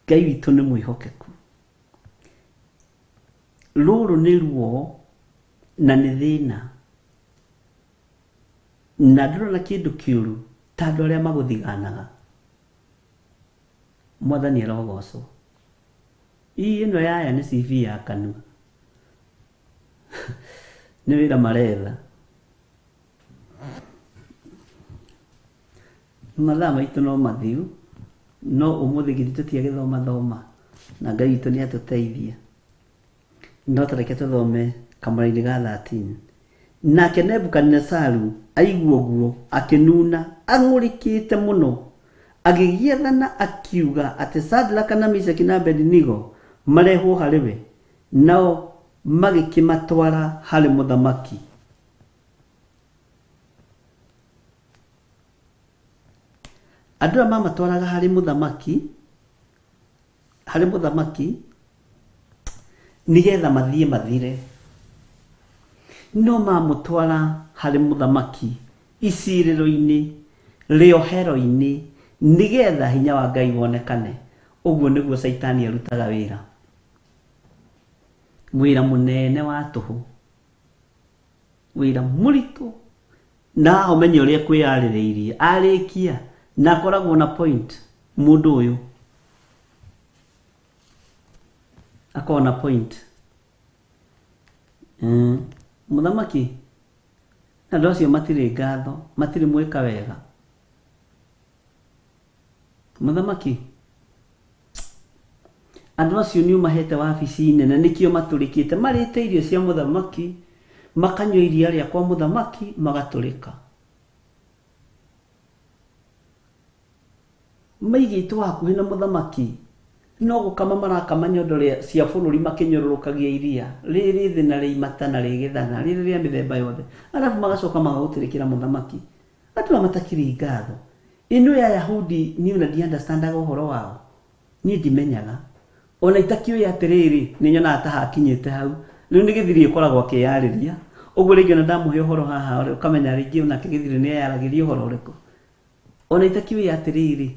Ngai witũ nĩ mwĩhokeku. Rũrũ nĩ ruo na nĩ thĩna. Na ndũrona kĩndũ kĩũru ta andũ arĩa magũthiganaga. Mwathani arogocwo. Ii ĩno yaya nĩ CV ya kanua. Nĩ wĩra maretha. Mathaa maitũ no mathiru, no ũmũthĩ githĩ tũtiagĩthoma thoma na Ngai witũ nĩ atũteithia. No tareke tũthome kamũra-inĩ ga 13. Nake Nebukadinezaru aigua ũguo akĩnuna ang'ũrĩkĩte mũno, agĩgĩathana akiuga atĩ Sadraka na Meshaki na Abednego marehwo harĩ we, nao magĩkĩmatwara harĩ mũthamaki. Andũ aya mamatwaraga harĩ mũthamaki, harĩ mũthamaki nĩgetha mathiĩ mathire. No mamũtwara harĩ mũthamaki icirĩro-inĩ, rĩohero-inĩ, nĩgetha hinya wa Ngai wonekane. Ũguo nĩguo Caitani arutaga wĩra. Wĩra mũnene wa tũhũ. Wĩra mũritũ. Na ũmenye ũrĩa kwĩyarĩrĩirie. Arĩkia na akoragwo na point mũndũ ũyũ. Akoragwo na point. Mũthamaki, andũ acio matirĩ ngatho, matirĩ mwĩka wega. Mũthamaki, andũ acio nĩ ũmahete wabici nene nĩkĩo matũrĩkĩte, marĩte irio cia mũthamaki, makanyua iria rĩa kwa mũthamaki, magatũrĩka. Maigĩtwo hakuhĩ na mũthamaki, no gũkama marakama nyondo cia bũrũri makĩnyũrũrũkagia iria, rĩrĩ thĩ na rĩimata na rĩgĩthana, rĩrĩ rĩa mĩthemba yothe. Arabu magacoka magagũtũrĩkĩra mũthamaki. Andũ aya matakĩrĩ ngatho. Ĩno ya Yahudi niĩ ona ndi-understandaga ũhoro wao. Niĩ ndimenyaga. Ona itakĩũĩ atĩrĩrĩ, nĩ nyonaga ta hakinyĩte hau. Rĩu nĩ gĩthiri ĩkoragwo akĩyarĩria. Ũguo rĩngĩ ona ndamũhe ũhoro haha, ũkamenya rĩngĩ onake gĩthiri nĩ eyaragĩria ũhoro ũrĩkũ. Ona itakĩũĩ atĩrĩrĩ,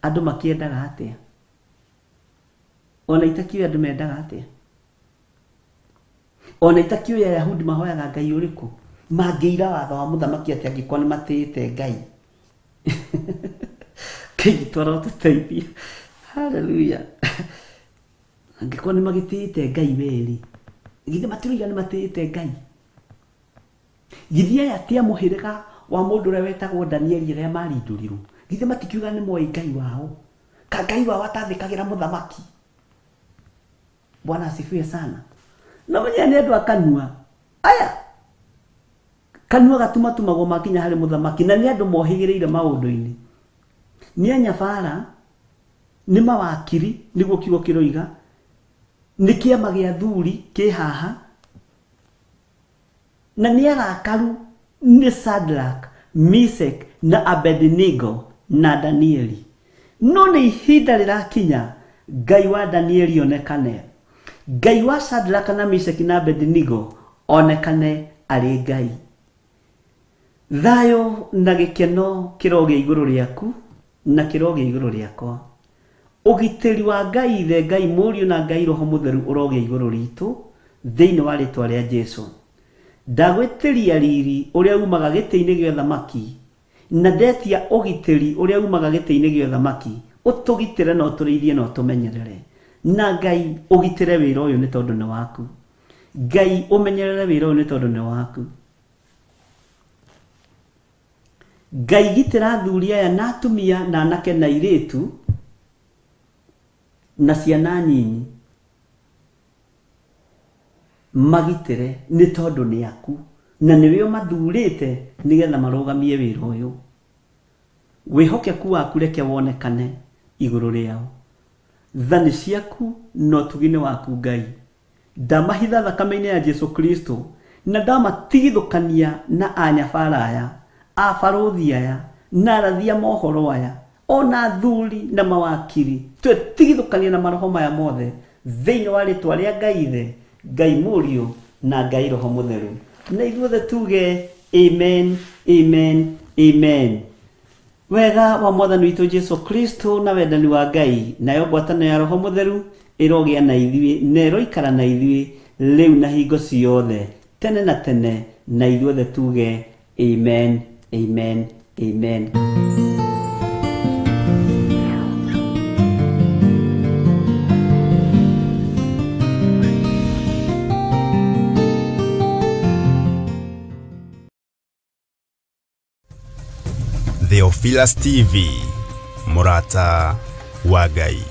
andũ makĩendaga atĩa? Ona itakĩũĩ andũ mendaga atĩa? Ona itakĩũĩ Ayahudi mahoyaga Ngai ũrĩkũ? Mangĩira watho wa mũthamaki atĩ angĩkorwo nĩ matĩĩte Ngai. Ngai witũ arotũteithia. Haleluya. Angĩkorwo nĩ magĩtĩĩte Ngai werĩ, githĩ matiroiga nĩ matĩĩte Ngai? Githĩ aya ti a mũhĩrĩga wa mũndũ ũrĩa wetagwo Danieli arĩa marindũrirwo? Githĩ matikiuga nĩ moĩ Ngai wao? Ka Ngai wao atathĩkagĩra mũthamaki? Bwana asifiwe sana. Na menye nĩ andũ a kanua. Aya kanua gatumatumagwo makinya harĩ mũthamaki, na nĩ andũ mohĩgĩrĩire maũndũ-inĩ. Nĩ anyabara, nĩ mawakiri, nĩguo kiugo kĩroiga, nĩ kĩama gĩa thuri kĩ haha, na nĩ arakaru nĩ Shadrach, Meshach na Abednego na Danieli. No nĩ ihinda rĩrakinya Ngai wa Danieli onekane, Ngai wa Shadrach na Meshach na Abednego onekane arĩ Ngai. Thayũ na gĩkeno kĩrogĩa igũrũ rĩaku na kĩrogĩa igũrũ rĩakwa. Ũgitĩri wa Ngai Ithe, Ngai Mũriũ na Ngai Roho Mũtheru ũrogĩa igũrũ ritũ thĩinĩ wa rĩtwa rĩa Jesũ. Ndagwĩtĩria riri ũrĩa umaga gĩtĩ-inĩ gĩa ũthamaki, na ndetia ũgitĩri ũrĩa umaga gĩtĩ-inĩ gĩa ũthamaki, ũtũgitĩre na ũtũrĩithie na ũtũmenyerere. Na Ngai ũgitĩre wĩra ũyũ nĩ tondũ nĩ waku. Ngai ũmenyerere wĩra ũyũ nĩ tondũ nĩ waku. Ngai gitĩra athuri aya na atumia na anake na airĩtu na ciana nyinyi, magitĩre nĩ tondũ nĩ aku na nĩwe ũmathurĩte nĩgetha marũgamie wĩra ũyũ. Wĩhokeku waku reke wonekane igũrũ rĩao. Tha nĩ ciaku na ũtugi nĩ waku Ngai. Ndamahitha thakame-inĩ ya Jesu Kristo na ndamatigithũkania na anyabara aya, abarũthi aya, na arathi a mohoro aya, ona athuri na mawakiri, twetigithũkania na maroho maya mothe thĩinĩ wa rĩtwa rĩa Ngai Ithe, Ngai Mũriũ na Ngai Roho Mũtheru. Na ithuothe tuge amen, amen, amen. Wega wa Mwathani witũ Jesu Kristo na wendani wa Ngai nayo ngwatanĩro ya Roho Mũtheru ĩrogĩa na ithuĩ na ĩroikara na ithuĩ rĩu na hingo ciothe tene na tene, na ithuothe tuge amen, amen, amen. Theophilus TV, Murata wa Ngai.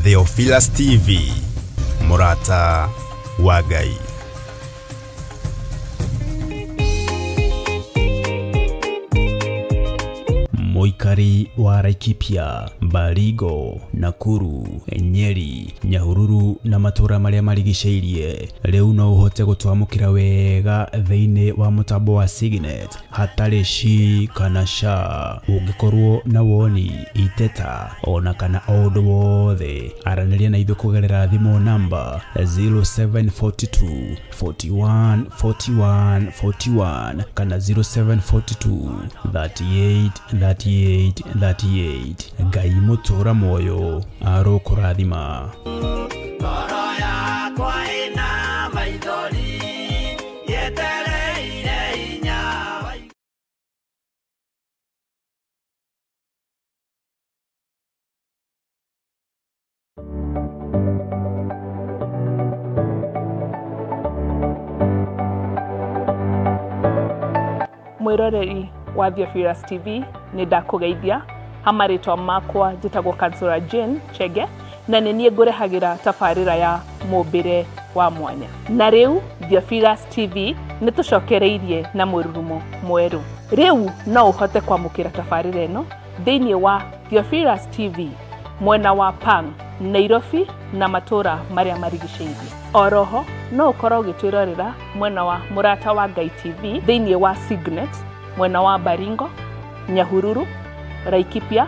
Theophilus TV, Murata wa Ngai. Mũikari wa Laikipia, Baringo, Nakuru, Nyeri, Nyahururu na matũra marĩa marigicĩirie rĩu no ũhote gũtwamũkĩra wega thĩinĩ wa mũtambo wa Signet hatarĩ shi kana sha. Ũngĩkorwo na woni, iteta ona kana o ũndũ wothe, aranĩria na ithuĩ kũgerera thimũ namba 0742 41 41 41 kana 0742 38 38 38. Ngai mũtũra muoyo arokũrathima. Ngoro yakwa ĩna maithori yetereire hinya. Mwĩroreri wa Theophilus TV, nĩ ndakũgeithia. Ha marĩtwa makwa njĩtagwo Kansura Jane Chege, na nĩ niĩ ngũrehagĩra tabarĩra ya mũmbĩre wa mwanya. Na rĩu Theophilus TV nĩ tũcokereirie na mũrurumo mwerũ. Rĩu no ũhote kwamũkĩra tabarĩra ĩno thĩinĩ wa Theophilus TV mwena wa Pang, Nairobi na matũra marĩa marigicĩirie. Oroho no ũkorwo ũgĩtwĩrorera mwena wa Mũrata wa Ngai TV thĩinĩ wa Signet, mwena wa Baringo, Nyahururu, Laikipia,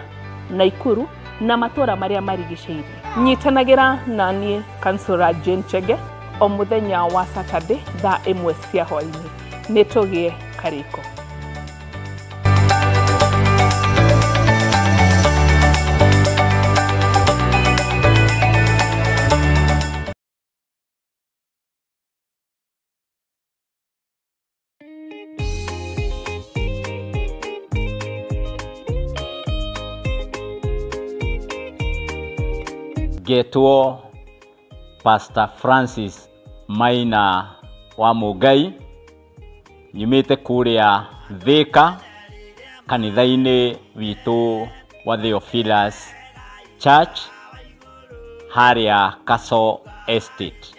Naikuru na matũra marĩa marigicĩirie. Nyitanagĩra na niĩ Kansura Jane Chege o mũthenya wa Saturday thaa 1 cia hwaĩ-inĩ. Nĩ tũgĩe karĩko. Ngetwo Pastor Francis Maina wa Mũngai, nyumĩte kũrĩa Thĩka kanitha-inĩ witũ wa Theophilus Church harĩa Castle Estate.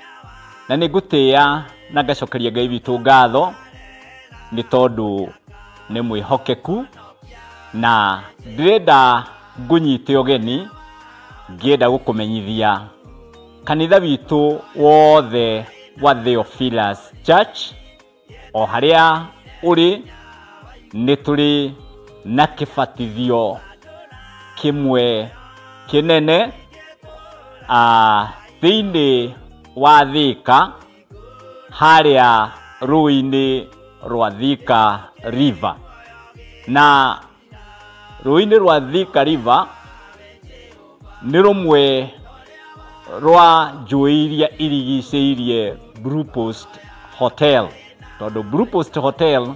Na nĩ ngũtĩĩa na ngacokeria Ngai witũ ngatho nĩ tondũ nĩ mwĩhokeku, na ndĩrenda ngũnyite ũgeni ngĩenda gũkũmenyithia kanitha witũ wothe wa Theophilus Church o harĩa ũrĩ nĩ tũrĩ na kĩbatithio kĩmwe kĩnene thĩinĩ wa Thĩka harĩa rũĩ-inĩ rwa Thika River. Na rũĩ-inĩ rwa Thika River nĩ rũmwe rwa njũĩ iria irigicĩirie Blue Post Hotel, tondũ Blue Post Hotel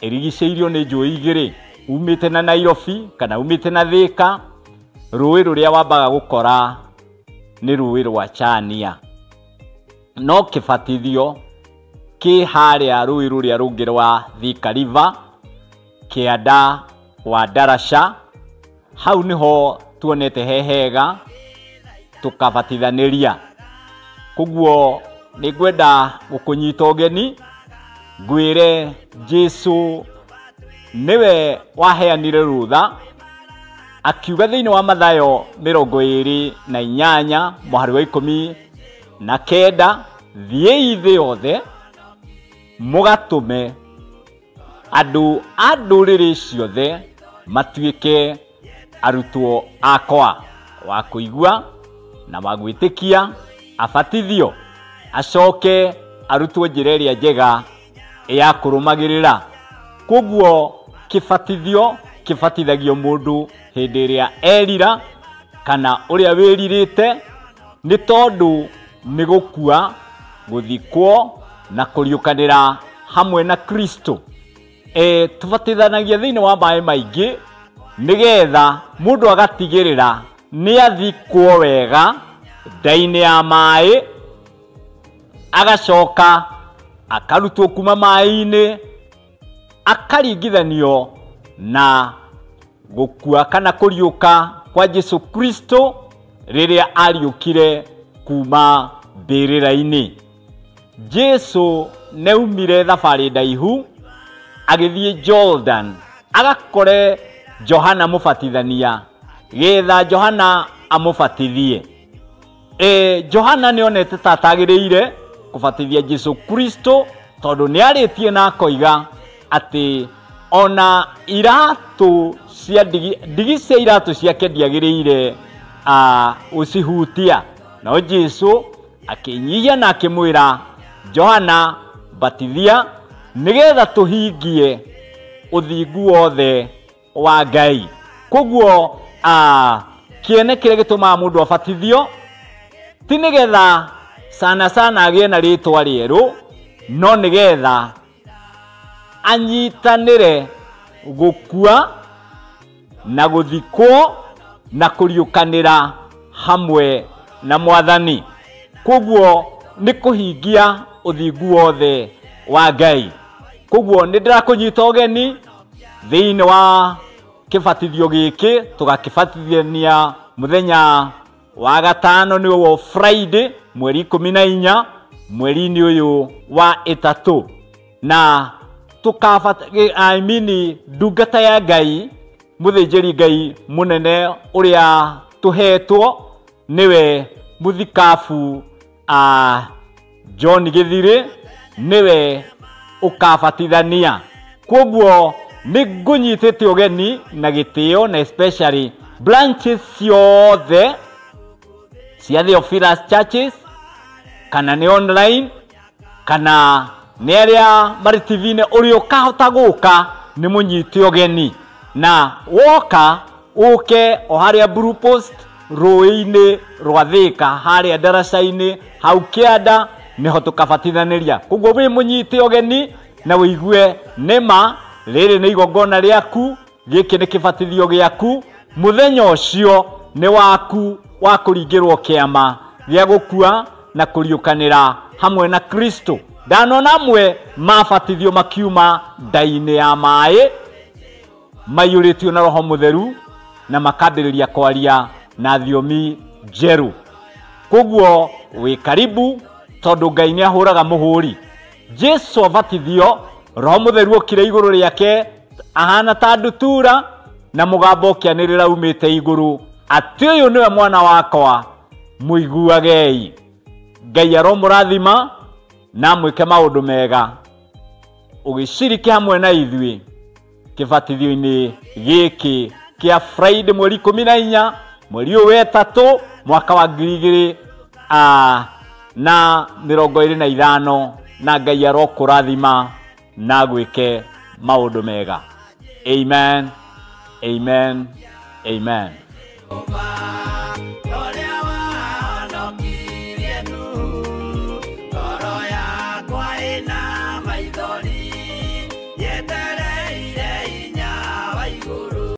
ĩrigicĩirio nĩ njũĩ igĩrĩ, umĩte na Nairobi kana umĩte na Thĩka. Rũĩ rũrĩa wambaga gũkora nĩ rũĩ rwa Chania, no kĩbatithio kĩ harĩa rũĩ rũrĩa rũngĩ rwa Thika River kĩanda wa Darasha. Hau nĩho tuonete he hega tũkabatithanĩria. Koguo nĩ ngwenda gũkũnyita ũgeni ngwĩre Jesu nĩwe waheanire rũtha, akiuga thĩinĩ wa Mathayo 28 mũhari wa 19, thiĩi thĩ yothe mũgatũme andũ a ndũrĩrĩ ciothe matuĩke arutwo akwa, wa kũigua na wa gwĩtĩkia, abatithio acoke arutwo njĩra ĩrĩa njega ya kũrũmagĩrĩra. Koguo kĩbatithio kĩbatithagio mũndũ hĩndĩ ĩrĩa erira kana ũrĩa wĩrirĩte, nĩ tondũ nĩ gũkua, gũthikwo na kũriũkanĩra hamwe na Kristo. Tũbatithanagia thĩinĩ wa maĩ maingĩ nĩgetha mũndũ agatigĩrĩra nĩ athikwo wega nda-inĩ ya maĩ, agacoka akarutwo kuma maĩ-inĩ, akaringithanio na gũkua kana kũriũka kwa Jesu Kristo rĩrĩa ariũkire kuma mbĩrĩra-inĩ. Jesu nĩaumire thabarĩ ndaihu agĩthiĩ Jordan agakore Johana mũbatithania getha Johana amũbatithie. Johana nĩonete ta atagĩrĩire kũbatithia Jesu Kristo tondũ nĩarĩtie na akoiga atĩ ona iratũ cia ndigi cia iratũ ciake ndiagĩrĩire ũcihutia. No Jesu akĩnyihia na akĩmwĩra Johana, batithia nĩgetha tũhingie ũthingu wothe wa Ngai. Koguo kĩene kĩrĩa gĩtũmaga mũndũ abatithio ti nĩgetha sana sana agĩe na rĩtwa rĩerũ, no nĩgetha anyitanĩre gũkua na gũthikwo na kũriũkanĩra hamwe na Mwathani. Koguo nĩ kũhingia ũthingu wothe wa Ngai. Koguo nĩ ndĩrakũnyita ũgeni Thĩinĩ wa kĩbatithio gĩkĩ tũgakĩbatithania mũthenya wa gatano nĩguo Friday mweri 14 mweri-inĩ ũyũ wa 3 na I mean ndungata ya Ngai mũthĩnjĩri Ngai mũnene ũrĩa tũhetwo nĩwe mũthikabu John Gĩthirĩ nĩwe ũkabatithania. Koguo nĩ ngũnyitĩte ũgeni na gĩtĩo na especially branches ciothe cia Theophilus Churches kana nĩ online kana nĩ arĩa marĩ TV-inĩ ũrĩa ũkahota gũka nĩ mũnyite ũgeni na woka ũke o harĩa Blue Post rũĩ-inĩ rwa Thĩka harĩa ndaraca-inĩ hau kĩanda nĩho tũkabatithanĩria. Koguo wĩ mũnyite ũgeni na wĩigue nĩma rĩrĩ nĩ igongona rĩaku, gĩkĩ nĩ kĩbatithio gĩaku, mũthenya ũcio nĩ waku wa kũringĩrwo kĩama gĩa gũkua na kũriũkanĩra hamwe na Kristo. Ndanona amwe mabatithio makiuma nda-inĩ ya maĩ maiyũrĩtio na Roho Mũtheru na makambĩrĩria kwaria na thiomi njerũ. Koguo wĩ karibu tondũ Ngai nĩ ahũraga mũhũri. Jesu abatithio Roho Mũtheru okire igũrũ rĩake ahana ta ndutura na mũgambo ũkĩanĩrĩra umĩte igũrũ atĩ ũyũ nĩwe mwana wakwa mũiguagei. Ngai aromũrathima na mwĩke maũndũ mega ũgĩciriki hamwe na ithuĩ kĩbatithio-inĩ gĩkĩ kĩa Friday mweri 14 mweri ũyũ wa 3 mwaka wa 2025 na Ngai arokũrathima na gwĩke maũndũ mega. Amen, amen, amen.